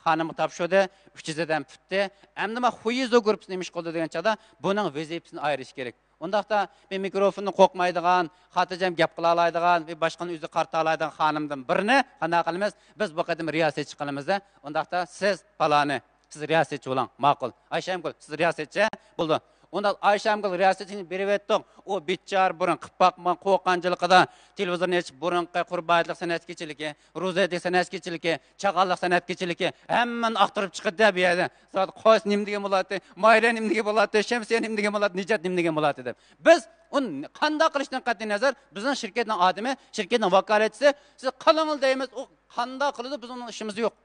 خانىمغا تاپشۇردى، ئۈچ يۈز ئادەم پۈتتى. ئەمدى ما خۇيزو گۇرۇپپىسى نېمە ئىش قىلدى دېگەن چاغدا، بۇنىڭ ۋەزىپىسىنى ئايرىش كېرەك. ئۇنداقتا بىر مىكروفوندىن قورقمايدىغان، خاتىرجەم گەپ قىلالايدىغان، بىر باشقىنى ئۆزى قارىتالايدىغان خانىمدىن بىرنى قانداق قىلىمىز؟ بىز بۇ قېتىم رىياسەتچى قىلىمىز-دە. ئۇنداقتا سىز پالانى، سىز رىياسەتچى بولۇڭ، ماقۇل. ئايشەمگۈل، سىز رىياسەتچى، بولدى. ئۇنداق ئايشەمگۈل رىياسەتچىنى بېرىۋەتتۇق. ئۇ بىچارە بۇرۇن قىلىپ باقمىغان قورقۇنچىلىقىدا تېلېۋىزورنى ئېچىپ، بۇرۇنقى قۇربانىيلىق سەنئەت كېچىلىكى، روزى ھېيتلىق سەنئەت كېچىلىكى، چاغانلىق سەنئەت كېچىلىكى، ھەممىنى ئاختۇرۇپ چىقىدۇ-دە بۇ يەردە. زادى قايسى نېمە دېگەن بولاتتى، ماھىرە نېمە دېگەن بولاتتى، شەمسىيە نېمە دېگەن بولاتتى، نىجات نېمە دېگەن بولاتتى دەپ. بىز ئۇنى قانداق قىلىشتىن قەتئىينەزەر، بىزنىڭ شىركەتنىڭ ئادىمى، شىركەتنىڭ ۋاكالەتچىسى، سىز قىلىڭلا دەيمىز، ئۇ قانداق قىلىدۇ، بىزنىڭ ئىشىمىز يوق.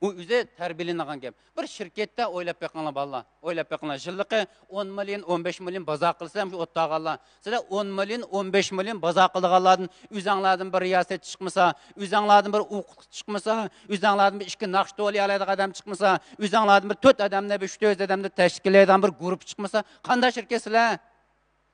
ئۇ ئۆزى تەربىيەلىنىدىغان گەپ. بىر شىركەتتە ئويلاپ بېقىڭلار، بالىلار. ئويلاپ بېقىڭلار. يىللىقى ئون مىليون، ئون بەش مىليون بازار قىلسا، شۇ ئوتتۇرا ئالغانلار. سىلەر ئون مىليون، ئون بەش مىليون بازار قىلىدىغانلاردىن ئۆزۈڭلاردىن بىر رىياسەتچى چىقمىسا، ئۆزۈڭلاردىن بىر ئوقۇتقۇچى چىقمىسا، ئۆزۈڭلاردىن بىر ئىككى ناخشا توۋلىيالايدىغان ئادەم چىقمىسا، ئۆزۈڭلاردىن بىر تۆت ئادەمنى، بىر ئۈچ تۆت ئادەمنى تەشكىللەيدىغان بىر گۇرۇپپا چىقمىسا، قانداق شىركەت سىلەر؟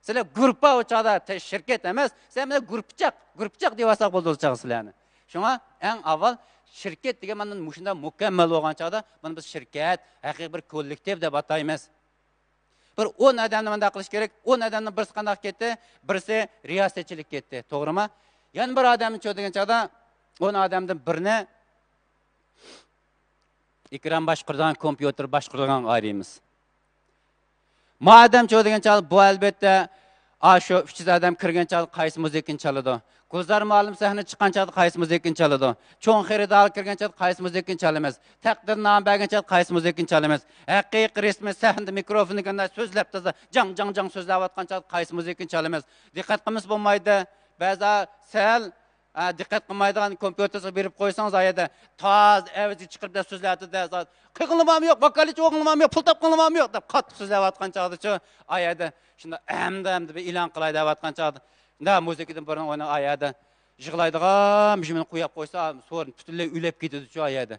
سىلەر گۇرۇپپا ئۇ چاغدا، تە-، شىركەت ئەمەس، سىلەر مانا گۇرۇپپىچاق، گۇرۇپپىچاق دېۋالساق بولىدۇ ئۇ چاغدا سىلەرنى. شۇڭا ئەڭ ئاۋۋال شىركەت دېگەن مانا مۇشۇنداق مۇكەممەل بولغان چاغدا، بۇنى بىز شىركەت، ھەقىقىي بىر كوللېكتىپ دەپ ئاتايمىز. بىر ئون ئادەمنى مۇنداق قىلىش كېرەك، ئون ئادەمنىڭ بىرسى قانداق كەتتى، بىرسى رىياسەتچىلىك كەتتى، توغرىمۇ؟ يەنە بىر ئادەمنى چۆ دېگەن چاغدا، ئون ئادەمدىن بىرنى ئېكران باشقۇرىدىغان، كومپيۇتېر باشقۇرىدىغانغا ئايرىيمىز. مادەم چۇ دېگەن چاغدا، بۇ ئەلۋەتتە، ئاشۇ ئۈچ يۈز ئادەم كىرگەن چاغدا قايسى مۇزىكىنى چالىدۇ؟ گۈلزار مۇئەللىم سەھنىگە چىققان چاغدا قايسى مۇزىكىنى چالىدۇ؟ چوڭ خېرىدار كىرگەن چاغدا قايسى مۇزىكىنى چالىمىز؟ تەقدىرنامە بەرگەن چاغدا قايسى مۇزىكىنى چالىمىز؟ ھەقىقىي رەسمىي سەھنىدە مىكروفوننى كۆتۈرۈپ سۆزلەپ، تازا جاڭ، جاڭ، جاڭ سۆزلەۋاتقان چاغدا قايسى مۇزىكىنى چالىمىز؟ دىققەت قىلمىسا بولمايدۇ. بەزى سەل ھە، دىققەت قىلمايدىغان، كومپيۇتېرغا بېرىپ قويسىڭىز، ئايەدە تازا ئەۋزى چىقىرىپ دەپ سۆزلەۋاتىدۇ. قىلغىنىمۇ يوق، ۋاكالەتچى بولغىنىمۇ يوق، پۇل تاپقىنىمۇ يوق دەپ قاتتىق سۆزلەۋاتقان چاغدىچۇ، ئايەدە شۇنداق ئەمدى، ئەمدى بىر ئېلان قىلاي دەۋاتقان چاغدا، مۇنداق مۇزىكىدىن بۇرۇن ئۇنى ئايەدە يىغلايدىغان مۇشۇنى قويۇپ قويسا، سورۇن پۈتۈنلەي ئۆلۈپ كېتىدىچۇ ئايەدە.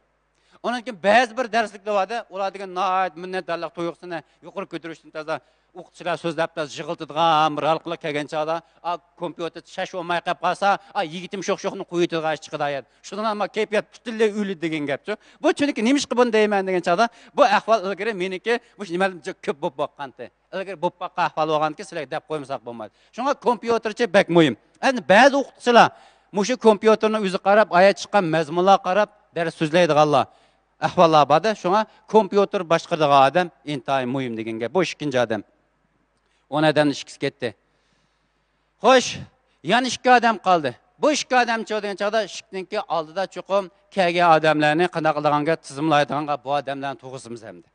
ئۇنىڭدىن كېيىن بەزى بىر دەرسلىكلەر بار-دە، ئۇلار دېگەن ناھايىتى مىننەتدارلىق تۇيغۇسىنى يۇقىرى كۆتۈرۈشتىن تازا ئوقۇتقۇچىلار سۆزلەپ، تازا يىغلىتىدىغان بىر ھالقىلار كەلگەن چاغدا، ئا، كومپيۇتېر شاش بولماي قېلىپ قالسا، ئا، يىگىتىم شوخ-شوخنى قويۇۋېتىدىغان ئىش چىقىدۇ ئايەت. شۇندىلا ما كەيپىيات پۈتۈنلەي ئۆلىدۇ دېگەن گەپچۇ. بۇ چۈنكى نېمىشقا بۇنى دەيمەن دېگەن چاغدا، بۇ ئەھۋال ئىلگىرى مېنىڭكى مۇشۇ نېمەلىرىم جىق كۆپ بولۇپ باققانتى. ئىلگىرى بولۇپ باققان ئەھۋال بولغاندىكىن سىلەرگە دەپ قويمىساق بولمايدۇ. شۇڭا كومپيۇتېرچى بەك مۇھىم. ئەمدى بەزى ئوقۇتقۇچىلار مۇشۇ كومپيۇتېرنىڭ ئۆزى قاراپ، ئايەت چىققان مەزمۇنلارغا قاراپ دەرس سۆزلەيدىغانلار، ئەھۋاللار بار-دە. شۇڭا كومپيۇتېر باشقۇرىدىغان ئادەم ئىنتايىن مۇھىم دېگەن گەپ. بۇ ئىككىنچى ئادەم. ئون ئادەمنىڭ ئىككىسى كەتتى. خوش، يەنە ئىككى ئادەم قالدى. بۇ ئىككى ئادەم چۇ دېگەن چاغدا ئىشىكنىڭكى ئالدىدا چوقۇم كەلگەن ئادەملەرنى قانداق قىلىدىغانغا تىزىملايدىغانغا بۇ ئادەملەرنى تۇرغۇزىمىز ئەمدى.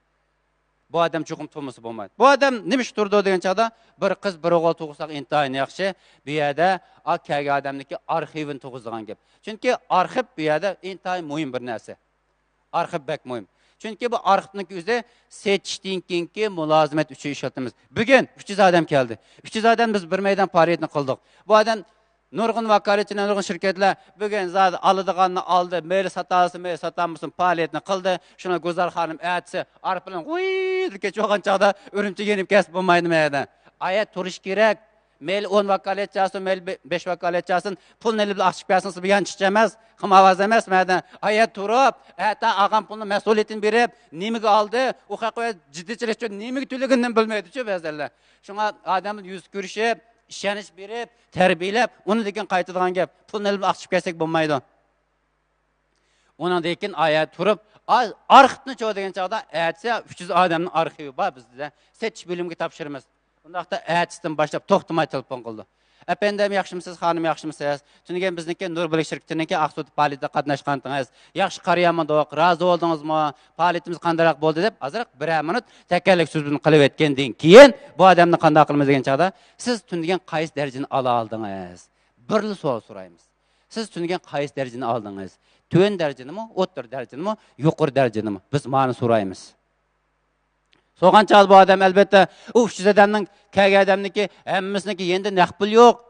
بۇ ئادەم چوقۇم تۇرمىسا بولمايدۇ. بۇ ئادەم نېمە ئۈچۈن تۇرىدۇ دېگەن چاغدا، بىر قىز، بىر ئوغۇل تۇغۇزساق ئىنتايىن ياخشى. بۇ يەردە ئا، كەلگەن ئادەمنىڭكى ئارخىۋىنى تۇغۇزىدىغان گەپ. چۈنكى ئارخىپ بۇ يەردە ئىنتايىن مۇھىم بىر نەرسە. ئارخىپ بەك مۇھىم. چۈنكى بۇ ئارخىپنىڭكى ئۆزى سېتىشتىن كېيىنكى مۇلازىمەت ئۈچۈن ئىشلىتىمىز. بۈگۈن ئۈچ يۈز ئادەم كەلدى. ئۈچ يۈز ئادەم بىز بىر مەيدان پائالىيەتنى قىلدۇق. بۇ ئادەم نۇرغۇن ۋاكالەتچىلەر، نۇرغۇن شىركەتلەر بۈگۈن زادى ئالىدىغاننى ئالدى، مەيلى ساتالىسا، مەيلى ساتالمىسۇن، پائالىيەتنى قىلدى. شۇنىڭ گۈلزار خانىم ئەتىسى ئارپا بىلەن ۋىيدىلا كېچىۋالغان چاغدا ئۈرۈمچىگە يېنىپ كەلسە بولمايدۇ مەيدە. ئايەت تۇرۇش كېرەك. مەيلى ئون ۋاكالەتچى ئالسۇن، مەيلى بە-، بەش ۋاكالەتچى ئالسۇن، پۇلنى ئېلىپ ئاخشىپ كەلسىڭىز، بۇ يانچۇقچە ئەمەس، قىمارۋاز ئەمەس، مەدە ئايەت تۇرۇپ، ئەتە ئالغان پۇلنىڭ مەسئۇلىيىتىنى بېرىپ، نېمىگە ئالدى، ئۇ خەق جىددىيچىلىك ئۈچۈن نېمىگە تۆلىگىنىنى بىلمەيدۇچۇ بەزىلەر. شۇڭا ئادەم يۈز كۆرۈشۈپ، ئىشەنچ بېرىپ، تەربىيەلەپ، ئۇنىڭدىن كېيىن قايتىدىغان گەپ. پۇلنى ئېلىپ ئاخشىپ كەلسەك بولمايدۇ. ئۇنىڭدىن كېيىن ئايەت تۇرۇپ، ئا-، ئارخىپنى چو دېگەن چاغدا، ئەتىسى ئۈچ يۈز ئادەمنىڭ ئارخىپى بار بىزدە. سېتىش بۆلۈمىگە تاپشۇرىمىز. ئۇنداقتا ئەتىسىدىن باشلاپ توختىماي تېلېفون قىلىدۇ. ئەپەندىم ياخشىمۇسىز، خانىم ياخشىمۇسىز؟ تۈنۈگۈن بىزنىڭكى نۇر بولەك شىركىتىنىڭكى ئاقسۇدا پائالىيىتىگە قاتناشقانتىڭىز. ياخشى قارىيالمىدۇق، رازى بولدىڭىزمۇ؟ پائالىيىتىمىز قانداقراق بولدى؟ دەپ ئازراق بىرەر مىنۇت تەكەللىك سۆز بىلەن قىلىۋەتكەندىن كېيىن، بۇ ئادەمنى قانداق قىلىمىز دېگەن چاغدا، سىز تۈنۈگۈن قايسى دەرىجىنى ئالا ئالدىڭىز؟ بىرلا سوئال سورايمىز. سىز تۈنۈگۈن قايسى دەرىجىنى ئالدىڭىز؟ تۆۋەن دەرىجىنىمۇ، ئوتتۇرا دەرىجىنىمۇ، يۇقىرى دەرىجىنىمۇ؟ بىز مانى سورايمىز. سورىغان چاغدا بۇ ئادەم، ئەلبەتتە، ئۇ ئۈچ يۈز ئادەمنىڭ، كەلگەن ئادەمنىڭكى ھەممىسىنىڭكى يېنىدا نەق پۇل يوق.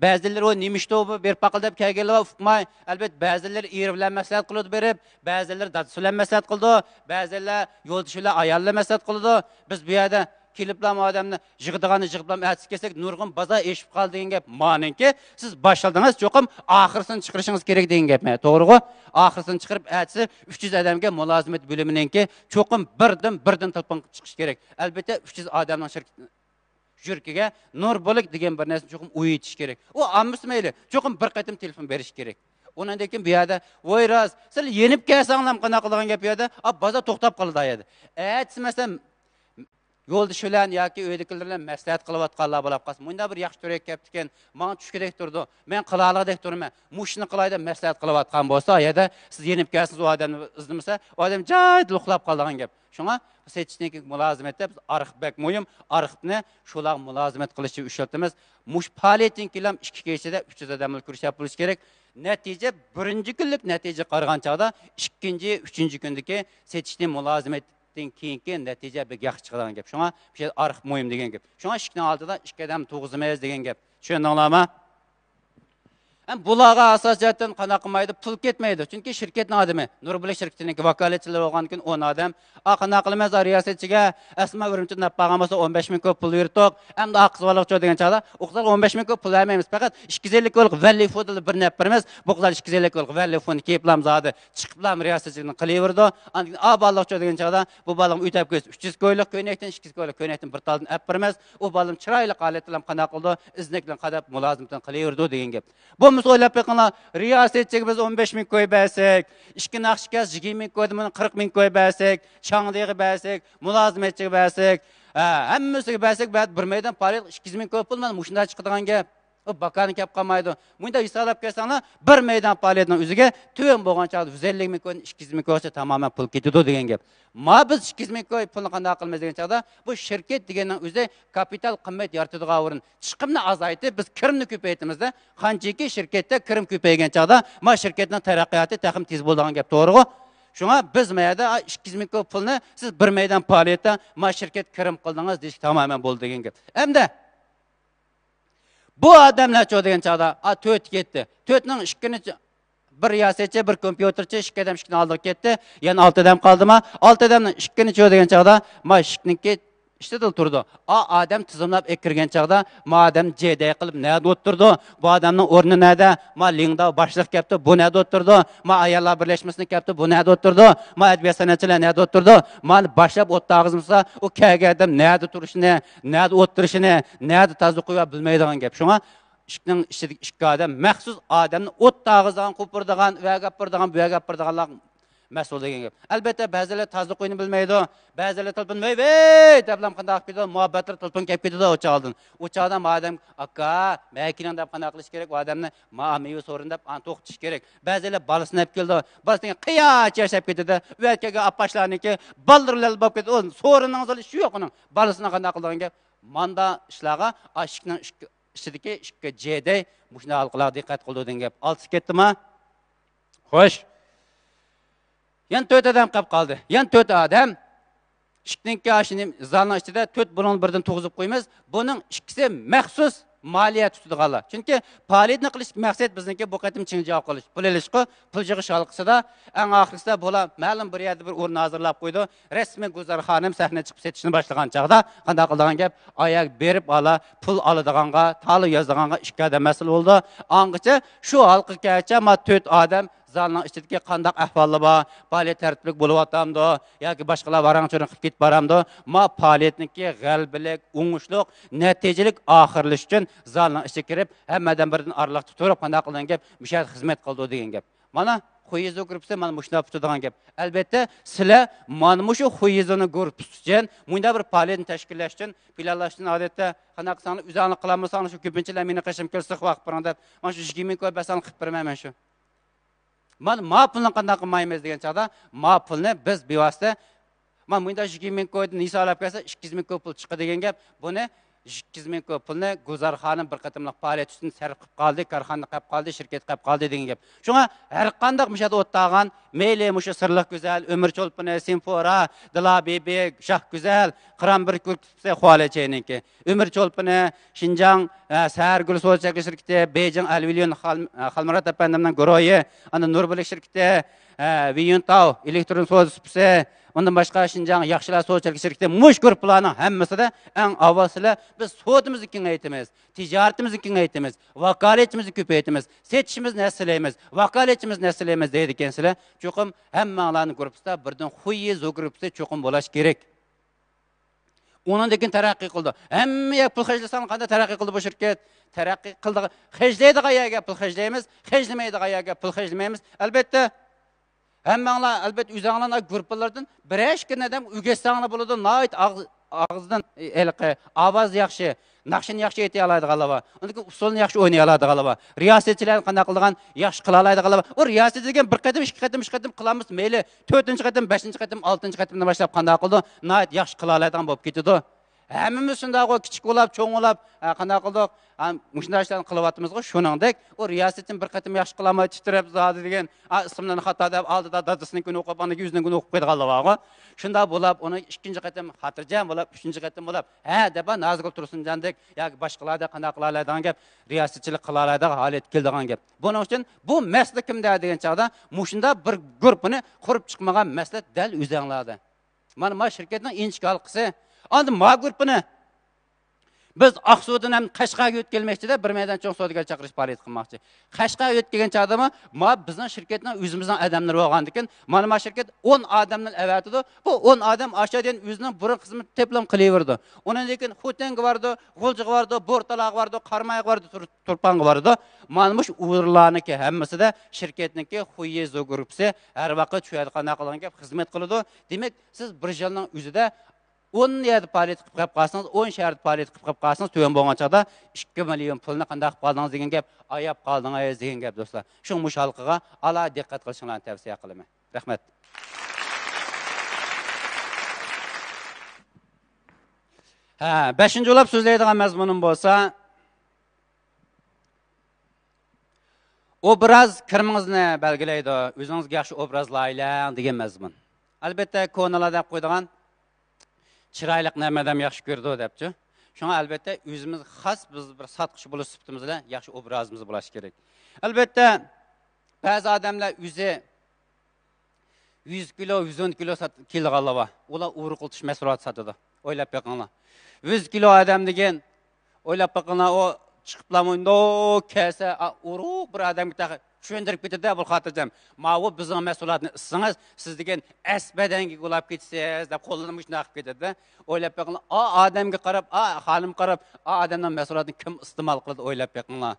بەزىلىرى ئۇ نېمە ئىشتا بۇ بېرىپ باقىلى دەپ كەلگەنلەر ئۇقماي، ئەلبەتتە، بەزىلىرى ئېرى بىلەن مەسلىھەت قىلىدۇ بېرىپ، بەزىلىرى دادىسى بىلەن مەسلىھەت قىلىدۇ، بەزىلەر يولدىشى بىلەن، ئايالى بىلەن مەسلىھەت قىلىدۇ. بىز بۇ يەردە كېلىپلا ئادەمنى يىغىدىغاننى يىغىپلا ئەتىسى كەلسەك نۇرغۇن بازار ئېشىپ قالدى دېگەن گەپ. مانىڭكى سىز باشلىدىڭىز، چوقۇم ئاخىرسىنى چىقىرىشىڭىز كېرەك دېگەن گەپ. توغرىغۇ؟ ئاخىرسىنى چىقىرىپ ئەتىسى ئۈچ يۈز ئادەمگە مۇلازىمەت بۆلۈمىنىڭكى چوقۇم بىردىن، بىردىن تېلېفون چىقىشى كېرەك. ئەلبەتتە، ئۈچ يۈز ئادەمنىڭ شىركىتى يۈرىكىگە نۇر بولۇك دېگەن بىر نەرسىنى چوقۇم ئويىتىش كېرەك. ئۇ ئالمىسا مەيلى، چوقۇم بىر قېتىم تېلېفون بېرىش كېرەك. ئۇنىڭدىن كېيىن بۇ يەردە، ۋوي راست، سىلەر يېنىپ كەلسەڭلارمۇ قانداق قىلىدىغان گەپ بۇ يەردە؟ ئا، بازار توختاپ قالىدۇ ئا يەردە. ئەتىسى مەسىلەن، يولدىشى بىلەن ياكى ئۆيدىكىلەر بىلەن مەسلىھەت قىلىۋاتقانلار بولاپ قالسا، مۇنداق بىر ياخشى تۈرگە كەپتىكەن، ماڭا چۈشكۈدەك تۇرىدۇ، مەن قىلالىغۇدەك تۇرىمەن، مۇشۇنى قىلاي دەپ مەسلىھەت قىلىۋاتقان بولسا، ئا يەردە سىز يېنىپ كەلسىڭىز، ئۇ ئادەمنى ئىزدىمىسە، ئۇ ئادەم جايىدا ئۇخلاپ قالىدىغان گەپ. شۇڭا سېتىشتىن كېيىنكى مۇلازىمەتتە بىز ئارخىپ بەك مۇھىم. ئارخىپنى شۇلارغا مۇلازىمەت قىلىشنى ئۈششەلتىمىز. مۇشۇ پائالىيەتتىن كېيىن ئىككى كېچىدە ئۈچ يۈز ئادەم بىلەن كۆرۈشۈپ بولۇش كېرەك. نەتىجە، بىرىنچى كۈنلۈك نەتىجىگە قارىغان چاغدا، ئىككىنچى، ئۈچىنچى كۈندىكى سېتىشنى مۇلازىمەتتىن كېيىنكى نەتىجە بەك ياخشى چىقىدىغان گەپ. شۇڭا بۇ يەردە ئارخىپ مۇھىم دېگەن گەپ. شۇڭا ئىشىكنىڭ ئالدىدا ئىككى ئادەم تۇرغۇزىمىز دېگەن گەپ. چۈشەندىڭلارمۇ؟ ھەم بۇلارغا ئاساسىي جەھەتتىن قانداق قىلمايدۇ؟ پۇل كەتمەيدۇ. چۈنكى شىركەتنىڭ ئادىمى، نۇر بولەك شىركىتىنىڭكى ۋاكالەتچىلىرى بولغاندىن كېيىن ئون ئادەم. ئا، قانداق قىلىمىز؟ ئا، رىياسەتچىگە ئەسلىما ئۈرۈمچىدىن ئەپ بارغان بولسا ئون بەش مىڭ كوي پۇل بېرىتتۇق. ئەمدى ئا قىز بالىغىچۇ دېگەن چاغدا، ئۇ قىزلارغا ئون بەش مىڭ كوي پۇل بەرمەيمىز. پەقەت ئىككى يۈز ئەللىك كويلۇق ۋەللىفۇدىلا بىر نەپ بېرىمىز. بۇ قىزلار ئىككى يۈز ئەللىك كويلۇق ۋەللىفۇنى كىيىپلام زادى چىقىپلام رىياسەتچىلىكنى قىلىۋېرىدۇ. ئاندىن كېيىن ئا بالىغىچۇ دېگەن چاغدا، بۇ بالىغا ئۆتەپ كەلسە ئۈچ يۈز كويلۇق كۆينەكتىن، ئىككى يۈز كويلۇق كۆينەكتىن بىر تالدىن ئەپ بېرىمىز. ئۇ بالىم چىرايلىق ھالەتتىلا قانداق قىلىدۇ؟ ئىزنەك بىلەن قاداپ مۇلازىمىتىنى قىلىۋېرىدۇ دېگەن گەپ. بولمىسا ئويلاپ بېقىڭلار، رىياسەتچىگە بىز ئون بەش مىڭ كوي بەرسەك، ئىككى ناخشىكەس يىگىرمە مىڭ كويدىن بۇنى قىرىق مىڭ كوي بەرسەك، شاڭدىغا بەرسەك، مۇلازىمەتچىگە بەرسەك، ھە، ھەممىسىگە بەرسەك، بەرسەك، بىر مەيدان پائالىيەتكە ئىككى يۈز مىڭ كوي پۇل مانا مۇشۇنداق چىقىدىغان گەپ. ئۇ باكانى كەپ قالمايدۇ. مۇنداق ھېسابلاپ كەلسەڭلار، بىر مەيدان پائالىيەتنىڭ ئۆزىگە تۆۋەن بولغان چاغدا يۈز ئەللىك مىڭ كويدىن ئىككى يۈز مىڭ كويغىچە تامامەن پۇل كېتىدۇ دېگەن گەپ. ما بىز ئىككى يۈز مىڭ كوي پۇلنى قانداق قىلىمىز دېگەن چاغدا، بۇ شىركەت دېگەننىڭ ئۆزى كاپىتال قىممەت يارىتىدىغان ئورۇن. چىقىمنى ئازايتىپ، بىز كىرىمنى كۆپەيتىمىزدە، قانچىكى شىركەتتە كىرىم كۆپەيگەن چاغدا، ما شىركەتنىڭ تەرەققىياتى تېخىمۇ تېز بولىدىغان گەپ، توغرىغۇ؟ شۇڭا بىز ما يەردە، ئا، ئىككى يۈز مىڭ كوي پۇلنى سىز بىر مەيدان پائالىيەتتە ما شىركەت كىرىم قىلدىڭىز دېيىش تامامەن بولدى دېگەن گەپ. ئەمدى بۇ ئادەملەرچۇ دېگەن چاغدا، ئا، تۆت كەتتى. تۆتنىڭ ئىككىنى، بىر رىياسەتچى، بىر كومپيۇتېرچى، ئىككى ئادەم ئىشىكنىڭ ئالدىغا كەتتى. يەنە ئالتە ئادەم قالدىما؟ ئالتە ئادەمنىڭ ئىككىنىچۇ دېگەن چاغدا، ما ئىشىكنىڭكى ئىچىدىلا تۇرىدۇ. ئا ئادەم تىزىملاپ ئەكىرگەن چاغدا، ما ئادەم جېدەي قىلىپ نەدە ئولتۇردى؟ بۇ ئادەمنىڭ ئورنى نەدە؟ ما لىڭداۋ باشلىق كەپتۇ، بۇ نەدە ئولتۇردى؟ ما ئاياللار بىرلەشمىسىنى كەپتۇ، بۇ نەدە ئولتۇردى؟ ما ئەدەبىيات سەنئەتچىلەر نەدە ئولتۇردى؟ مانى باشلاپ ئولتۇرغۇزمىسا، ئۇ كەلگەن ئادەم نەدە تۇرۇشىنى، نەدە ئولتۇرۇشىنى، نەدە تازا قويۇپ بىلمەيدىغان گەپ. شۇڭا ئىشىكنىڭ ئىچىدىكى ئىككى ئادەم مەخسۇس ئادەمنى ئولتۇرغۇزىدىغان، قوپۇرىدىغان، بۇ يەرگە ئاپىرىدىغان، بۇ يەرگە ئاپىرىدىغانلار مەسئۇل دېگەن گەپ. ئەلبەتتە، بەزىلەر تازىلىق ئۆيىنى بىلمەيدۇ، بەزىلەر تېلېفون، ۋەي، ۋەي دەپلا قانداق قىلىپ كېتىدۇ، مۇھەببەتلىرى تېلېفون كېلىپ كېتىدۇ ئۇ چاغدىن. ئۇ چاغدا ما ئادەم، ئاكا، مەن كېلىڭ دەپ قانداق قىلىش كېرەك؟ ئۇ ئادەمنى ما مېۋە سورۇن دەپ ئانا توختىتىش كېرەك. بەزىلەر بالىسىنى ئەپ كېلىدۇ، بالىسىنى قىياچ ياشاپ كېتىدۇ. ئۇ يەرگە كەلگەن ئاپاشلارنىڭكى بالىلىرى لەل بولۇپ كېتىدۇ. ئۇ سورۇننىڭ زىلى ئىشى يوق ئۇنىڭ. بالىسىنى قانداق قىلىدىغان گەپ؟ ماندا ئىشلارغا ئا ئىشىكنىڭ ئىچىدىكى ئىككى جېدەي مۇشۇنداق ھالقىلارغا دىققەت قىلىدۇ دېگەن گەپ. ئالتىسى كەتتىما؟ خوش. يەنە تۆت ئادەم قېلىپ قالدى. يەنە تۆت ئادەم. ئىشىكنىڭكى ئاشۇ نېمە، زالنىڭ ئىچىدە تۆت بۇلۇڭنى بىردىن تۇرغۇزۇپ قويىمىز. بۇنىڭ ئىككىسى مەخسۇس مالىيە تۇتىدىغانلار. چۈنكى پائالىيەتنى قىلىش مەقسەت بىزنىڭكى بۇ قېتىم چىڭجياۋ قىلىش، پۇل ئېلىشقۇ، پۇل يىغىش ھالقىسىدا ئەڭ ئاخىرسىدا بۇلار مەلۇم بىر يەردە بىر ئورۇن ھازىرلاپ قويىدۇ. رەسمىي گۈلزار خانىم سەھنىگە چىقىپ سېتىشنى باشلىغان چاغدا قانداق قىلىدىغان گەپ؟ ئاياغ بېرىپ ئالا پۇل ئالىدىغانغا، تالون يازىدىغانغا ئىككى ئادەم مەسئۇل بولىدۇ. ئاڭغىچە شۇ ھالقىغا كەلگەنچە ما تۆت ئادەم زالنىڭ ئىچىدىكى قانداق ئەھۋاللار بار، پائالىيەت تەرتىپلىك بولۇۋاتامدۇ ياكى باشقىلار ۋاراڭ-چۇرۇڭ قىلىپ كېتىپ بارامدۇ؟ ما پائالىيەتنىڭكى غەلىبىلىك، ئوڭۇشلۇق، نەتىجىلىك ئاخىرلىشىش ئۈچۈن زالنىڭ ئىچىگە كىرىپ، ھەممە ئادەم بىردىن ئارىلىقتا تۇرۇپ، قانداق قىلغان گەپ، مۇشۇ يەردە خىزمەت قىلىدۇ دېگەن گەپ. مانا خۇيزۇ گۇرۇپپىسى مانا مۇشۇنداق پۈتىدىغان گەپ. ئەلبەتتە، سىلەر مانا مۇشۇ خۇيزۇنىڭ گۇرۇپپىسى ئۈچۈن مۇنداق بىر پائالىيەتنى تەشكىللەش ئۈچۈن، پىلانلاش ئۈچۈن، ئادەتتە قانداق قىلساڭلار، ئۆزۈڭلار قىلالمىساڭلار، شۇ كۆپىنچىلەر مېنىڭ قېشىمغا كەلسە، قىلىپ بېرىڭ دەپ، مانا شۇ يىگىرمە مىڭ كوي بەرسەڭلار قىلىپ بېرىمەن مەن شۇ. مانا ما پۇلنى قانداق قىلمايمىز دېگەن چاغدا، ما پۇلنى بىز بىۋاسىتە، مانا مۇنداق يىگىرمە مىڭ كويدىن ھېسابلاپ كەلسە، ئىككى يۈز مىڭ كوي پۇل چىقىدۇ دېگەن گەپ. بۇنى ئىككى يۈز مىڭ كوي پۇلنى گۈلزار خانىم بىر قېتىملىق پائالىيەت ئۈچۈن سەرپ قىلىپ قالدى، كارخانا قىلىپ قالدى، شىركەت قىلىپ قالدى دېگەن گەپ. شۇڭا ھەر قانداق مۇشۇ يەردە ئولتۇرغان، مەيلى مۇشۇ سىرلىق گۈزەل، ئۆمۈر چولپىنى، سىمفورا، دىلا بىبى، شاھ گۈزەل، قىران بىر كۆرپىسى خۇالەي چېينىڭكى، ئۆمۈر چولپىنى، شىنجاڭ، ئە، سەھەر گۈلى سودا چەكلىك شىركىتى، بېيجىڭ ئەلۋىليون خال-، ئە، خالمۇرات ئەپەندىمنىڭ گۇرۇھى، ئاندىن نۇربىلىك شىركىتى، ئە، ۋىيۈنتاۋ ئېلېكترون سودا سۇپىسى، ئۇندىن باشقا شىنجاڭ ياخشىلار سودا چەكلىك شىركىتى، مۇشۇ گۇرۇپپىلارنىڭ ھەممىسىدە ئەڭ ئاۋۋال سىلەر بىز سودىمىزنى كېڭەيتىمىز، تىجارىتىمىزنى كېڭەيتىمىز، ۋاكالەتچىمىزنى كۆپەيتىمىز، سېتىشىمىزنى ھەسسىلەيمىز، ۋاكالەتچىمىزنى ھەسسىلەيمىز دەيدىكەنسىلەر. چوقۇم ھەممەڭلارنىڭ گۇرۇپپىسىدا بىردىن خۇيزۇ گۇرۇپپىسى چوقۇم بولۇش كېرەك. ئۇنىڭدىن كېيىن تەرەققىي قىلىدۇ. ھەممە يەر پۇل خەجلىسەڭ قانداق تەرەققىي قىلىدۇ بۇ شىركەت؟ تەرەققىي قىلىدىغان، خەجلەيدىغان يەرگە پۇل خەجلەيمىز، خەجلىمەيدىغان يەرگە پۇل خەجلىمەيمىز. ئەلبەتتە، ھەممەڭلار، ئەلبەتتە، ئۆزۈڭلارنىڭ گۇرۇپپىلىرىدىن بىرەر ئىككى ئادەم ئۆگەتسەڭلار بولىدۇ. ناھايىتى ئاغ-، ئاغزىدىن، ئېلىقى، ئاۋازى ياخشى، ناخشىنى ياخشى ئېيتىيالايدىغانلار بار. ئۇنىڭدىن كېيىن ئۇسسۇلنى ياخشى ئوينىيالايدىغانلار بار. رىياسەتچىلەرنى قانداق قىلىدىغان، ياخشى قىلالايدىغانلار بار. ئۇ رىياسەتچى دېگەن بىر قېتىم، ئىككى قېتىم، ئۈچ قېتىم قىلالمىسا مەيلى، تۆتىنچى قېتىم، بەشىنچى قېتىم، ئالتىنچى قېتىمدىن باشلاپ قانداق قىلىدۇ؟ ناھايىتى ياخشى قىلالايدىغان بولۇپ كېتىدۇ. ھەممىمىز شۇنداققۇ، كىچىك بولاپ، چوڭ بولاپ، ھە، قانداق قىلدۇق؟ ھە، مۇشۇنداق ئىشلارنى قىلىۋاتىمىزغۇ، شۇنىڭدەك ئۇ رىياسەتچىنى بىر قېتىم ياخشى قىلالماي تىترەپ زادى دېگەن، ئا، ئىسىملىرىنى خاتا دەپ، ئالدىدا دادىسىنىڭكىنى ئوقۇپ، ئاندىن كېيىن ئۆزىنىڭكىنى ئوقۇپ قويىدىغانلار بارغۇ. شۇنداق بولاپ، ئۇنى ئىككىنچى قېتىم خاتىرجەم بولاپ، ئۈچىنچى قېتىم بولاپ، ھە، دەپ، نازىگۈل تۇرسۇنجاندەك ياكى باشقىلاردەك قانداق قىلالايدىغان گەپ، رىياسەتچىلىك قىلالايدىغان ھالەتكە كېلىدىغان گەپ. بۇنىڭ ئۈچۈن بۇ مەسىلە كىمدە دېگەن چاغدا، مۇشۇنداق بىر گۇرۇپپىنى قۇرۇپ چىقمىغان مەسىلە دەل ئۆزۈڭلاردا. مانا، مانا شىركەتنىڭ ئىنچىكە ھالقىسى. ئاندىن ما گۇرۇپپىنى بىز ئاقسۇدىن ھەم قەشقەرگە يۆتكەلمەكچىدە، بىر مەيدان چوڭ سودىگەر چاقىرىش پائالىيىتى قىلماقچى. قەشقەرگە يۆتكەلگەن چاغدىمۇ، ما بىزنىڭ شىركەتنىڭ ئۆزىمىزنىڭ ئادەملىرى بولغاندىكىن، مانا، ما شىركەت ئون ئادەمنى ئەۋەتىدۇ. بۇ ئون ئادەم ئاشۇ دېگەن ئۆزىنىڭ بۇرۇن خىزمىتى تېپىلىم قىلىۋېرىدۇ. ئۇنىڭدىن كېيىن خوتەنگە بارىدۇ، غۇلجىغا بارىدۇ، بورتالاغا بارىدۇ، قارامايغا بارىدۇ، تۇر-، تۇرپانغا بارىدۇ. مانا مۇشۇ ئورۇنلارنىڭكى ھەممىسىدە شىركەتنىڭكى خۇيزۇ گۇرۇپپىسى ھەر ۋاقىت شۇ يەردە قانداق قىلغان گەپ، خىزمەت قىلىدۇ. دېمەك، سىز بىر يىلنىڭ ئۆزىدە ئون يەردە پائالىيەت قىلىپ قېلىپ قالسىڭىز، ئون شەھەردە پائالىيەت قىلىپ قېلىپ قالسىڭىز، تۆۋەن بولغان چاغدا ئىككى مىليون پۇلنى قانداق قىلىپ قالدىڭىز دېگەن گەپ، ئاياپ قالدىڭىز دېگەن گەپ، دوستلار. شۇڭا مۇشۇ ھالقىغا ئالاھىدە دىققەت قىلىشىڭلارنى تەۋسىيە قىلىمەن. رەھمەت. ھە، بەشىنچى بولاپ سۆزلەيدىغان مەزمۇنۇم بولسا، ئوبراز كىرىمىڭىزنى بەلگىلەيدۇ، ئۆزىڭىزگە ياخشى ئوبراز لايىھەلەڭ دېگەن مەزمۇن. ئەلبەتتە، كونىلار دەپ قويىدىغان، چىرايلىق نەمە ئادەم ياخشى كۆرىدۇ دەپچۇ. شۇڭا ئەلبەتتە، ئۆزىمىز خاس بىز بىر ساتقۇچى بولۇش سۈپىتىمىز بىلەن ياخشى ئوبرازىمىز بولۇشى كېرەك. ئەلبەتتە، بەزى ئادەملەر ئۆزى يۈز كىلو، يۈز ئون كىلو سات-، كېلىدىغانلار بار. ئۇلار ئورۇقلىتىش مەھسۇلاتى ساتىدۇ. ئويلاپ بېقىڭلار. يۈز كىلو ئادەم دېگەن، ئويلاپ بېقىڭلار، ئۇ چىقىپلا مۇنداق كەلسە، ئا، ئورۇق بىر ئادەمگە تېخى چۈشەندۈرۈپ كېتىدۇ بۇ خاتىرجەم. ماۋۇ بىزنىڭ مەھسۇلاتنى ئىسسىڭىز، سىز دېگەن ئەسپەدەنگە ئۇلاپ كېتىسىز دەپ قولىنى مۇشۇنداق قىلىپ كېتىدۇ. ئويلاپ بېقىڭلار، ئا ئادەمگە قاراپ، ئا خانىمغا قاراپ، ئا ئادەمنىڭ مەھسۇلاتىنى كىم ئىستېمال قىلىدۇ، ئويلاپ بېقىڭلار.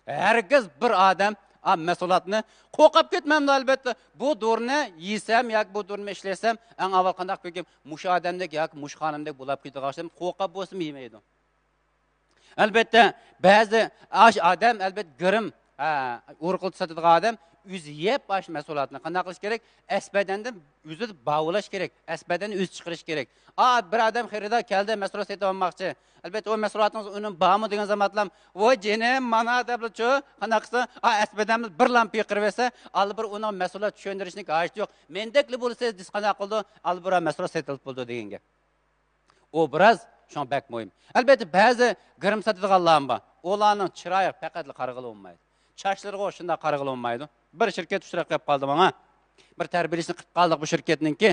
ھەرگىز بىر ئادەم، ئا، مەھسۇلاتنى قورقۇپ كەتمەمدۇ، ئەلبەتتە. بۇ دورىنى يېسەم ياكى بۇ دورىنى ئىشلەتسەم، ئەڭ ئاۋۋال قانداق كۆرگەن، مۇشۇ ئادەمدەك ياكى مۇشۇ خانىمدەك بولاپ كېتىدىغان ئوخشايدۇ، قورقۇپ بولسىمۇ يېمەيدۇ. ئەلبەتتە، بەزى ئاش ئادەم، ئەلبەتتە، گىرىم، ئا، ئورۇقلىتىش ساتىدىغان ئادەم ئۆزى يەپ ئاش مەھسۇلاتنى قانداق قىلىش كېرەك؟ ئەسپەدەندىن ئۆزى باۋلاش كېرەك، ئەسپەدەننى ئۆزى چىقىرىش كېرەك. ئا، بىر ئادەم خېرىدار كەلدى، مەھسۇلات سېتىۋالماقچى. ئەلبەتتە، ئۇ مەھسۇلاتىڭىز ئۈنۈم بارمۇ دېگەن زامانلام، ۋاي جېنىم، مانا دەپلىچۇ، قانداق قىلسا، ئا، ئەسپەدەنمىز بىر لامپا يېقىرىۋەتسە، ئاللىبىر ئۇنىڭ مەھسۇلات چۈشەندۈرۈشنىڭ ھاجىتى يوق. مەندەكلا بولسا دېسە قانداق قىلىدۇ؟ ئاللىبىر مەھسۇلات سېتىلىپ بولىدۇ دېگەن گەپ. ئوبراز شۇڭا بەك مۇھىم. ئەلۋەتتە، بەزى گىرىم ساتىدىغانلارمۇ بار. ئۇلارنىڭ چىرايىغا پەقەتلا قارىغىلى بولمايدۇ. چاچلىرىغا شۇنداق قارىغىلى بولمايدۇ. بىر شىركەت ئۇچراپ قېلىپ قالدى ماڭا. بىر تەربىيەلىشنى قىلىپ قالدۇق بۇ شىركەتنىڭكى.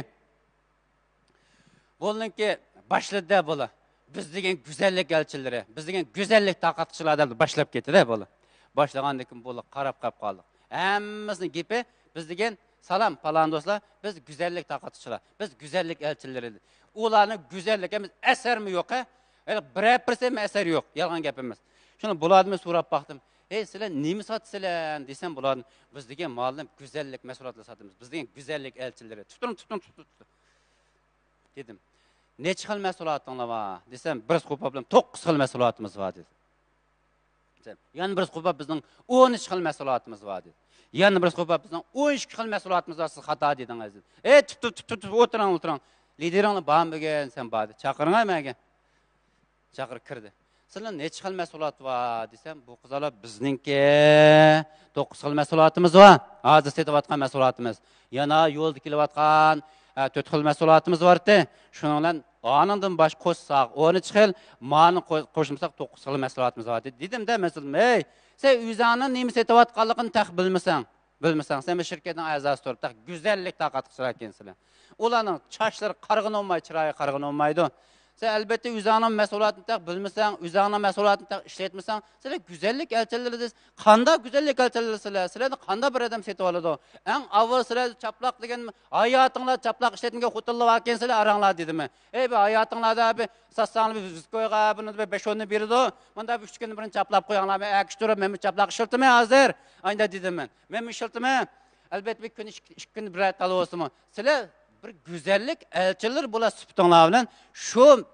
بۇنىڭكى باشلىدى بۇلار. بىز دېگەن گۈزەللىك ئەلچىلىرى، بىز دېگەن گۈزەللىك تارقاتقۇچىلار دەپ باشلاپ كەتتى بۇلار. باشلىغاندىن كېيىن بۇلار قاراپ قېلىپ قالدۇق. ھەممىسىنىڭ گېپى، بىز دېگەن، سالام پالان دوستلار، بىز گۈزەللىك تارقاتقۇچىلار، بىز گۈزەللىك ئەلچىلىرى. ئۇلارنىڭ گۈزەللىك ئەمەس، ئەسەرمۇ يوق ھە. ھېلى بىرەر پىرسەنتمۇ ئەسەر يوق، يالغان گەپ ئەمەس. شۇنى بۇلاردىن سوراپ باقتىم. ھەي، سىلەر نېمە ساتىسىلەر دېسەم، بۇلاردىن، بىز دېگەن مالنى گۈزەللىك مەھسۇلاتلىرى ساتىمىز، بىز دېگەن گۈزەللىك ئەلچىلىرى. تۇتۇڭ، تۇتۇڭ، تۇتۇڭ، تۇتۇڭ. دېدىم. نەچچە خىل مەھسۇلاتىڭلار بار دېسەم، بىر سوپا بىلەن توققۇز خىل مەھسۇلاتىمىز بار دېدى. دېسەم، يەنە بىر سوپا بىزنىڭ ئون ئۈچ خىل مەھسۇلاتىمىز بار دېدى. يەنە بىر سوپا بىزنىڭ ئون ئىككى خىل مەھسۇلاتىمىز بار، سىز خاتا دېدىڭىز دېدى. ئەي، تۇپ، تۇپ، تۇپ، تۇپ، تۇپ، ئولتۇرۇڭ، ئولتۇرۇڭ. لىدېرىڭلار بارمۇ بۈگۈن دېسەم، بار دېدى. چاقىرىڭ مەگە. چاقىرىپ كىردى. سىلەر نەچچە خىل مەھسۇلات بار دېسەم، بۇ قىزلار بىزنىڭكى توققۇز خىل مەھسۇلاتىمىز بار. ھازىر سېتىۋاتقان مەھسۇلاتىمىز. يەنە يولدا كېلىۋاتقان، ئە، تۆت خىل مەھسۇلاتىمىز بارتى. شۇنىڭ بىلەن ئانىڭدىن باشقا قوشساق ئون ئۈچ خىل، مانى قو-، قوشمىساق توققۇز خىل مەھسۇلاتىمىز بار دېدى. دېدىم-دە، مەن سىلەرگە، ھەي، سەن ئۆزۈڭنىڭ نېمە سېتىۋاتقانلىقىنى تېخى بىلمىسەڭ، بىلمىسەڭ، سەن بىر شىركەتنىڭ ئەزاسى تۇرۇپ، تېخى گۈزەللىك تارقاتقۇچىلار ئىكەنسىلەر. ئۇلارنىڭ چاچلىرى قارىغىنى بولماي، چىرايى قارىغىنى بولمايدۇ. سەن ئەلۋەتتە ئۆزۈڭنىڭ مەھسۇلاتىنى تېخى بىلمىسەڭ، ئۆزۈڭنىڭ مەھسۇلاتىنى تېخى ئىشلەتمىسەڭ، سىلەر گۈزەللىك ئەلچىلىرى دېسە، قانداق گۈزەللىك ئەلچىلىرى سىلەر؟ سىلەردىن قانداق بىر ئادەم سېتىۋالىدۇ؟ ئەڭ ئاۋۋال سىلەر چاپلاق دېگەن، ھاياتىڭلار چاپلاق ئىشلەتمىگەن خوتۇنلار باركەنسىلەر ئاراڭلار دېدىمەن. ئەي، بىر ھاياتىڭلاردا بىر ساتساڭلار بىر ۋىسكويغا بۇنى بىر بەش ئوننى بېرىدۇ. مۇندا بىر ئۈچ كۈندە بىرنى چاپلاپ قويۇڭلار، مەن ئەكىشتۈرۈپ، مەن بىر چاپلاق ئىشلىتىمەن ھازىر. ئايندا دېدىم مەن. مەنمۇ ئىشلىتىمەن. ئەلۋەتتە، بىر كۈن، ئىككى، ئىككى كۈندە بىرەر تال بولسىمۇ. سىلەر بىر گۈزەللىك ئەلچىلىرى بولار سۈپىتىڭلار بىلەن شۇ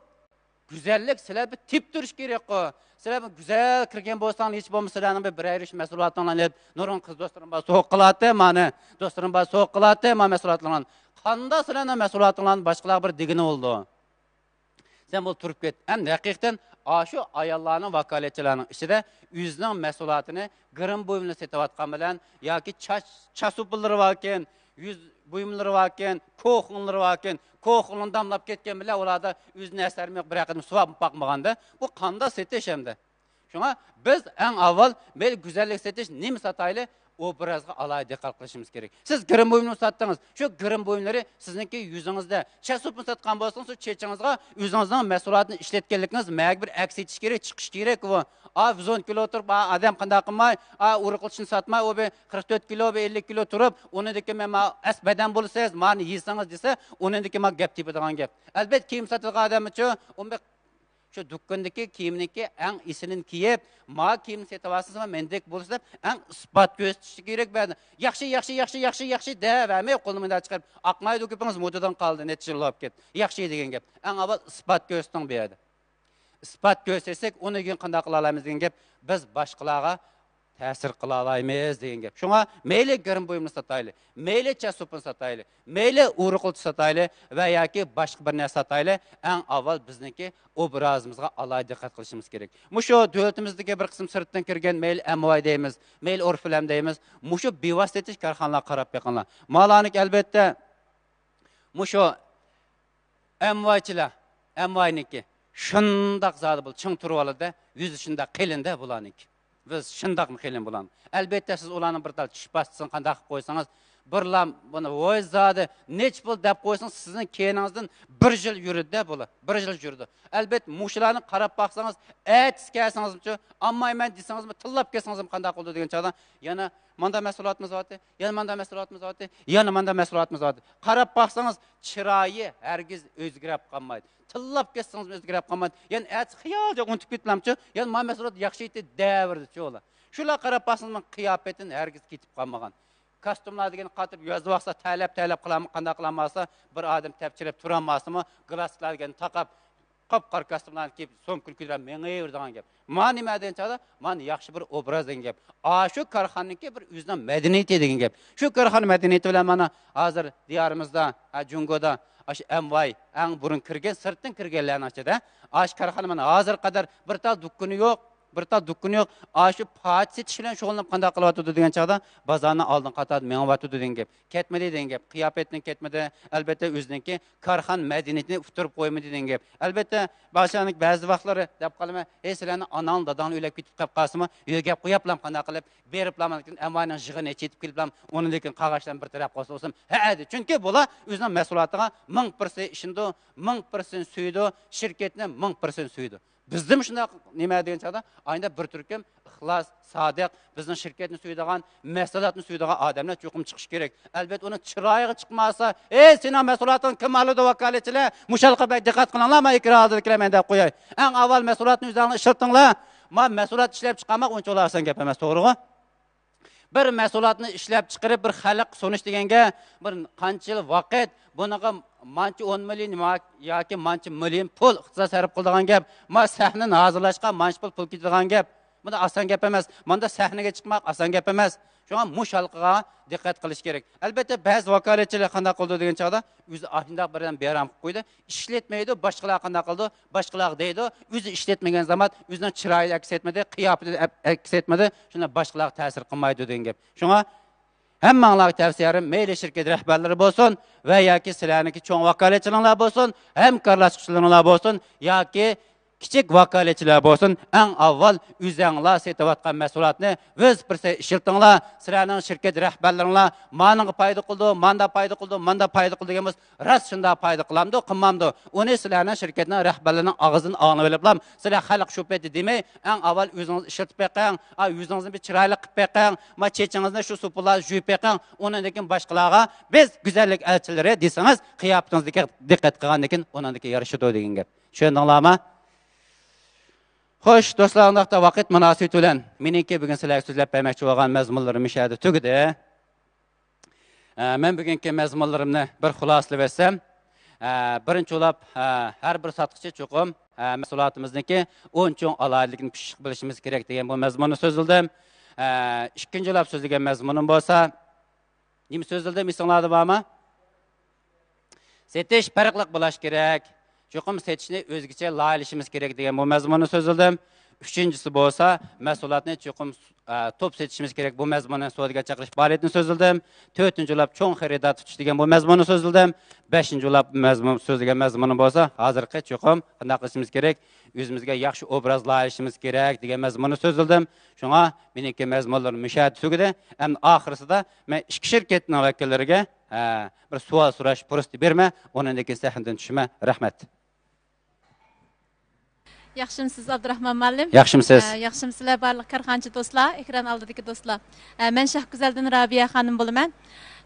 گۈزەللىك سىلەر بىر تېپىپ تۇرۇش كېرەكقۇ. سىلەر بىر گۈزەل كىرگەن بولساڭ، ھېچ بولمىسا سىلەرنىڭ بىر بىرەر ئىش مەھسۇلاتىڭلارنى ئېلىپ، نۇرغۇن قىز دوستلىرىم بار، سوۋغا قىلاتتى مانى. دوستلىرىم بار، سوۋغا قىلاتتى ما مەھسۇلاتلىرىڭلارنى. قانداق سىلەرنىڭ مەھسۇلاتىڭلارنى باشقىلارغا بىر دېگىنى بولىدۇ؟ سەن بۇ تۇرۇپ كەت. ئەمدى ھەقىقەتەن ئاشۇ ئاياللارنىڭ، ۋاكالەتچىلەرنىڭ ئىچىدە ئۆزىنىڭ مەھسۇلاتىنى گىرىم بۇيۇمىنى سېتىۋاتقان بىلەن ياكى چاچ، چاچ سوپۇنلىرى باركەن، يۈز بۇيۇملىرى باركەن، كوخۇنلىرى باركەن، كوخۇنلىرىنى داملاپ كەتكەن بىلەن ئۇلاردا ئۆزىنى ئەسەرمۇ يوق، بىر ھەققىدىن سوراپ باقمىغاندا، بۇ قانداق سېتىش ئەمدى؟ شۇڭا بىز ئەڭ ئاۋۋال مەيلى گۈزەللىك سېتىش نېمە ساتايلى، ئوبرازغا ئالاھىدە دىققەت قىلىشىمىز كېرەك. سىز گىرىم بۇيۇمنى ساتتىڭىز، شۇ گىرىم بۇيۇملىرى سىزنىڭكى يۈزىڭىزدە. چاچ سوپۇن ساتقان بولسىڭىز، شۇ چېچىڭىزغا ئۆزىڭىزنىڭ مەھسۇلاتىنى ئىشلەتكەنلىكىڭىز مەگە بىر ئەكس ئېتىش كېرەك، چىقىش كېرەك بۇ. ئا، بىز ئون كىلو تۇرۇپ، ئا، ئادەم قانداق قىلماي، ئا، ئۇرۇقلىشىنى ساتماي، ئۇ بىر قىرىق تۆت كىلو، بىر ئەللىك كىلو تۇرۇپ، ئۇنىڭدىكى مەن ما ئەس بەدەن بولىسىز، مانى يېسىڭىز دېسە، ئۇنىڭدىكى ما گەپ تېپىدىغان گەپ. ئەلبەتتە، كىيىم ساتىدىغان ئادەمچۇ، ئۇ بىر شۇ دۇكاندىكى كىيىمنىكى ئەڭ ئېسىلىنى كىيىپ، ما كىيىمنى سېتىۋالسىڭىز، ما مەندەك بولىسىز دەپ، ئەڭ ئىسپات كۆرسىتىشى كېرەك بەدە. ياخشى، ياخشى، ياخشى، ياخشى، ياخشى دەۋەرمەي، قولىنى مۇنداق چىقىرىپ، ئاقمايدۇ گېپىڭىز، مودىدىن قالدى، نەچچە يىل بولۇپ كەتتى. ياخشى دېگەن گەپ. ئەڭ ئاۋۋال ئىسپات كۆرسىتىڭ بۇ يەردە. ئىسپات كۆرسەتسەك، ئۇنى كېيىن قانداق قىلالايمىز دېگەن گەپ. بىز باشقىلارغا تەسىر قىلالايمىز دېگەن گەپ. شۇڭا مەيلى گىرىم بۇيۇمنى ساتايلى، مەيلى چاچ سوپۇن ساتايلى، مەيلى ئۇرۇقلىتى ساتايلى ۋە ياكى باشقا بىر نەرسە ساتايلى، ئەڭ ئاۋۋال بىزنىڭكى ئوبرازىمىزغا ئالاھىدە دىققەت قىلىشىمىز كېرەك. مۇشۇ دۆلىتىمىزدىكى بىر قىسىم سىرتتىن كىرگەن، مەيلى ئەمۋاي دەيمىز، مەيلى ئورفىلەم دەيمىز، مۇشۇ بىۋاسىتە سېتىش كارخانىلارغا قاراپ بېقىڭلار. مالارنىڭكى ئەلۋەتتە مۇشۇ ئەمۋايچىلار، ئەمۋاينىڭكى شۇنداق زادى بۇ چىڭ تۇرۇۋالىدۇ، يۈزى شۇنداق قېلىندە بۇلارنىڭكى. بىز شۇنداقمۇ قېلىن بۇلارنىڭ؟ ئەلبەتتە، سىز ئۇلارنىڭ بىر تال چىش پاستىسىنى قانداق قىلىپ قويسىڭىز، بىرلا بۇنى ۋوي زادى نەچچە پۇل دەپ قويسىڭىز، سىزنىڭ كەينىڭىزدىن بىر يىل يۈرىدۇ بۇلار، بىر يىل يۈرىدۇ. ئەلبەتتە، مۇشۇلارنى قاراپ باقسىڭىز، ئەتىسى كەلسىڭىزمۇچۇ، ئالمايمەن دېسىڭىزمۇ، تىللاپ كەتسىڭىزمۇ قانداق بولىدۇ دېگەن چاغدا، يەنە ماندا مەھسۇلاتىمىز بارتى، يەنە ماندا مەھسۇلاتىمىز بارتى، يەنە ماندا مەھسۇلاتىمىز بارتى. قاراپ باقسىڭىز، چىرايى ھەرگىز ئۆزگىرەپ قالمايدۇ. تىللاپ كەتسىڭىزمۇ ئۆزگىرەپ قالمايدۇ. يەنە ئەتىسى خىيالىغا ئۇنتۇپ كېتىلەمچۇ؟ يەنە ما مەھسۇلات ياخشى ئىدى دەۋېرىدىچۇ ئۇلار. شۇلار قاراپ باقسىڭىز، مانا قىياپىتىدىن ھەرگىز كېتىپ قالمىغان. كاستۇملار دېگەن قاتىپ يازدى ۋاقسا، تەلەپ، تەلەپ قىلالماي، قانداق قىلالماسا، بىر ئادەم تەپچىرەپ تۇرالماسىمۇ، گلاستىكلار دېگەننى تاقاپ، قاپقارا كاستۇملارنى كىيىپ، سومكىنى كۆتۈرۈپ مېڭىۋېرىدىغان گەپ. مانا نېمە دېگەن چاغدا، مانا ياخشى بىر ئوبراز دېگەن گەپ. ئاشۇ كارخانىنىڭكى بىر ئۆزىنىڭ مەدەنىيىتى دېگەن گەپ. شۇ كارخانا مەدەنىيىتى بىلەن مانا ھازىر دىيارىمىزدا، ھە، جۇڭگودا ئاشۇ ئەمۋاي ئەڭ بۇرۇن كىرگەن، سىرتتىن كىرگەنلەرنىڭ ئىچىدە ئاشۇ كارخانا مانا ھازىرغا قەدەر بىر تال دۇكىنى يوق. بىر تال دۇكىنى يوق. ئاشۇ پاچە سېتىش بىلەن شۇغۇللىنىپ قانداق قىلىۋاتىدۇ دېگەن چاغدا، بازارنىڭ ئالدىنقى قاتاردا مېڭىۋاتىدۇ دېگەن گەپ. كەتمىدى دېگەن گەپ. قىياپەتتىن كەتمىدى. ئەلبەتتە، ئۆزىنىڭكى كارخانا مەدەنىيىتىنى ئۇتتۇرۇپ قويمىدى دېگەن گەپ. ئەلبەتتە، باشلانىك بەزى ۋاقىتلىرى دەپ قالىمەن، ھەي، سىلەرنىڭ ئاناڭ داداڭ ئۆلۈپ كېتىپ قېلىپ قالسىمۇ، يۆگەپ قويۇپلام قانداق قىلىپ، بېرىپلام ئەمۋانىڭ يىغىنى چېتىپ كېلىپلام، ئۇنىڭدىن كېيىن قاغاچلارنى بىر تەرەپ قىلسا بولسۇن، ھە، دېدى. چۈنكى بۇلار ئۆزىنىڭ مەھسۇلاتىغا مىڭ پىرسەنت ئىشىنىدۇ، مىڭ پىرسەنت سۆيىدۇ، شىركەتنى مىڭ پىرسەنت سۆيىدۇ. بىزدىمۇ شۇنداق نېمە دېگەن چاغدا، ئاينىدا بىر تۈركۈم ئىخلاس، سادىق، بىزنىڭ شىركەتنى سۆيىدىغان، مەھسۇلاتنى سۆيىدىغان ئادەملەر چوقۇم چىقىشى كېرەك. ئەلبەتتە، ئۇنىڭ چىرايىغا چىقماسا، ئەي، سېنىڭ مەھسۇلاتىڭنى كىم ئالىدۇ، ۋاكالەتچىلەر؟ مۇشۇ ھالقا بەك دىققەت قىلىڭلار، ما ئېكران ئالدىدىكىلەر، مەن دەپ قوياي. ئەڭ ئاۋۋال مەھسۇلاتنى ئۆزۈڭلار ئىشلىتىڭلار. ما مەھسۇلات ئىشلەپ چىقارماق ئۇنچىۋالا ئاسان گەپ ئەمەس، توغرىغۇ؟ بىر مەھسۇلاتنى ئىشلەپ چىقىرىپ، بىر خەلققە سۇنۇش دېگەنگە بىر قانچە يىل ۋاقىت، بۇنىڭغا مانچە ئون مىليون ياكى مانچە مىليون پۇل ئىقتىساد سەرپ قىلىدىغان گەپ، ما سەھنىنى ھازىرلاشقا مانچە پۇل، پۇل كېتىدىغان گەپ. بۇ ئاسان گەپ ئەمەس. ماندا سەھنىگە چىقماق ئاسان گەپ ئەمەس. شۇڭا مۇشۇ ھالقىغا دىققەت قىلىش كېرەك. ئەلبەتتە، بەزى ۋاكالەتچىلەر قانداق قىلىدۇ دېگەن چاغدا، ئۆزى ئاشۇنداق بىردەم بىئارام قىلىپ قويىدۇ، ئىشلەتمەيدۇ، باشقىلار قانداق قىلىدۇ، باشقىلارغا دەيدۇ، ئۆزى ئىشلەتمىگەن زامات ئۆزىنىڭ چىرايىدا ئەكس ئەتمىدى، قىياپىتىدە ئەپ-، ئەكس ئەتمىدى، شۇنداق باشقىلارغا تەسىر قىلمايدۇ دېگەن گەپ. شۇڭا ھەممەڭلارغا تەۋسىيەم، مەيلى شىركەت رەھبەرلىرى بولسۇن ۋە ياكى سىلەرنىڭكى چوڭ ۋاكالەتچىلىرىڭلار بولسۇن، ھەمكارلاشقۇچىلىرىڭلار بولسۇن ياكى كىچىك ۋاكالەتچىلەر بولسۇن، ئەڭ ئاۋۋال ئۆزەڭلار سېتىۋاتقان مەھسۇلاتنى ۋىز پىرسەنت ئىشلىتىڭلار. سىلەرنىڭ شىركەت رەھبەرلىرىڭلار مانىڭغا پايدا قىلىدۇ، ماندا پايدا قىلىدۇ، ماندا پايدا قىلىدۇ دېگەن بولسا، راست شۇنداق پايدا قىلامدۇ، قىلمامدۇ؟ ئۇنى سىلەرنىڭ شىركەتنىڭ رەھبەرلىرىنىڭ ئاغزىدىن ئاڭلىۋېلىپلا، سىلەر خەلق شۇ پېتى دېمەي، ئەڭ ئاۋۋال ئۆزىڭىز ئىشلىتىپ بېقىڭ، ئا، يۈزىڭىزنى بىر چىرايلىق قىلىپ بېقىڭ، ما، چېچىڭىزنى شۇ سوپۇنلار يۇيۇپ بېقىڭ، ئۇنىڭدىن كېيىن باشقىلارغا بىز گۈزەللىك ئەلچىلىرى دېسىڭىز، قىياپىتىڭىزگە دىققەت قىلغاندىن كېيىن ئۇنىڭدىن كېيىن يارىشىدۇ دېگەن گەپ. چۈشەندىڭلارمۇ؟ خوش، دوستلار، ئۇنداقتا ۋاقىت مۇناسىۋىتى بىلەن مېنىڭكى بۈگۈن سىلەرگە سۆزلەپ بەرمەكچى بولغان مەزمۇنلىرىم مۇشۇ يەردە تۈگىدى. ئە، مەن بۈگۈنكى مەزمۇنلىرىمنى بىر خۇلاسىلىۋەتسەم، ئە، بىرىنچى بولۇپ، ئە، ھەر بىر ساتقۇچى چوقۇم، ئە، مەھسۇلاتىمىزنىڭكى ئون چوڭ ئالاھىدىلىكىنى پىششىق بىلىشىمىز كېرەك دېگەن بۇ مەزمۇننى سۆزلىدىم. ئە، ئىككىنچى بولۇپ سۆزلىگەن مەزمۇنۇم بولسا، نېمە سۆزلىدىم، ئېسىڭلاردا بارمۇ؟ سېتىش پەرقلىق بولۇش كېرەك. چوقۇم سېتىشنى ئۆزگىچە لايىھەلىشىمىز كېرەك دېگەن بۇ مەزمۇننى سۆزلىدىم. ئۈچىنچىسى بولسا، مەھسۇلاتنى چوقۇم، ئە، توپ سېتىشىمىز كېرەك، بۇ مەزمۇننى، سودىگەر چاقىرىش پائالىيىتىنى سۆزلىدىم. تۆتىنچى بولۇپ، چوڭ خېرىدار تۇتۇش دېگەن بۇ مەزمۇننى سۆزلىدىم. بەشىنچى بولۇپ، مەزمۇن، سۆزلىگەن مەزمۇنۇم بولسا، ھازىرقى چوقۇم قانداق قىلىشىمىز كېرەك؟ ئۆزىمىزگە ياخشى ئوبراز لايىھەلىشىمىز كېرەك دېگەن مەزمۇننى سۆزلىدىم. شۇڭا مېنىڭكى مەزمۇنلىرىم مۇشۇ يەردە تۈگىدى. ئەمدى ئاخىرسىدا مەن ئىككى شىركەتنىڭ ۋەكىللىرىگە، ھە، بىر سوئال سوراش پۇرسىتى بېرىمەن، ئۇنىڭدىن كېيىن سەھنىدىن چۈشىمەن. رەھمەت. ياخشىمۇسىز، ئابدۇراخمان مۇئەللىم؟ ياخشىمۇسىز؟ ئە، ياخشىمۇسىلەر، بارلىق كارخانىچى دوستلار، ئېكران ئالدىدىكى دوستلار؟ ئە، مەن شاھ گۈزەلدىن رابىيە خانىم بولىمەن.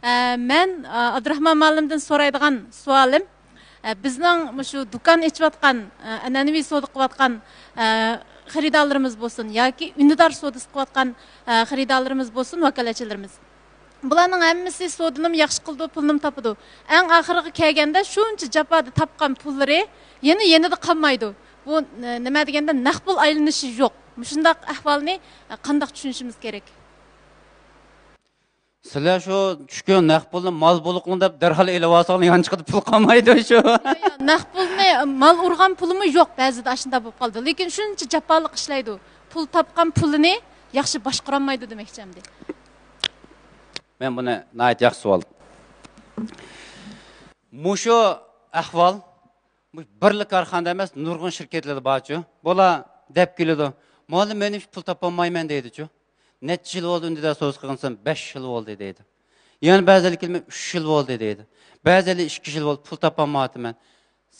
ئە، مەن، ئە، ئابدۇراخمان مۇئەللىمدىن سورايدىغان سوئالىم، ئە، بىزنىڭ مۇشۇ دۇكان ئېچىۋاتقان، ئە، ئەنئەنىۋى سودا قىلىۋاتقان، ئە، خېرىدارلىرىمىز بولسۇن ياكى ئۈندىدار سودىسى قىلىۋاتقان، ئە، خېرىدارلىرىمىز بولسۇن، ۋاكالەتچىلىرىمىز. بۇلارنىڭ ھەممىسى سودىنىمۇ ياخشى قىلىدۇ، پۇلنىمۇ تاپىدۇ. ئەڭ ئاخىرىغا كەلگەندە شۇنچە جاپادا تاپقان پۇللىرى يەنە يېنىدا قالمايدۇ. بۇ، ئە، نېمە دېگەندە، نەق پۇل ئايلىنىشى يوق. مۇشۇنداق ئەھۋالنى، ئە، قانداق چۈشىنىشىمىز كېرەك؟ سىلەر شۇ چۈشكەن نەق پۇلنى مال بولۇقنى دەپ دەرھال ئېلىۋالساڭلار، يانچۇقىدا پۇل قالمايدۇ شۇ. يا، يا، نەق پۇلنى، مال ئۇرغان پۇلىمۇ يوق، بەزىدە ئاشۇنداق بولۇپ قالىدۇ. لېكىن شۇنچە جاپالىق ئىشلەيدۇ. پۇل تاپقان پۇلىنى ياخشى باشقۇرالمايدۇ دېمەكچى ئەمدى. مەن بۇنى ناھايىتى ياخشى سوئال. مۇشۇ ئەھۋال بۇ بىرلا كارخانىدا ئەمەس، نۇرغۇن شىركەتلەردە بارچۇ. بۇلار دەپ كېلىدۇ، مۇئەللىم، مەن ھېچ پۇل تاپالمايمەن دەيدىچۇ. نەچچە يىل بولدى ئۈندىدار سودىسى قىلغىنىم، بەش يىل بولدى دەيدۇ. يەنە بەزىلەر كېلىپ، مەن ئۈچ يىل بولدى دەيدۇ. بەزىلەر ئىككى يىل بولدى، پۇل تاپالمايۋاتىمەن.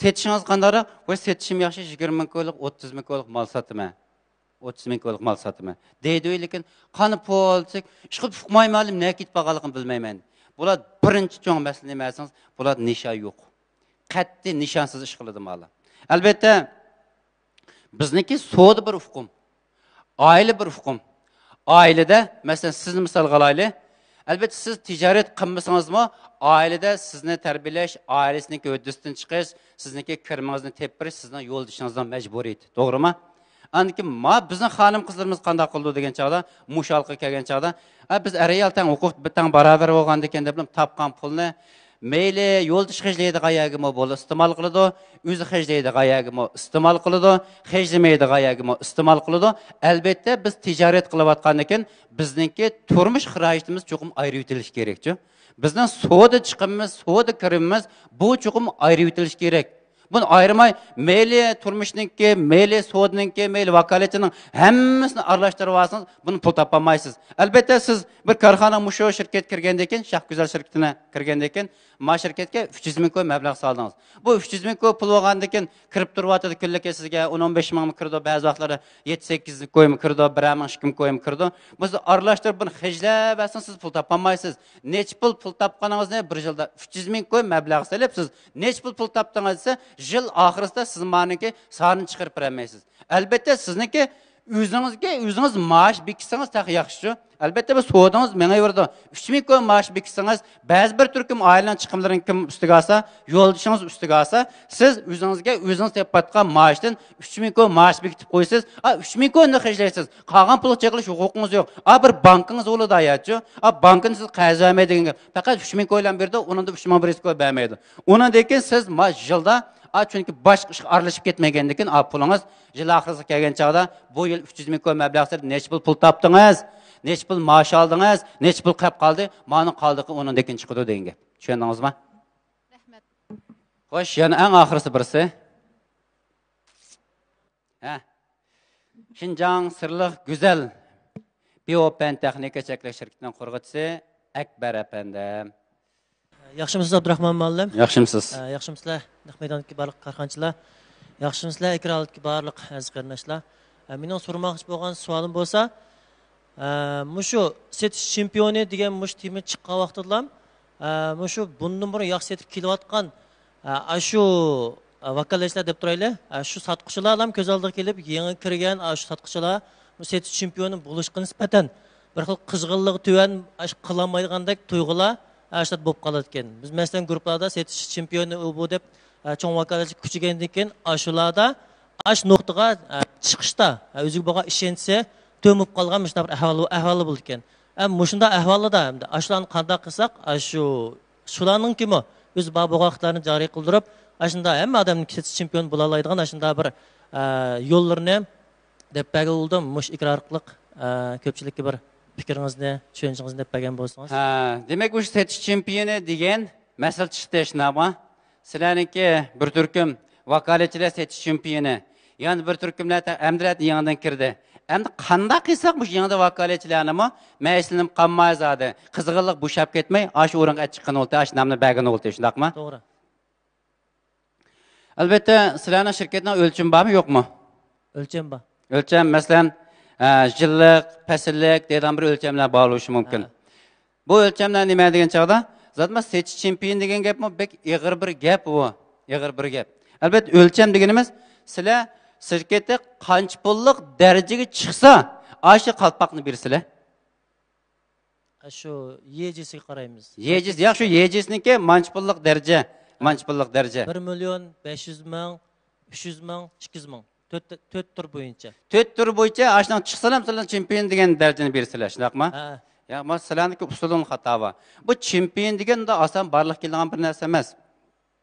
سېتىشىڭىز قانداقراق؟ ۋاي، سېتىشىم ياخشى، يىگىرمە مىڭ كويلۇق، ئوتتۇز مىڭ كويلۇق مال ساتىمەن. ئوتتۇز مىڭ كويلۇق مال ساتىمەن دەيدۇ، لېكىن قانداق پۇل دېسەك، ئىشقىلىپ ئۇقمايمەن، مەلۇم نەگە كېتىپ قالغانلىقىنى بىلمەيمەن. بۇلار بىرىنچى چوڭ مەسىلە نېمە دېسىڭىز، بۇلاردا نىشان يوق. قەتئىي نىشانسىز ئىش قىلىدۇ مانا. ئەلبەتتە، بىزنىڭكى سودا بىر ئۇقۇم. ئائىلە بىر ئۇقۇم. ئائىلىدە، مەسىلەن، سىزنى مىسالغا ئالايلى. ئەلبەتتە، سىز تىجارەت قىلمىسىڭىزمۇ، ئائىلىدە سىزنى تەربىيەلەش، ئائىلىسىنىڭكى ھۆددىسىدىن چىقىش، سىزنىڭكى كىرىمىڭىزنى تېپىپ بېرىش سىزنىڭ يولدىشىڭىزنىڭ مەجبۇرىيىتى. توغرىمۇ؟ ئاندىن كېيىن ما بىزنىڭ خانىم قىزلىرىمىز قانداق قىلىدۇ دېگەن چاغدا، مۇشۇ ھالقىغا كەلگەن چاغدا، ئە، بىز ئەر ئايال تەڭ ھوقۇق، تەڭ باراۋەر بولغاندىكىن دەپلا تاپقان پۇلنى مەيلى يولدىشى خەجلەيدىغان يەرگىمۇ بۇلا ئىستېمال قىلىدۇ، ئۆزى خەجلەيدىغان يەرگىمۇ ئىستېمال قىلىدۇ، خەجلىمەيدىغان يەرگىمۇ ئىستېمال قىلىدۇ. ئەلبەتتە، بىز تىجارەت قىلىۋاتقاندىكىن، بىزنىڭكى تۇرمۇش خىراجىتىمىز چوقۇم ئايرىۋېتىلىشى كېرەكچۇ. بىزنىڭ سودا چىقىمىمىز، سودا كىرىمىمىز، بۇ چوقۇم ئايرىۋېتىلىشى كېرەك. بۇنى ئايرىماي، مەيلى تۇرمۇشنىڭكى، مەيلى سودىنىڭكى، مەيلى ۋاكالەتچىنىڭ ھەممىسىنى ئارىلاشتۇرۇۋالسىڭىز، بۇنى پۇل تاپالمايسىز. ئەلبەتتە، سىز بىر كارخانا مۇشۇ شىركەتكە كىرگەندىن كېيىن، شاھ گۈزەل شىركىتىنى كىرگەندىن كېيىن، ما شىركەتكە ئۈچ يۈز مىڭ كوي مەبلەغ سالدىڭىز. بۇ ئۈچ يۈز مىڭ كوي پۇل بولغاندىن كېيىن، كىرىپ تۇرۇۋاتىدۇ، كۈنلۈككە سىزگە ئون، ئون بەش مىڭمۇ كىرىدۇ، بەزى ۋاقىتلاردا يەتتە، سەككىز كويمۇ كىرىدۇ، بىرەر مىڭ، ئىككى مىڭ كويمۇ كىرىدۇ. بۇ سىز ئارىلاشتۇرۇپ بۇنى خەجلەۋەرسىڭىز، سىز پۇل تاپالمايسىز. نەچچە پۇل پۇل تاپقىنىڭىزنى بىر يىلدا ئۈچ يۈز مىڭ كوي مەبلەغ سېلىپ، سىز نەچچە پۇل پۇل تاپتىڭىز دېسە، يىل ئاخىرىسىدا سىز مانىڭكى سانىنى چىقىرىپ بېرەلمەيسىز. ئەلبەتتە، سىزنىڭكى ئۆزىڭىزگە ئۆزىڭىز مائاش بېكىتسىڭىز تېخى ياخشىچۇ. ئەلبەتتە، بۇ سودىڭىز مېڭىۋېرىدۇ. ئۈچ مىڭ كوي مائاش بېكىتسىڭىز، بەزى بىر تۈركۈم ئائىلىنىڭ چىقىملىرىنى كىم ئۈستىگە ئالسا، يولدىشىڭىز ئۈستىگە ئالسا، سىز ئۆزىڭىزگە ئۆزىڭىز تېپىۋاتقان مائاشتىن ئۈچ مىڭ كوي مائاش بېكىتىپ قويىسىز. ئا، ئۈچ مىڭ كوينى خەجلەيسىز. قالغان پۇلغا چېقىلىش ھوقۇقىڭىز يوق. ئا، بىر بانكىڭىز بولىدۇ ھاياتچۇ. ئا، بانكىنى سىز قەرز بەرمەيدىغان گەپ. پەقەت ئۈچ مىڭ كويلارنى بېرىدۇ، ئۇنىڭدا ئۈچ مىڭ بىر يۈز كوي بەرمەيدۇ. ئۇنىڭدىن كېيىن سىز ما يىلدا، ئا، چۈنكى باشقا ئىشقا ئارىلىشىپ كەتمىگەندىن كېيىن، ئا، پۇلىڭىز يىل ئاخىرىسىغا كەلگەن چاغدا، بۇ يىل ئۈچ يۈز مىڭ كوي مەبلەغ سېلىپ، نەچچە پۇل پۇل تاپتىڭىز، نەچچە پۇل مائاش ئالدىڭىز، نەچچە پۇل قېلىپ قالدى، مانىڭ قالدۇقى ئۇنىڭدىن كېيىن چىقىدۇ دېگەن گەپ. چۈشەندىڭىزمۇ؟ رەھمەت. خوش، يەنە ئەڭ ئاخىرسى بىرسى. ھە. شىنجاڭ سىرلىق گۈزەل بىئوپەن تېخنىكا چەكلىك شىركىتىنىڭ قۇرغۇچىسى ئەكبەر ئەپەندىم. ياخشىمۇسىز، ئابدۇراخمان مۇئەللىم؟ ياخشىمۇسىز؟ ئە، ياخشىمۇسىلەر، نەق مەيداندىكى بارلىق كارخانىچىلار؟ ياخشىمۇسىلەر، ئېكران ئالدىدىكى بارلىق ئەزىز قېرىنداشلار؟ ئە، مېنىڭ سورىماقچى بولغان سوئالىم بولسا، ئە، مۇشۇ سېتىش چېمپىيونى دېگەن مۇشۇ تېما چىققان ۋاقتىدىلا، ئە، مۇشۇ بۇندىن بۇرۇن ياخشى سېتىپ كېلىۋاتقان، ئە، ئاشۇ، ئە، ۋاكالەتچىلەر دەپ تۇرايلى، ئە، شۇ ساتقۇچىلارلا كۆز ئالدىغا كېلىپ، يېڭى كىرگەن ئاشۇ ساتقۇچىلار مۇشۇ سېتىش چېمپىيونى بولۇشقا نىسبەتەن بىر خىل قىزغىنلىقى تۆۋەن، ئاشۇ قىلالمايدىغاندەك تۇيغۇلار ئاشۇنداق بولۇپ قالىدىكەن. بىز، مەسىلەن، گۇرۇپپىلاردا سېتىش چېمپىيونى ئۇ بۇ دەپ، ئە، چوڭ ۋاكالەتچى كۈچىگەندىن كېيىن، ئاشۇلاردا ئاشۇ نۇقتىغا، ئە، چىقىشتا، ئە، ئۆزىگە بولغان ئىشەنچى تۆۋەن بولۇپ قالغان مۇشۇنداق بىر ئەھۋال، ئەھۋالى بولىدىكەن. ئە، مۇشۇنداق ئەھۋالدا ئەمدى ئاشۇلارنى قانداق قىلساق، ئاشۇ، شۇلارنىڭكىمۇ ئۆزى بار بولغان ئىقتىدارنى جارى قىلدۇرۇپ، ئاشۇنداق ھەممە ئادەمنىڭ سېتىش چېمپىيونى بولالايدىغان ئاشۇنداق بىر، ئە، يوللىرىنى دەپ بەرگىلى بولدۇم. مۇشۇ ئېكران ئارقىلىق، ئە، كۆپچىلىككە بىر پىكرىڭىزنى، چۈشەنچىڭىزنى دەپ بەرگەن بولسىڭىز. ھە، دېمەك، مۇشۇ سېتىش چېمپىيونى دېگەن مەسىلە چىقتى، شۇنداقمۇ؟ سىلەرنىڭكى بىر تۈركۈم ۋاكالەتچىلەر سېتىش چېمپىيونى، يەنە بىر تۈركۈملەر تە-، ئەمدىلەتە يېڭىدىن كىردى. ئەمدى قانداق قىلساق مۇشۇ يېڭىدا ۋاكالەتچىلەرنىمۇ مەيسىلىنىپ قالماي زادى، قىزغىنلىق بوشاپ كەتمەي، ئاشۇ ئورۇنغا چىققىنى بولتى، ئاشۇ نامنى بەرگىنى بولتى، شۇنداقمۇ؟ توغرا. ئەلۋەتتە، سىلەرنىڭ شىركەتنىڭ ئۆلچىمى بارمۇ، يوقمۇ؟ ئۆلچەم بار. ئۆلچەم، مەسىلەن، ئە، يىللىق، پەسىللىك دەيدىغان بىر ئۆلچەملەر بار بولۇشى مۇمكىن. ھە. بۇ ئۆلچەملەر نېمە دېگەن چاغدا، زادىما سېتىش چېمپىيونى دېگەن گەپمۇ بەك ئېغىر بىر گەپ ئۇ. ئېغىر بىر گەپ. ئەلۋەتتە، ئۆلچەم دېگىنىمىز، سىلەر شىركەتتە قانچە پۇللۇق دەرىجىگە چىقسا، ئاشۇ قالپاقنى بېرىسىلەر. شۇ يېجىسىگە قارايمىز. يېجىس، ياق، شۇ يېجىسنىڭكى مانچە پۇللۇق دەرىجە، مانچە پۇللۇق دەرىجە. بىر مىليون بەش يۈز مىڭ، ئۈچ يۈز مىڭ، ئىككى يۈز مىڭ. تۆت، تۆت تۈر بويىچە. تۆت تۈر بويىچە ئاشۇنىڭ چىقسىلا، مەسىلەن، چېمپىيون دېگەن دەرىجىنى بېرىسىلەر، شۇنداقمۇ؟ ھە. ياق، ما، سىلەرنىڭكى ئۇسۇلىڭ خاتا بار. بۇ چېمپىيون دېگەن ئۇنداق ئاسان بارلىققا كېلىدىغان بىر نەرسە ئەمەس.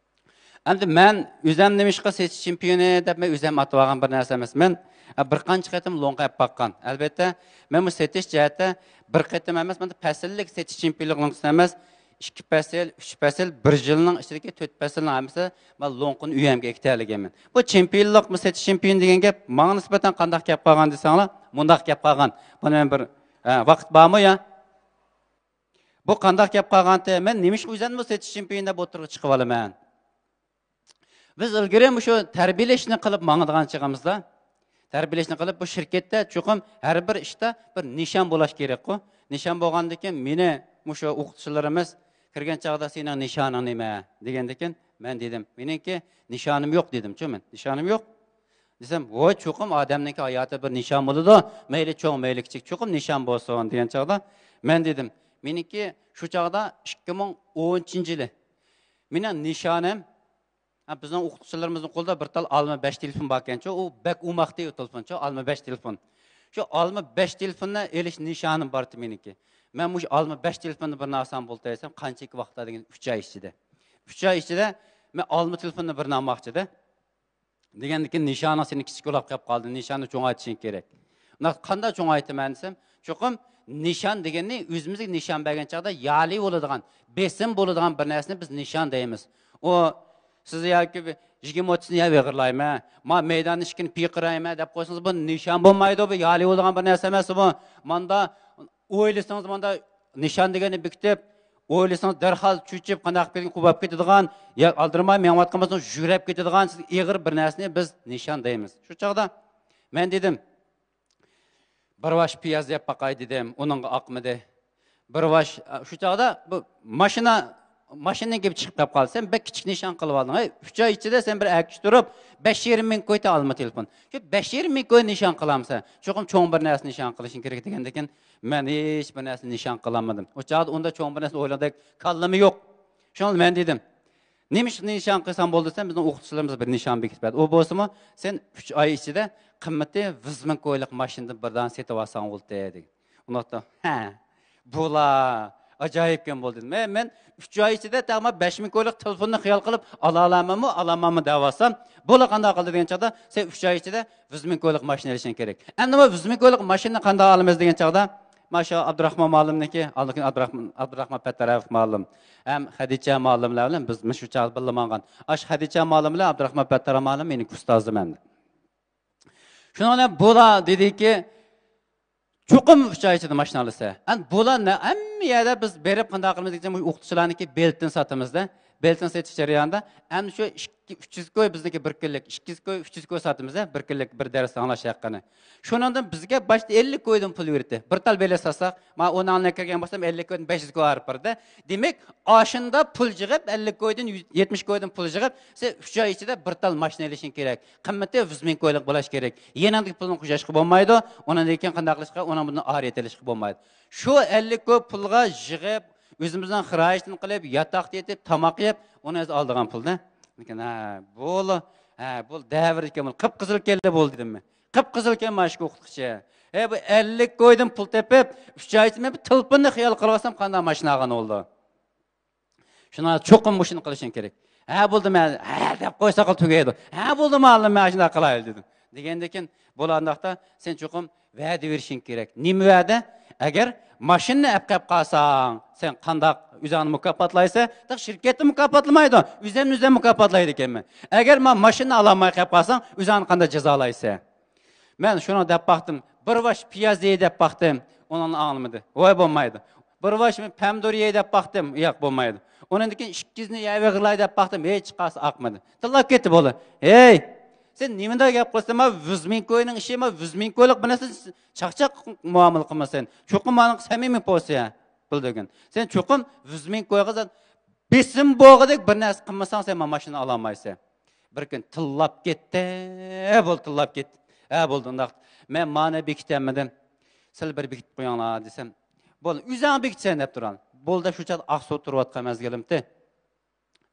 ئەمدى مەن ئۆزەم نېمىشقا سېتىش چېمپىيونى دەپ مەن ئۆزەم ئاتىۋالغان بىر نەرسە ئەمەس. مەن، ئە، بىر قانچە قېتىم لوڭقا ئېلىپ باققان. ئەلۋەتتە، مەن بۇ سېتىش جەھەتتە بىر قېتىم ئەمەس، مەن پەسىللىك سېتىش چېمپىيونلۇق لوڭقىسى ئەمەس، ئىككى پەسىل، ئۈچ پەسىل، بىر يىلنىڭ ئىچىدىكى تۆت پەسىلنىڭ ھەممىسى مەن لوڭقىنى ئۆيەمگە ئەكېتەلىگەنمەن. بۇ چېمپىيونلۇق، بۇ سېتىش چېمپىيونى دېگەن گەپ ماڭا نىسبەتەن قانداق گەپ قالغان دېسەڭلار، مۇنداق گەپ قالغان. بۇنى مەن بىر، ئە، ۋاقىت بارمۇ يا؟ بۇ قانداق گەپ قالغانتى؟ مەن نېمىشقا ئۆزەمنى بۇ سېتىش چېمپىيونى دەپ ئوتتۇرىغا چىقىۋالىمەن؟ بىز ئىلگىرى مۇشۇ تەربىيەلەشنى قىلىپ ماڭىدىغان چېغىمىزدا، تەربىيەلەشنى قىلىپ، بۇ شىركەتتە چوقۇم ھەر بىر ئىشتا بىر نىشان بولاش كېرەكقۇ. نىشان بولغاندىكىن مېنى مۇشۇ ئوقۇتقۇچىلىرىمىز كىرگەن چاغدا، سېنىڭ نىشانىڭ نېمە؟ دېگەندىكىن، مەن دېدىم، مېنىڭكى نىشانىم يوق، دېدىمچۇ مەن. نىشانىم يوق. دېسەم، ۋاي، چوقۇم ئادەمنىڭكى ھاياتىدا بىر نىشان بولىدۇ، مەيلى چوڭ، مەيلى كىچىك، چوقۇم نىشان بولسۇن، دېگەن چاغدا مەن دېدىم، مېنىڭكى شۇ چاغدا ئىككى مىڭ ئون ئۈچىنچى يىلى. مېنىڭ نىشانىم، ھە، بىزنىڭ ئوقۇتقۇچىلىرىمىزنىڭ قولىدا بىر تال ئالما بەش تېلېفون باركەنچۇ، ئۇ بەك ئوماقتى ئۇ تېلېفونچۇ، ئالما بەش تېلېفون. شۇ ئالما بەش تېلېفوننى ئېلىش نىشانىم بارتى مېنىڭكى. مەن مۇشۇ ئالما بەش تېلېفوننى بىر نەرسە بولتۇرسام، قانچىلىك ۋاقىتتا دېگەن ئۈچ ئاي ئىچىدە. ئۈچ ئاي ئىچىدە مەن ئالما تېلېفوننى بىرنى ئالماقچىدە. دېگەندىكىن نىشانىڭ سېنىڭ كىچىك بولاپ قېلىپ قالدى، نىشاننى چوڭايتىشىڭ كېرەك. ئۇنداق قانداق چوڭايتىمەن دېسەم، چوقۇم نىشان دېگەننى ئۆزىمىزگە نىشان بەرگەن چاغدا يالى بولىدىغان، بېسىم بولىدىغان بىر نەرسىنى بىز نىشان دەيمىز. ئۇ سىز ياكى بىر يىگىرمە ئوتتۇزنى يەپ ئېغىرلايمەن، ما مەيداننىڭ ئىشىكىنى پىيقىرايمەن دەپ قويسىڭىز، بۇ نىشان بولمايدۇ، بۇ يالى بولىدىغان بىر نەرسە ئەمەس بۇ. ماندا ئويلىسىڭىز، ماندا نىشان دېگەننى بېكىتىپ، ئويلىسىڭىز دەرھال چۆچۈپ، قانداق قىلىپ كېتىدىغان، قوپاپ كېتىدىغان، يا ئالدىرىماي مېڭىۋاتقان بولسىڭىز يۈرەپ كېتىدىغان، سىز ئېغىر بىر نەرسىنى بىز نىشان دەيمىز. شۇ چاغدا مەن دېدىم، بىر باش پىياز يەپ باقاي دېدىم، ئۇنىڭغا ئاقمىدى. بىر باش، شۇ چاغدا بۇ ماشىنا، ماشىنىنىڭ گېپى چىقىپ قېلىپ قالدى. سەن بەك كىچىك نىشان قىلىپ ئالدىڭ. ھەي، ئۈچ ئاي ئىچىدە سەن بىر ئەكىشتۈرۈپ، بەش يېرىم مىڭ كوي ئالما تېلېفون. شۇ بەش يېرىم مىڭ كوي نىشان قىلامسەن؟ چوقۇم چوڭ بىر نەرسە نىشان قىلىشىڭ كېرەك دېگەندىكىن، مەن ھېچ بىر نەرسە نىشان قىلالمىدىم. ئۇ چاغدا ئۇنداق چوڭ بىر نەرسە ئويلايدىغان كاللىمۇ يوق. شۇڭا مەن دېدىم، نېمە ئىشقا نىشان قىلساڭ بولدى دېسەم، بىزنىڭ ئوقۇتقۇچىلىرىمىز بىر نىشان بېكىتىپ بەردى. ئۇ بولسىمۇ، سەن ئۈچ ئاي ئىچىدە قىممىتى يۈز مىڭ كويلۇق ماشىنىدىن بىر دانە سېتىپ ئالساڭ بولدى دېگەن. ئۇنداقتا، ھە، بۇلا ئاجايىپكەن بولدى دېدىم. ھە، مەن ئۈچ ئاي ئىچىدە تەخمىنەن بەش مىڭ كويلۇق تېلېفوننى خىيال قىلىپ، ئالالامەنمۇ، ئالالماممۇ دەۋاتسام، بۇلا قانداق قىلدى دېگەن چاغدا، سەن ئۈچ ئاي ئىچىدە يۈز مىڭ كويلۇق ماشىنا ئېلىشىڭ كېرەك. ئەمدى بۇ يۈز مىڭ كويلۇق ماشىنىنى قانداق ئالىمىز دېگەن چاغدا، مانا شۇ ئابدۇراخمان مۇئەللىمنىڭكى، ئالدىن كېيىن ئابدۇراخمان، ئابدۇراخمان پەتتارەف مۇئەللىم ھەم خەدىچە مۇئەللىملەر بىلەن بىز مۇشۇ چاغدا بىللە ماڭغان. ئاش خەدىچە مۇئەللىم بىلەن ئابدۇراخمان پەتتارەف مۇئەللىم مېنىڭ ئۇستازىم ئەمدى. شۇنىڭ بىلەن بۇلار دېدىكى، چوقۇم ئۈچ ئاي ئىچىدە ماشىنا ئالىسەن. ئەمدى بۇلار نە-، ھەممە يەردە بىز بېرىپ قانداق قىلىمىز دېگەن، ئوقۇتقۇچىلارنىڭكى بېلىتىنى ساتىمىزدە. بېلىتىنى سېتىش جەريانىدا ئەمدى شۇ ئىككى، ئۈچ يۈز كوي بىزنىڭكى بىر كۈنلۈك، ئىككى يۈز كوي، ئۈچ يۈز كوي ساتىمىز، بىر كۈنلۈك بىر دەرس ئاڭلاش ھەققىنى. شۇنىڭدىن بىزگە باشتا ئەللىك كويدىن پۇل بېرىتتى. بىر تال بېلەت ساتساق، مانا ئۇنىڭ ئالدىغا كىرگەن بولسام ئەللىك كويدىن بەش يۈز كوي ئايرىپ بەردى. دېمەك، ئاشۇنداق پۇل يىغىپ، ئەللىك كويدىن، يەتمىش كويدىن پۇل يىغىپ، سەن ئۈچ ئاي ئىچىدە بىر تال ماشىنا ئېلىشىڭ كېرەك. قىممىتى يۈز مىڭ كويلۇق بولۇش كېرەك. يېنىڭدىكى پۇلنى قوشاشقا بولمايدۇ. ئۇنىڭدىن كېيىن قانداق قىلىشقا، ئۇنىڭ بۇنىڭ ئارىيەت ئېلىشقا بولمايدۇ. شۇ ئەللىك كوي پۇلغا يىغىپ، ئۆزىمىزنىڭ خىراجىتىنى قىلىپ، ياتاقتا يېتىپ، تاماق يەپ، ئۇنى ئۆزى ئالىدىغان پۇلنى. لېكىن، ھە، بۇلا، ھە، بۇلا دەۋر ئىكەن، بۇلا قىپقىزىل كەلدى بۇلا دېدىم مەن. قىپقىزىل ئىكەن مانا شۇ ئوقۇتقۇچى. ھەي، بۇ ئەللىك كويدىن پۇل تېپىپ، ئۈچ ئاي ئىچىدە مەن بىر تېلېفوننى خىيال قىلىۋالسام، قانداق ماشىنا ئالغان بولىدۇ؟ شۇڭا چوقۇم مۇشۇنى قىلىشىڭ كېرەك. ھە، بولدى، مەن، ھە، دەپ قويساقلا تۈگەيدۇ. ھە، بولدى، مۇئەللىم، مەن شۇنداق قىلايلى، دېدىم. دېگەندىكىن، بۇلا ئانداقتا سەن چوقۇم ۋەدە بېرىشىڭ كېرەك. نېمە ۋەدە؟ ئەگەر ماشىنىنى ئەپ قېلىپ قالساڭ، سەن قانداق ئۆزۈڭنى مۇكاپاتلايسەن؟ تېخى شىركەتمۇ مۇكاپاتلىمايدۇ، ئۆزۈمنى ئۆزۈم مۇكاپاتلايدىكەنمەن. ئەگەر ما ماشىنىنى ئالالماي قېلىپ قالساڭ، ئۆزۈڭنى قانداق جازالايسەن؟ مەن شۇنى دەپ باقتىم. بىر باش پىياز يەي دەپ باقتىم. ئۇنىڭ ئاڭلىمىدى. ۋاي، بولمايدۇ. بىر باش پەمدۇر يەي دەپ باقتىم. ياق، بولمايدۇ. ئۇنىڭدىن كېيىن ئىككىزنى يەۋېغىرلاي دەپ باقتىم. ھېچقايسى ئاقمىدى. تىللاپ كەتتى بۇلا. ھەي، سەن نېمىنداق گەپ قىلىسەن؟ ما يۈز مىڭ كوينىڭ ئىشى، ما يۈز مىڭ كويلۇق بىر نەرسە، چاقچاق مۇئامىلە قىلمىسۇن. چوقۇم ماڭا سەمىمىي بولسا، بىلدۈرگىن. سەن چوقۇم يۈز مىڭ كويغا بېسىم بولغۇدەك بىر نەرسە قىلمىساڭ، سەن ما ماشىنا ئالالمايسەن. بىر كۈن تىللاپ كەتتى، بولدى، تىللاپ كەتتى. ھە، بولدى، ئۇنداق. مەن مانا بېكىتەلمىدىم. سىلەر بىر بېكىتىپ قويۇڭلار دېسەم، بولدى، ئۆزۈڭ بېكىتسەن دەپ تۇرغان. بولدى، شۇ چاغدا ئاقسۇ تۇرۇۋاتقان مەزگىلىمتى.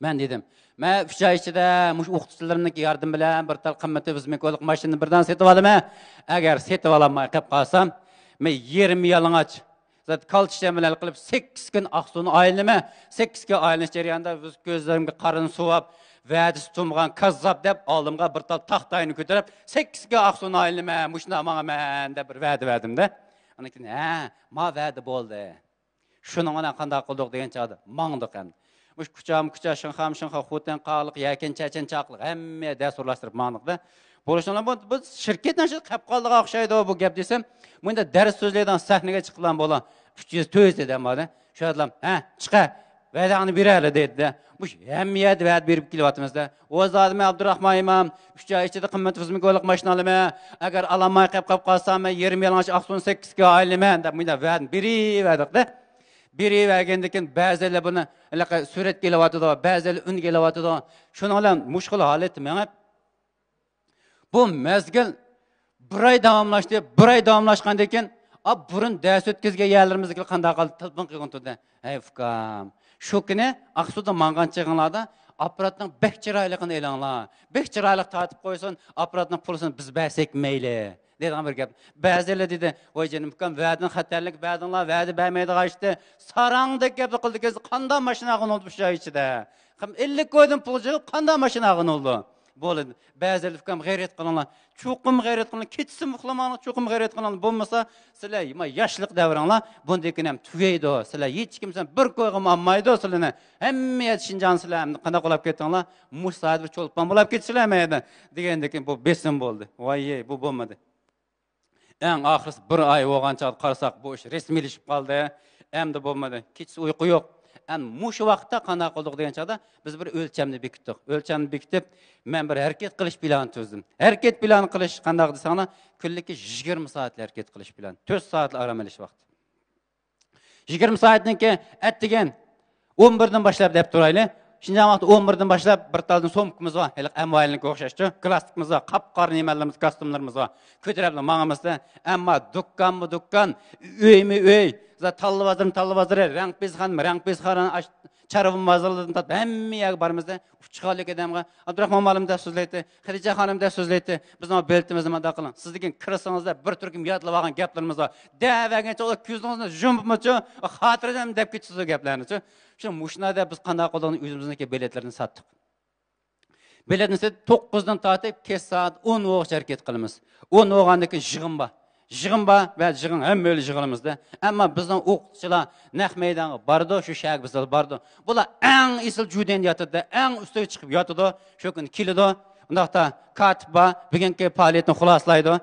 مەن دېدىم، مەن ئۈچ ئاي ئىچىدە مۇشۇ ئوقۇتقۇچىلىرىمنىڭكى ياردىمى بىلەن بىر تال قىممىتى يۈز مىڭ كويلۇق ماشىنىنى بىردىن سېتىۋالىمەن. ئەگەر سېتىۋالالماي قېلىپ قالسام، مەن يېرىم يالىڭاچ، زادى كالتە چىشلىرىم بىلەن قىلىپ، سەككىز كۈن ئاقسۇنى ئايلىنىمەن. سەككىز كۈن ئايلىنىش جەريانىدا يۈز كۆزلىرىمگە قارىنى سۇۋاپ، ۋەدىسى تۇرمىغان كاززاپ دەپ، ئالدىمغا بىر تال تاختاينى كۆتۈرۈپ، سەككىز كۈن ئاقسۇنى ئايلىنىمەن، مۇشۇنداق ماڭىمەن دەپ بىر ۋەدە بەردىم-دە. ئاندىن كېيىن، ھە، ما ۋەدە بولدى. شۇنىڭ بىلەن قانداق قىلدۇق دېگەن چاغدا ماڭدۇق ئەمدى. مۇشۇ كۇچامۇ كۇچا، شىڭخامۇ شىڭخا، خوتەن قاغلىق، يەكەن چەچەن چاقلىق، ھەممە دەرس ئۇرلاشتۇرۇپ ماڭدۇق-دە. بولۇشۇڭلار بۇ، بۇ شىركەتنىڭ شۇ قېلىپ قالدىغان ئوخشايدۇ بۇ گەپ دېسەم، مۇندا دەرس سۆزلەيدىغان سەھنىگە چىققىلى بولا، ئۈچ يۈز، تۆت يۈز ئادەم بار-دە. شۇ ئادەم، ھە، چىقە، ۋەدەڭنى بېرەلە دەيدۇ-دە. مۇشۇ ھەممە يەردە ۋەدە بېرىپ كېلىۋاتىمىز-دە. ئۇ زادىمەن ئابدۇراخمان ئىمام، ئۈچ ئاي ئىچىدە قىممىتى يۈز مىڭ كويلۇق ماشىنا ئالىمەن. ئەگەر ئالالماي قېلىپ، قېلىپ قالسام، مەن يېرىم يالىڭاچ ئاقسۇنى سەككىز كويغا ئايلىنىمەن دەپ مۇنداق ۋەدىنى بېرىۋەردۇق-دە. بېرىۋەرگەندىن كېيىن بەزىلەر بۇنى ھېلىقى سۈرەتكە ئېلىۋاتىدۇ، بەزىلەر ئۈنگە ئېلىۋاتىدۇ. شۇنىڭ بىلەن مۇشۇ خىل ھالەتتە مېڭىپ، بۇ مەزگىل بىر ئاي داۋاملاشتى. بىر ئاي داۋاملاشقاندىن كېيىن، ئا، بۇرۇن دەرس ئۆتكۈزگەن يەرلىرىمىزدىكىلەر قانداق قىلدى؟ تېلېفون قىلغىن تۇردى. ھەي ئۇكام، شۇ كۈنى ئاقسۇدا ماڭغان چېغىڭلاردا ئاپپاراتنىڭ بەك چىرايلىقىنى ئېلىڭلار. بەك چىرايلىق تارتىپ قويسۇن، ئاپپاراتنىڭ پۇلىسىنى بىز بەرسەك مەيلى، دەيدىغان بىر گەپ. بەزىلەر دېدى، ۋاي جېنىم ئۇكام، ۋەدىنى خەتەرلىك بەردىڭلار، ۋەدە بەرمەيدىغان ئىشتى. ساراڭدەك گەپنى قىلدىكەنسىز، قانداق ماشىنا ئالغىنى بولدى شۇ ئىچىدە؟ قىم-، ئەللىك كويدىن پۇل يىغىپ قانداق ماشىنا ئالغىلى بولىدۇ؟ بولدى. بەزىلەر ئۇكام غەيرەت قىلىڭلار. چوقۇم غەيرەت قىلىڭلار. كېچىسىمۇ ئۇخلىماڭلار، چوقۇم غەيرەت قىلىڭلار. بولمىسا سىلەر ما ياشلىق دەۋرىڭلار بۇندىن كېيىن ھەم تۈگەيدۇ. سىلەر ھېچكىم سەن بىر كويغىمۇ ئالمايدۇ سىلىنى. ھەممە يەردە شىنجاڭ سىلەر ئەمدى قانداق بولاپ كېتىڭلار؟ مۇشۇ ساھەدە بىر چولپان بولاپ كېتىشلەر مەيدە دېگەندىن كېيىن بۇ بېسىم بولدى. ۋاييەي، بۇ بولمىدى. ئەڭ ئاخىرسى بىر ئاي بولغان چاغدا قارىساق، بۇ ئىش رەسمىيلىشىپ قالدى. ئەمدى بولمىدى. كېچىسى ئۇيقۇ يوق. ئەمدى مۇشۇ ۋاقىتتا قانداق قىلدۇق دېگەن چاغدا، بىز بىر ئۆلچەمنى بېكىتتۇق. ئۆلچەمنى بېكىتىپ، مەن بىر ھەرىكەت قىلىش پىلانى تۈزدۈم. ھەرىكەت پىلانى قىلىش قانداق دېسەڭلار، كۈنلۈككە يىگىرمە سائەت ھەرىكەت قىلىش پىلانى. تۆت سائەتلا ئارام ئېلىش ۋاقتى. يىگىرمە سائەتتىن كېيىن ئەتىگەن ئون بىردىن باشلاپ دەپ تۇرايلى. شىنجاڭ ۋاقتى ئون بىردىن باشلاپ بىر تالدىن سومكىمىز بار، ھېلىقى ئەمۋايلىنىڭكىگە ئوخشاشچۇ. كىلاستىكىمىز بار، قاپقارا نېمىلىرىمىز، كاستيۇملىرىمىز بار. كۆتۈرۈپلا ماڭىمىز-دە. ئەمما دۇكانمۇ دۇكان، ئۆيمۇ ئۆي، تاللا بازىرىمۇ تاللا بازىرى، رەڭ پىزخانىمۇ رەڭ پىزخانا، ئاش-، چارۋا بازارلىرىدىن تارتىپ ھەممە يەرگە بارىمىز-دە. ئۇچقانلىق ئادەمگە ئابدۇراخمان مۇئەللىم دەپ سۆزلەيتتى، خەدىچە خانىم دەپ سۆزلەيتتى. بىزنىڭ بېلىتىمىزنى مۇنداق قىلىڭ. سىزدىكى كىرسىڭىزدە بىر تۈركۈم يادلىۋالغان گەپلىرىمىز بار. دەۋەرگەنچە ئۇلار كۆزىڭىزنى يۇمۇپمۇچۇ، خاتىرىدىن دەپ كېتىسىز ئۇ گەپلەرنىچۇ. شۇ مۇشۇنى دەپ بىز قانداق قىلدۇق، ئۆزىمىزنىڭكى بېلەتلىرىنى ساتتۇق. بېلەتنى سېتىپ، توققۇزدىن تارتىپ كەچ سائەت ئون بولغۇچە ھەرىكەت قىلىمىز. ئون بولغاندىن كېيىن يىغىن بار. يىغىن بار ۋە يىغىن ھەممەيلى يىغىلىمىزدە. ئەمما بىزنىڭ ئوقۇتقۇچىلار نەق مەيدانغا بارىدۇ، شۇ شەھەرگە بىز بارىدۇ. بۇلار ئەڭ ئېسىل جۈدەندە ياتىدۇ، ئەڭ ئۈستىگە چىقىپ ياتىدۇ. شۇ كۈنى كېلىدۇ. ئۇنداقتا كاتىپ بار، بۈگۈنكى پائالىيەتنى خۇلاسىلايدۇ.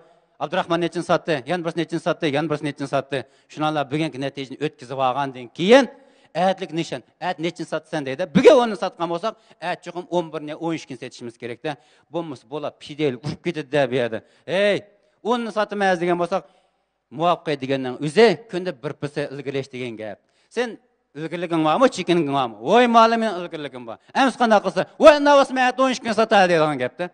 ئابدۇراخمان نەچچىنى ساتتى، يەنە بىرسى نەچچىنى ساتتى، يەنە بىرسى نەچچىنى ساتتى. شۇنىڭ بىلەن بۈگۈنكى نەتىجىنى ئۆتكۈزۈپ ئالغاندىن كېيىن، ئەتىلىك نىشان، ئەتە نەچچىنى ساتتىسەن دەيدۇ. بۈگۈن ئوننى ساتقان بولساق، ئەتە چوقۇم ئون بىرنى، ئون ئىككىنى سېتىشىمىز كېرەكتە. بولمىسا بۇلار پىدىيەلىك ئۇرۇپ كېتىدۇ-دە بۇ يەردە. ھەي، ئوننى ساتىمەن دېگەن بولساق، مۇۋاپىقەت دېگەننىڭ ئۆزى كۈندە بىر پۇرسەت ئىلگىرىلەش دېگەن گەپ. سەن ئىلگىرىلىكىڭ بارمۇ، چېكىنىشىڭ بارمۇ؟ ۋاي مۇئەللىم، مېنىڭ ئىلگىرىلىكىم بار. ئەمىسە قانداق قىلسا، ۋاي ئۇنداق بولسا مەن ئەتە ئون ئىككىنى ساتاي دەيدىغان گەپتە.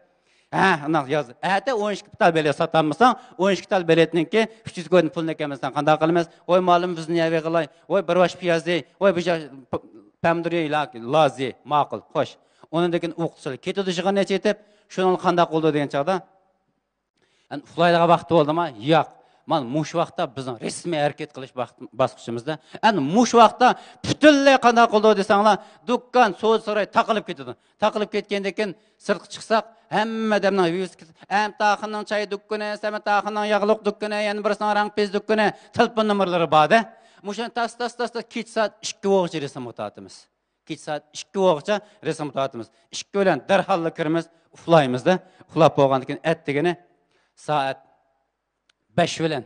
ھە، ئۇنداق ياز. ئەتە ئون ئىككى پۇتال بېلەت ساتالمىساڭ، ئون ئىككى پۇتال بېلەتنىڭكى ئۈچ يۈز كويدىن پۇلنى ئەكەلمىسەڭ قانداق قىلىمىز؟ ۋاي مۇئەللىم، بىز نېمە قىلاي؟ ۋاي بىر باش پىياز يەي، ۋاي بىر جا-، پ-، پەمدۇر يەي، لاز يەي، ماقۇل، خوش. ئۇنىڭدىن كېيىن ئوقۇتقۇچىلار كېتىدۇ يىغىننى ئېچىۋېتىپ، شۇنىڭ قانداق بولىدۇ دېگەن چاغدا، ئەنە ئۇخلايدىغان ۋاقتى بولدىما؟ ياق. مانا مۇشۇ ۋاقىتتا بىزنىڭ رەسمىي ھەرىكەت قىلىش ۋاقىت-، باسقۇچىمىزدا. ئەنە مۇشۇ ۋاقىتتا پۈتۈنلەي قانداق قىلىدۇ دېسەڭلار، دۇكان، سودا ساراي تاقىلىپ كېتىدۇ. تاقىلىپ كەتكەندىن كېيىن سىرتقا چىقساق، ھەممە ئادەمنىڭ ۋىۋىسكا، ئەمتاخىننىڭ چاي دۇكىنى، سەمەتاخىننىڭ ياغلىق دۇكىنى، يەنە بىرسىنىڭ رەڭپىز دۇكىنى، تېلېفون نومۇرلىرى بار-دە. مۇشۇنى تاس، تاس، تاس، تاس كېچە سائەت ئىككى بولغۇچە رەسىمگە تارتىمىز. كېچە سائەت ئىككى بولغۇچە رەسىمگە تارتىمىز. ئىككى بىلەن دەرھاللا كىرىمىز، ئۇخلايمىز-دە. ئۇخلاپ بولغاندىن كېيىن ئەتىگىنى سائەت بەش بىلەن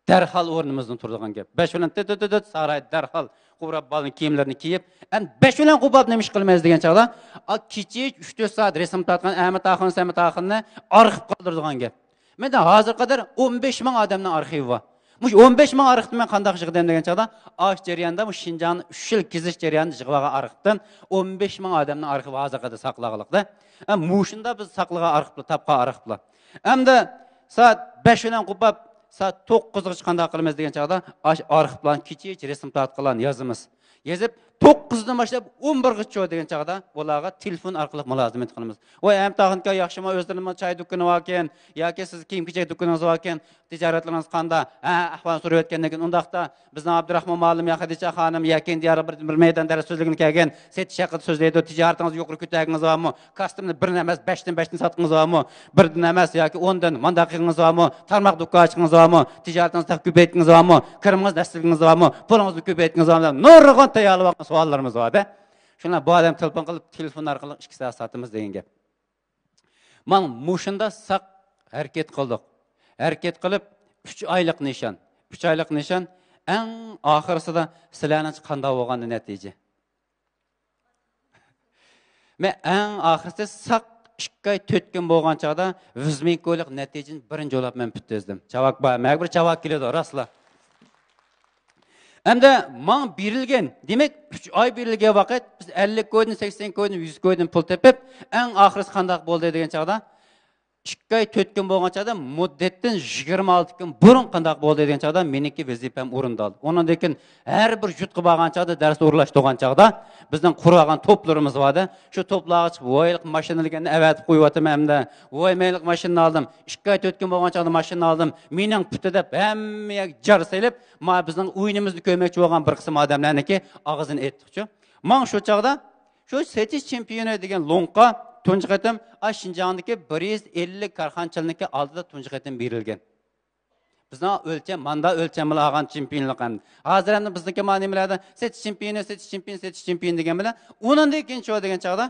دەرھال ئورنىمىزدىن تۇرىدىغان گەپ. بەش بىلەن تىت، تىت، تىت، تىت، ساراي دەرھال قوبۇراپ بالىنىڭ كىيىملىرىنى كىيىپ، ئەمدى بەش بىلەن قوبۇپ نېمە ئىش قىلىمىز دېگەن چاغدا، ئا، كېچە ئۈچ تۆت سائەت رەسىم تارتقان ئەمەت ئاخۇن، سەمەت ئاخۇننى ئارخىپ قالدۇرىدىغان گەپ. مەندە ھازىرغا قەدەر ئون بەش مىڭ ئادەمنىڭ ئارخىۋى بار. مۇشۇ ئون بەش مىڭ ئارخىپنى مەن قانداق يىغدىم دېگەن چاغدا، ئاش جەريانىدا، مۇشۇ شىنجاڭنى ئۈچ يىل كېزىش جەريانىدا يىغىۋالغان ئارخىپتىن ئون بەش مىڭ ئادەمنىڭ ئارخىۋى ھازىرغا قەدەر ساقلانغانلىقتا. ھە، مۇشۇنداق بىز ساقلىغان ئارخىپلار، تاپقان ئارخىپلار. ئەمدى سائەت بەش بىلەن قوبۇپ، سائەت توققۇزغىچە قانداق قىلىمىز دېگەن چاغدا، ئاش ئارخىپلارنى كېچىچە رەسىم تارتقانلارنى يازىمىز. يېزىپ، توققۇزدىن باشلاپ ئون بىرغىچە دېگەن چاغدا ئۇلارغا تېلېفون ئارقىلىق مۇلازىمەت قىلىمىز. ۋاي ئەمتاخۇنكا، ياخشىمۇ؟ ئۆزلىرىنىڭ چاي دۇكىنى باركەن ياكى سىز كىيىم-كېچەك دۇكىنىڭىز باركەن، تىجارەتلىرىڭىز قاندا؟ ھە، ئەھۋالنى سورىۋەتكەندىن كېيىن، ئۇنداقتا بىزنىڭ ئابدۇراخمان مۇئەللىم يا خەدىچە خانىم يەكەن دىيارى بىر، بىر مەيدان دەرس سۆزلىگىلى كەلگەن، سېتىش ھەققىدە سۆزلەيدۇ، تىجارىتىڭىزنى يۇقىرى كۆتەرگىنىڭىز بارمۇ؟ كاستيۇمنى بىرنى ئەمەس، بەشتىن، بەشتىن ساتقىنىڭىز بارمۇ؟ بىردىن ئەمەس ياكى ئوندىن مانداق قىلغىنىڭىز بارمۇ؟ تارماق دۇكان ئاچقىنىڭىز بارمۇ؟ تىجارىتىڭىزنى تېخى كۆپەيتكىنىڭىز بارمۇ؟ كىرىمىڭىزنى ئەسلىگىنىڭىز بارمۇ؟ پۇلىڭىزنى كۆپەيتكىنىڭىز بارمۇ؟ دەپ نۇرغۇن تەييارلىۋالغان سوئاللىرىمىز بار-دە. شۇنداق بۇ ئادەم تېلېفون قىلىپ، تېلېفون ئارقىلىق ئىككى سائەت ساتىمىز دېگەن گەپ. مانا مۇشۇنداق ساق ھەرىكەت قىلدۇق. ھەرىكەت قىلىپ، ئۈچ ئايلىق نىشان. ئۈچ ئايلىق نىشان ئەڭ ئاخىرسىدا سىلەرنىڭچە قانداق بولغاندا نەتىجە؟ مەن ئەڭ ئاخىرسى ساق ئىككى ئاي، تۆت كۈن بولغان چاغدا يۈز مىڭ كويلۇق نەتىجىنى بىرىنچى بولاپ مەن پۈتتۈزدۈم. چاۋاك بار، مەگە بىر چاۋاك كېلىدۇ، راستلا. ئەمدى ماڭا بېرىلگەن، دېمەك، ئۈچ ئاي بېرىلگەن ۋاقىت، بىز ئەللىك كويدىن، سەكسەن كويدىن، يۈز كويدىن پۇل تېپىپ، ئەڭ ئاخىرسى قانداق بولدى دېگەن چاغدا، ئىككى ئاي، تۆت كۈن بولغان چاغدا، مۇددەتتىن يىگىرمە ئالتە كۈن بۇرۇن قانداق بولدى دېگەن چاغدا، مېنىڭكى ۋەزىپەم ئورۇندالدى. ئۇنىڭدىن كېيىن ھەر بىر يۇرتقا بارغان چاغدا، دەرس ئورۇنلاشتۇرغان چاغدا، بىزنىڭ قۇرغان توپلىرىمىز بار-دە، شۇ توپلارغا چىقىپ، ۋايلىق ماشىنىلىكىنى ئەۋەتىپ قويۇۋاتىمەن ئەمدى. ۋاي، مەيلىق ماشىنىنى ئالدىم. ئىككى ئاي، تۆت كۈن بولغان چاغدا ماشىنىنى ئالدىم. مېنىڭ پۇتى دەپ ھەممە يەرگە جار سېلىپ، ما بىزنىڭ ئويۇنىمىزنى كۆرمەكچى بولغان بىر قىسىم ئادەملەرنىڭكى ئاغزىنى ئېتتۇقچۇ. ماڭا شۇ چاغدا شۇ سېتىش چېمپىيونى دېگەن لوڭقا تۇنجى قېتىم ئا شىنجاڭدىكى بىر يۈز ئەللىك كارخانىچىلارنىڭكى ئالدىدا تۇنجى قېتىم بېرىلگەن. بىزنىڭ ئۆلچەم، ماندا ئۆلچەم بىلەن ئالغان چېمپىيونلۇق ئەمدى. ھازىر ئەمدى بىزنىڭكى مانا نېمىلەردە سېتىش چېمپىيونى، سېتىش چېمپىيونى، سېتىش چېمپىيونى دېگەن بىلەن ئۇنىڭدىن كېيىن شۇ دېگەن چاغدا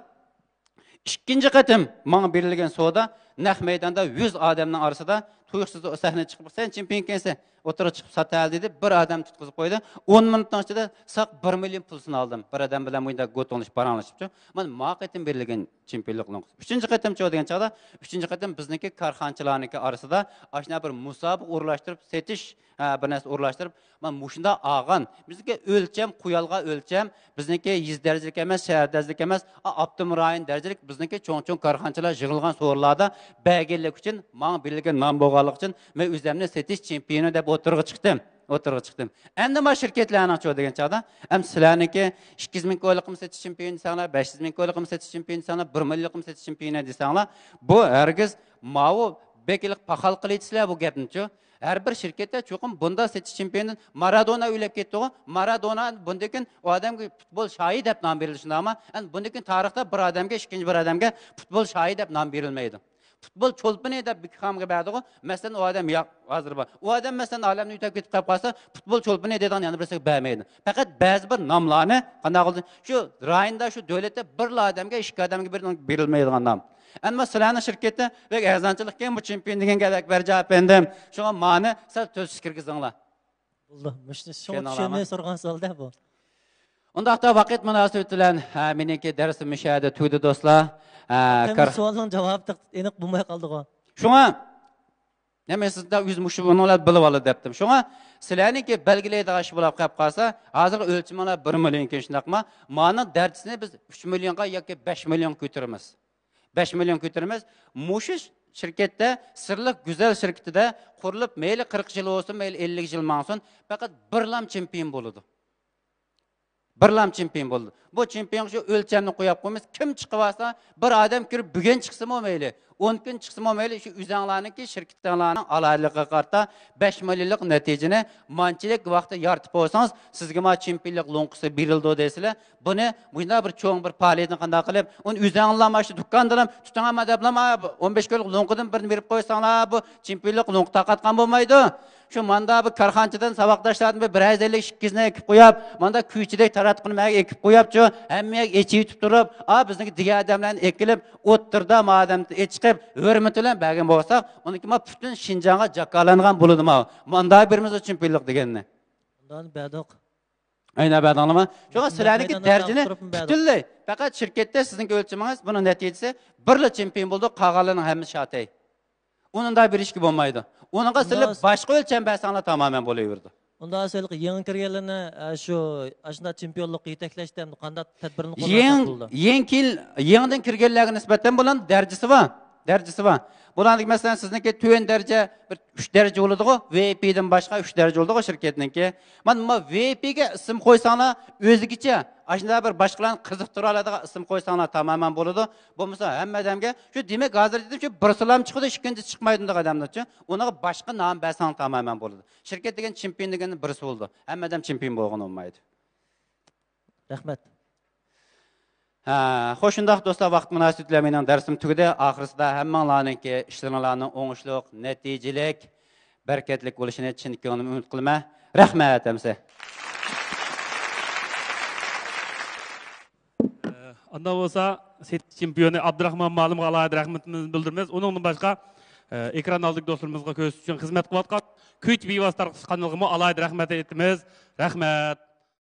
ئىككىنچى قېتىم ماڭا بېرىلگەن سودا نەق مەيداندا يۈز ئادەمنىڭ ئارىسىدا تۇيۇقسىز سەھنىگە چىقىپ، سەن چېمپىيونكەنسەن، ئوتتۇرىغا چىقىپ ساتەل دېدى، بىر ئادەم تۇتقۇزۇپ قويدى. ئون مىنۇتنىڭ ئىچىدە ساق بىر مىليون پۇلسىنى ئالدىم. بىر ئادەم بىلەن مۇنداق گۇتۇڭلىشىپ پاراڭلىشىپچۇ. مانا ما قېتىم بېرىلگەن چېمپىيونلۇقنىڭ ئۈچىنچى قېتىمچۇ دېگەن چاغدا، ئۈچىنچى قېتىم بىزنىڭكى كارخانىچىلارنىڭكى ئارىسىدا ئاشۇنداق بىر مۇسابىقە ئورۇنلاشتۇرۇپ سېتىش، ھە، بىر نەرسە ئورۇنلاشتۇرۇپ، مانا مۇشۇنداق ئالغان. بىزنىڭكى ئۆلچەم، قويالغان ئۆلچەم، بىزنىڭكى يېزا دەرىجىلىك ئەمەس، شەھەر دەرىجىلىك ئەمەس، ئا، ئاپتونوم رايون دەرىجىلىك بىزنىڭكى چوڭ-چوڭ كارخانىچىلار يىغىلغان سورۇنلاردا بەرگەنلىكى ئۈچۈن، ماڭا بېرىلگەن نام بولغانلىقى ئۈچۈن، مەن ئۆزۈمنى سېتىش چېمپىيونى دەپ ئوتتۇرىغا چىقتىم. ئوتتۇرىغا چىقتىم. ئەمدى ما شىركەتلەرنىڭچۇ دېگەن چاغدا، ئەمدى سىلەرنىڭكى ئىككى يۈز مىڭ كويلۇقمۇ سېتىش چېمپىيونى دېسەڭلار، بەش يۈز مىڭ كويلۇقمۇ سېتىش چېمپىيونى دېسەڭلار، بىر مىليونلۇقمۇ سېتىش چېمپىيونى دېسەڭلار، بۇ ھەرگىز ماۋۇ بەكلىك پاخال قىلىۋېتىسىلەر بۇ گەپنىچۇ. ھەر بىر شىركەتتە چوقۇم بۇنداق سېتىش چېمپىيونى، مارادونا ئۆلۈپ كەتتىغۇ، مارادونا بۇندىن كېيىن ئۇ ئادەمگە پۇتبول شاھى دەپ نام بېرىلدى، شۇنداقمۇ؟ ئەمدى بۇندىن كېيىن تارىختا بىر ئادەمگە، ئىككىنچى بىر ئادەمگە پۇتبول شاھى دەپ نام بېرىلمەيدۇ. پۇتبول چولپىنى دەپ بېكخامغا بەردىغۇ. مەسىلەن، ئۇ ئادەم يا-، ھازىر بار. ئۇ ئادەم، مەسىلەن، ئالەمنى يۆتەپ كېتىپ قېلىپ قالسا، پۇتبول چولپىنى دەيدىغان يەنە بىرسىگە بەرمەيدۇ. پەقەت بەزى بىر ناملارنى، قانداق قىلدى؟ شۇ رايوندا، شۇ دۆلەتتە بىرلا ئادەمگە، ئىككى ئادەمگە بىر-، بېرىلمەيدىغان نام. ئەمما سىلەرنىڭ شىركەتتە بەك ئەرزانچىلىق ئىكەن بۇ چېمپىيون دېگەن گەپ، ئەكبەرجان ئەپەندىم. شۇڭا مانى سەل تۈزۈش كىرگۈزۈڭلار. بولدى. مۇشۇنى شۇڭا چۈشەنمەي سورىغان سوئال-دە بۇ. ئۇنداقتا ۋاقىت مۇناسىۋىتى بىلەن، ھە، مېنىڭكى دەرسىم مۇشۇ يەردە تۈگىدى، دوستلار. ھە، ھەممە كار- سوئالنىڭ جاۋابى تېخى ئېنىق بولماي قالدىغۇ. شۇڭا، نېمە سىزدە يۈز مۇشۇ بۇنىڭلار بىلىپ ئالىدۇ دەپتىم. شۇڭا سىلەرنىڭكى بەلگىلەيدىغان ئىش بولۇپ قېلىپ قالسا، ھازىرقى ئۆلچىمىڭلار بىر مىليونكەن، شۇنداقما؟ مانىڭ دەرىجىسىنى بىز ئۈچ مىليونغا ياكى بەش مىليونغا كۆتۈرىمىز. بەش مىليون كۆتۈرىمىز. مۇشۇ شىركەتتە، سىرلىق گۈزەل شىركىتىدە قۇرۇلۇپ، مەيلى قىرىق يىل بولسۇن، مەيلى ئەللىك يىل ماڭسۇن، پەقەت بىرلام چېمپىيون بولىدۇ. بىرلام چېمپىيون بولىدۇ. بۇ چېمپىيونغا شۇ ئۆلچەمنى قويۇپ قويىمىز. كىم چىقىۋالسا، بىر ئادەم كىرىپ بۈگۈن چىقسىمۇ مەيلى، ئون كۈن چىقسىمۇ مەيلى، شۇ ئۆزەڭلارنىڭكى شىركىتىڭلارنىڭ ئالاھىدىلىكىگە قارىتا بەش مىليونلۇق نەتىجىنى مانچىلىك ۋاقىتتا يارىتىپ بولسىڭىز، سىزگە ما چېمپىيونلۇق لوڭقىسى بېرىلىدۇ دەيسىلەر. بۇنى مۇشۇنداق بىر چوڭ بىر پائالىيەتنى قانداق قىلىپ، ئۇنى ئۆزەڭلار مانا شۇ دۇكاندىلا تۇتۇڭلار دەپلا، ما ئون بەش كىلولۇق لوڭقىدىن بىرنى بېرىپ قويساڭلار، بۇ چېمپىيونلۇق لوڭقا تارقاتقان بولمايدۇ. شۇ ماندا بىر كارخانىچىدىن، ساۋاقداشلاردىن بىر، بىر يۈز ئەللىك ئىككى يۈزنى ئېكىپ قويۇپ، ماندا كۈيچىدەك تاراتقۇنى مەگە ئېكىپ قويۇپچۇ، ھەممە يەرگە ئېچىۋېتىپ تۇرۇپ، ئا، بىزنىڭكى دېگەن ئادەملەرنى ئېكىلىپ، ئوتتۇرىدا ما ئادەمنى ئېچىقىپ، ھۆرمىتى بىلەن بەرگەن بولساق، ئۇنىڭكى ما پۈتۈن شىنجاڭغا جاكارلانغان بولىدۇ ما. ماندا بېرىمىز چېمپىيونلۇق دېگەننى. ئۇنداق بەردۇق. ئەينە بەردىڭلارمۇ؟ شۇڭا سىلەرنىڭكى دەرىجىنى پۈتۈنلەي، پەقەت شىركەتتە سىزنىڭكى ئۆلچىمىڭىز، بۇنىڭ نەتىجىسى بىرلا چېمپىيون بولدى، قالغانلىرىنىڭ ھەممىسى شاتەي. ئۇنىڭدا بېرىشكە بولمايدۇ. ئۇنىڭغا سىلەر باشقا ئۆلچەم بەرسەڭلار تامامەن بولۇۋېرىدۇ. ئۇنداق سىلەر يېڭى كىرگەنلەرنى، ئە، شۇ ئاشۇنداق چېمپىيونلۇققا يېتەكلەشتە قانداق تەدبىرنى قوللانساق يېڭى، بولىدۇ؟ يېڭى كېل-، يېڭىدىن كىرگەنلەرگە نىسبەتەن بۇلارنىڭ دەرىجىسى بار. دەرىجىسى بار. بۇلارنىڭكى، مەسىلەن، سىزنىڭكى تۆۋەن دەرىجە بىر ئۈچ دەرىجە بولىدىغۇ، ۋىئايپىدىن باشقا ئۈچ دەرىجە بولىدىغۇ شىركەتنىڭكى. مانا، ما ۋىئايپىگە ئىسىم قويساڭلار، ئۆزىگىچە ئاشۇنداق بىر باشقىلارنى قىزىقتۇرالىدىغان ئىسىم قويساڭلار تامامەن بولىدۇ. بولمىسا ھەممە ئادەمگە شۇ، دېمەك، ھازىر دېدىم شۇ، بىرسىلام چىقىدۇ، ئىككىنچىسى چىقمايدۇ دېگەن ئادەملەرچۇ. ئۇنىڭغا باشقا نام بەرسەڭ تامامەن بولىدۇ. شىركەت دېگەن چېمپىيون دېگەن بىرسى بولىدۇ. ھەممە ئادەم چېمپىيون بولغىلى بولمايدۇ. رەھمەت. ھە، خوش، شۇنداق دوستلار، ۋاقىت مۇناسىۋىتى بىلەن مېنىڭ دەرسىم تۈگىدى. ئاخىرسىدا ھەممىڭلارنىڭكى ئىشلىرىڭلارنىڭ ئوڭۇشلۇق، نەتىجىلىك، بەرىكەتلىك بولۇشىنى چىن كۆڭلۈمدىن ئۈمىد قىلىمەن. رەھمەت ھەممىسى. ئاندا بولسا سېتىش چېمپىيونى ئابدۇراخمان مالىمغا ئالاھىدە رەھمىتىمىزنى بىلدۈرىمىز. ئۇنىڭدىن باشقا، ئېكران ئالدىدىكى دوستلىرىمىزغا كۆرسىتىش ئۈچۈن خىزمەت قىلىۋاتقان كۈچ بىۋاسىتە تارقىتىش قانىلىغىمۇ ئالاھىدە رەھمەت ئېيتىمىز. رەھمەت.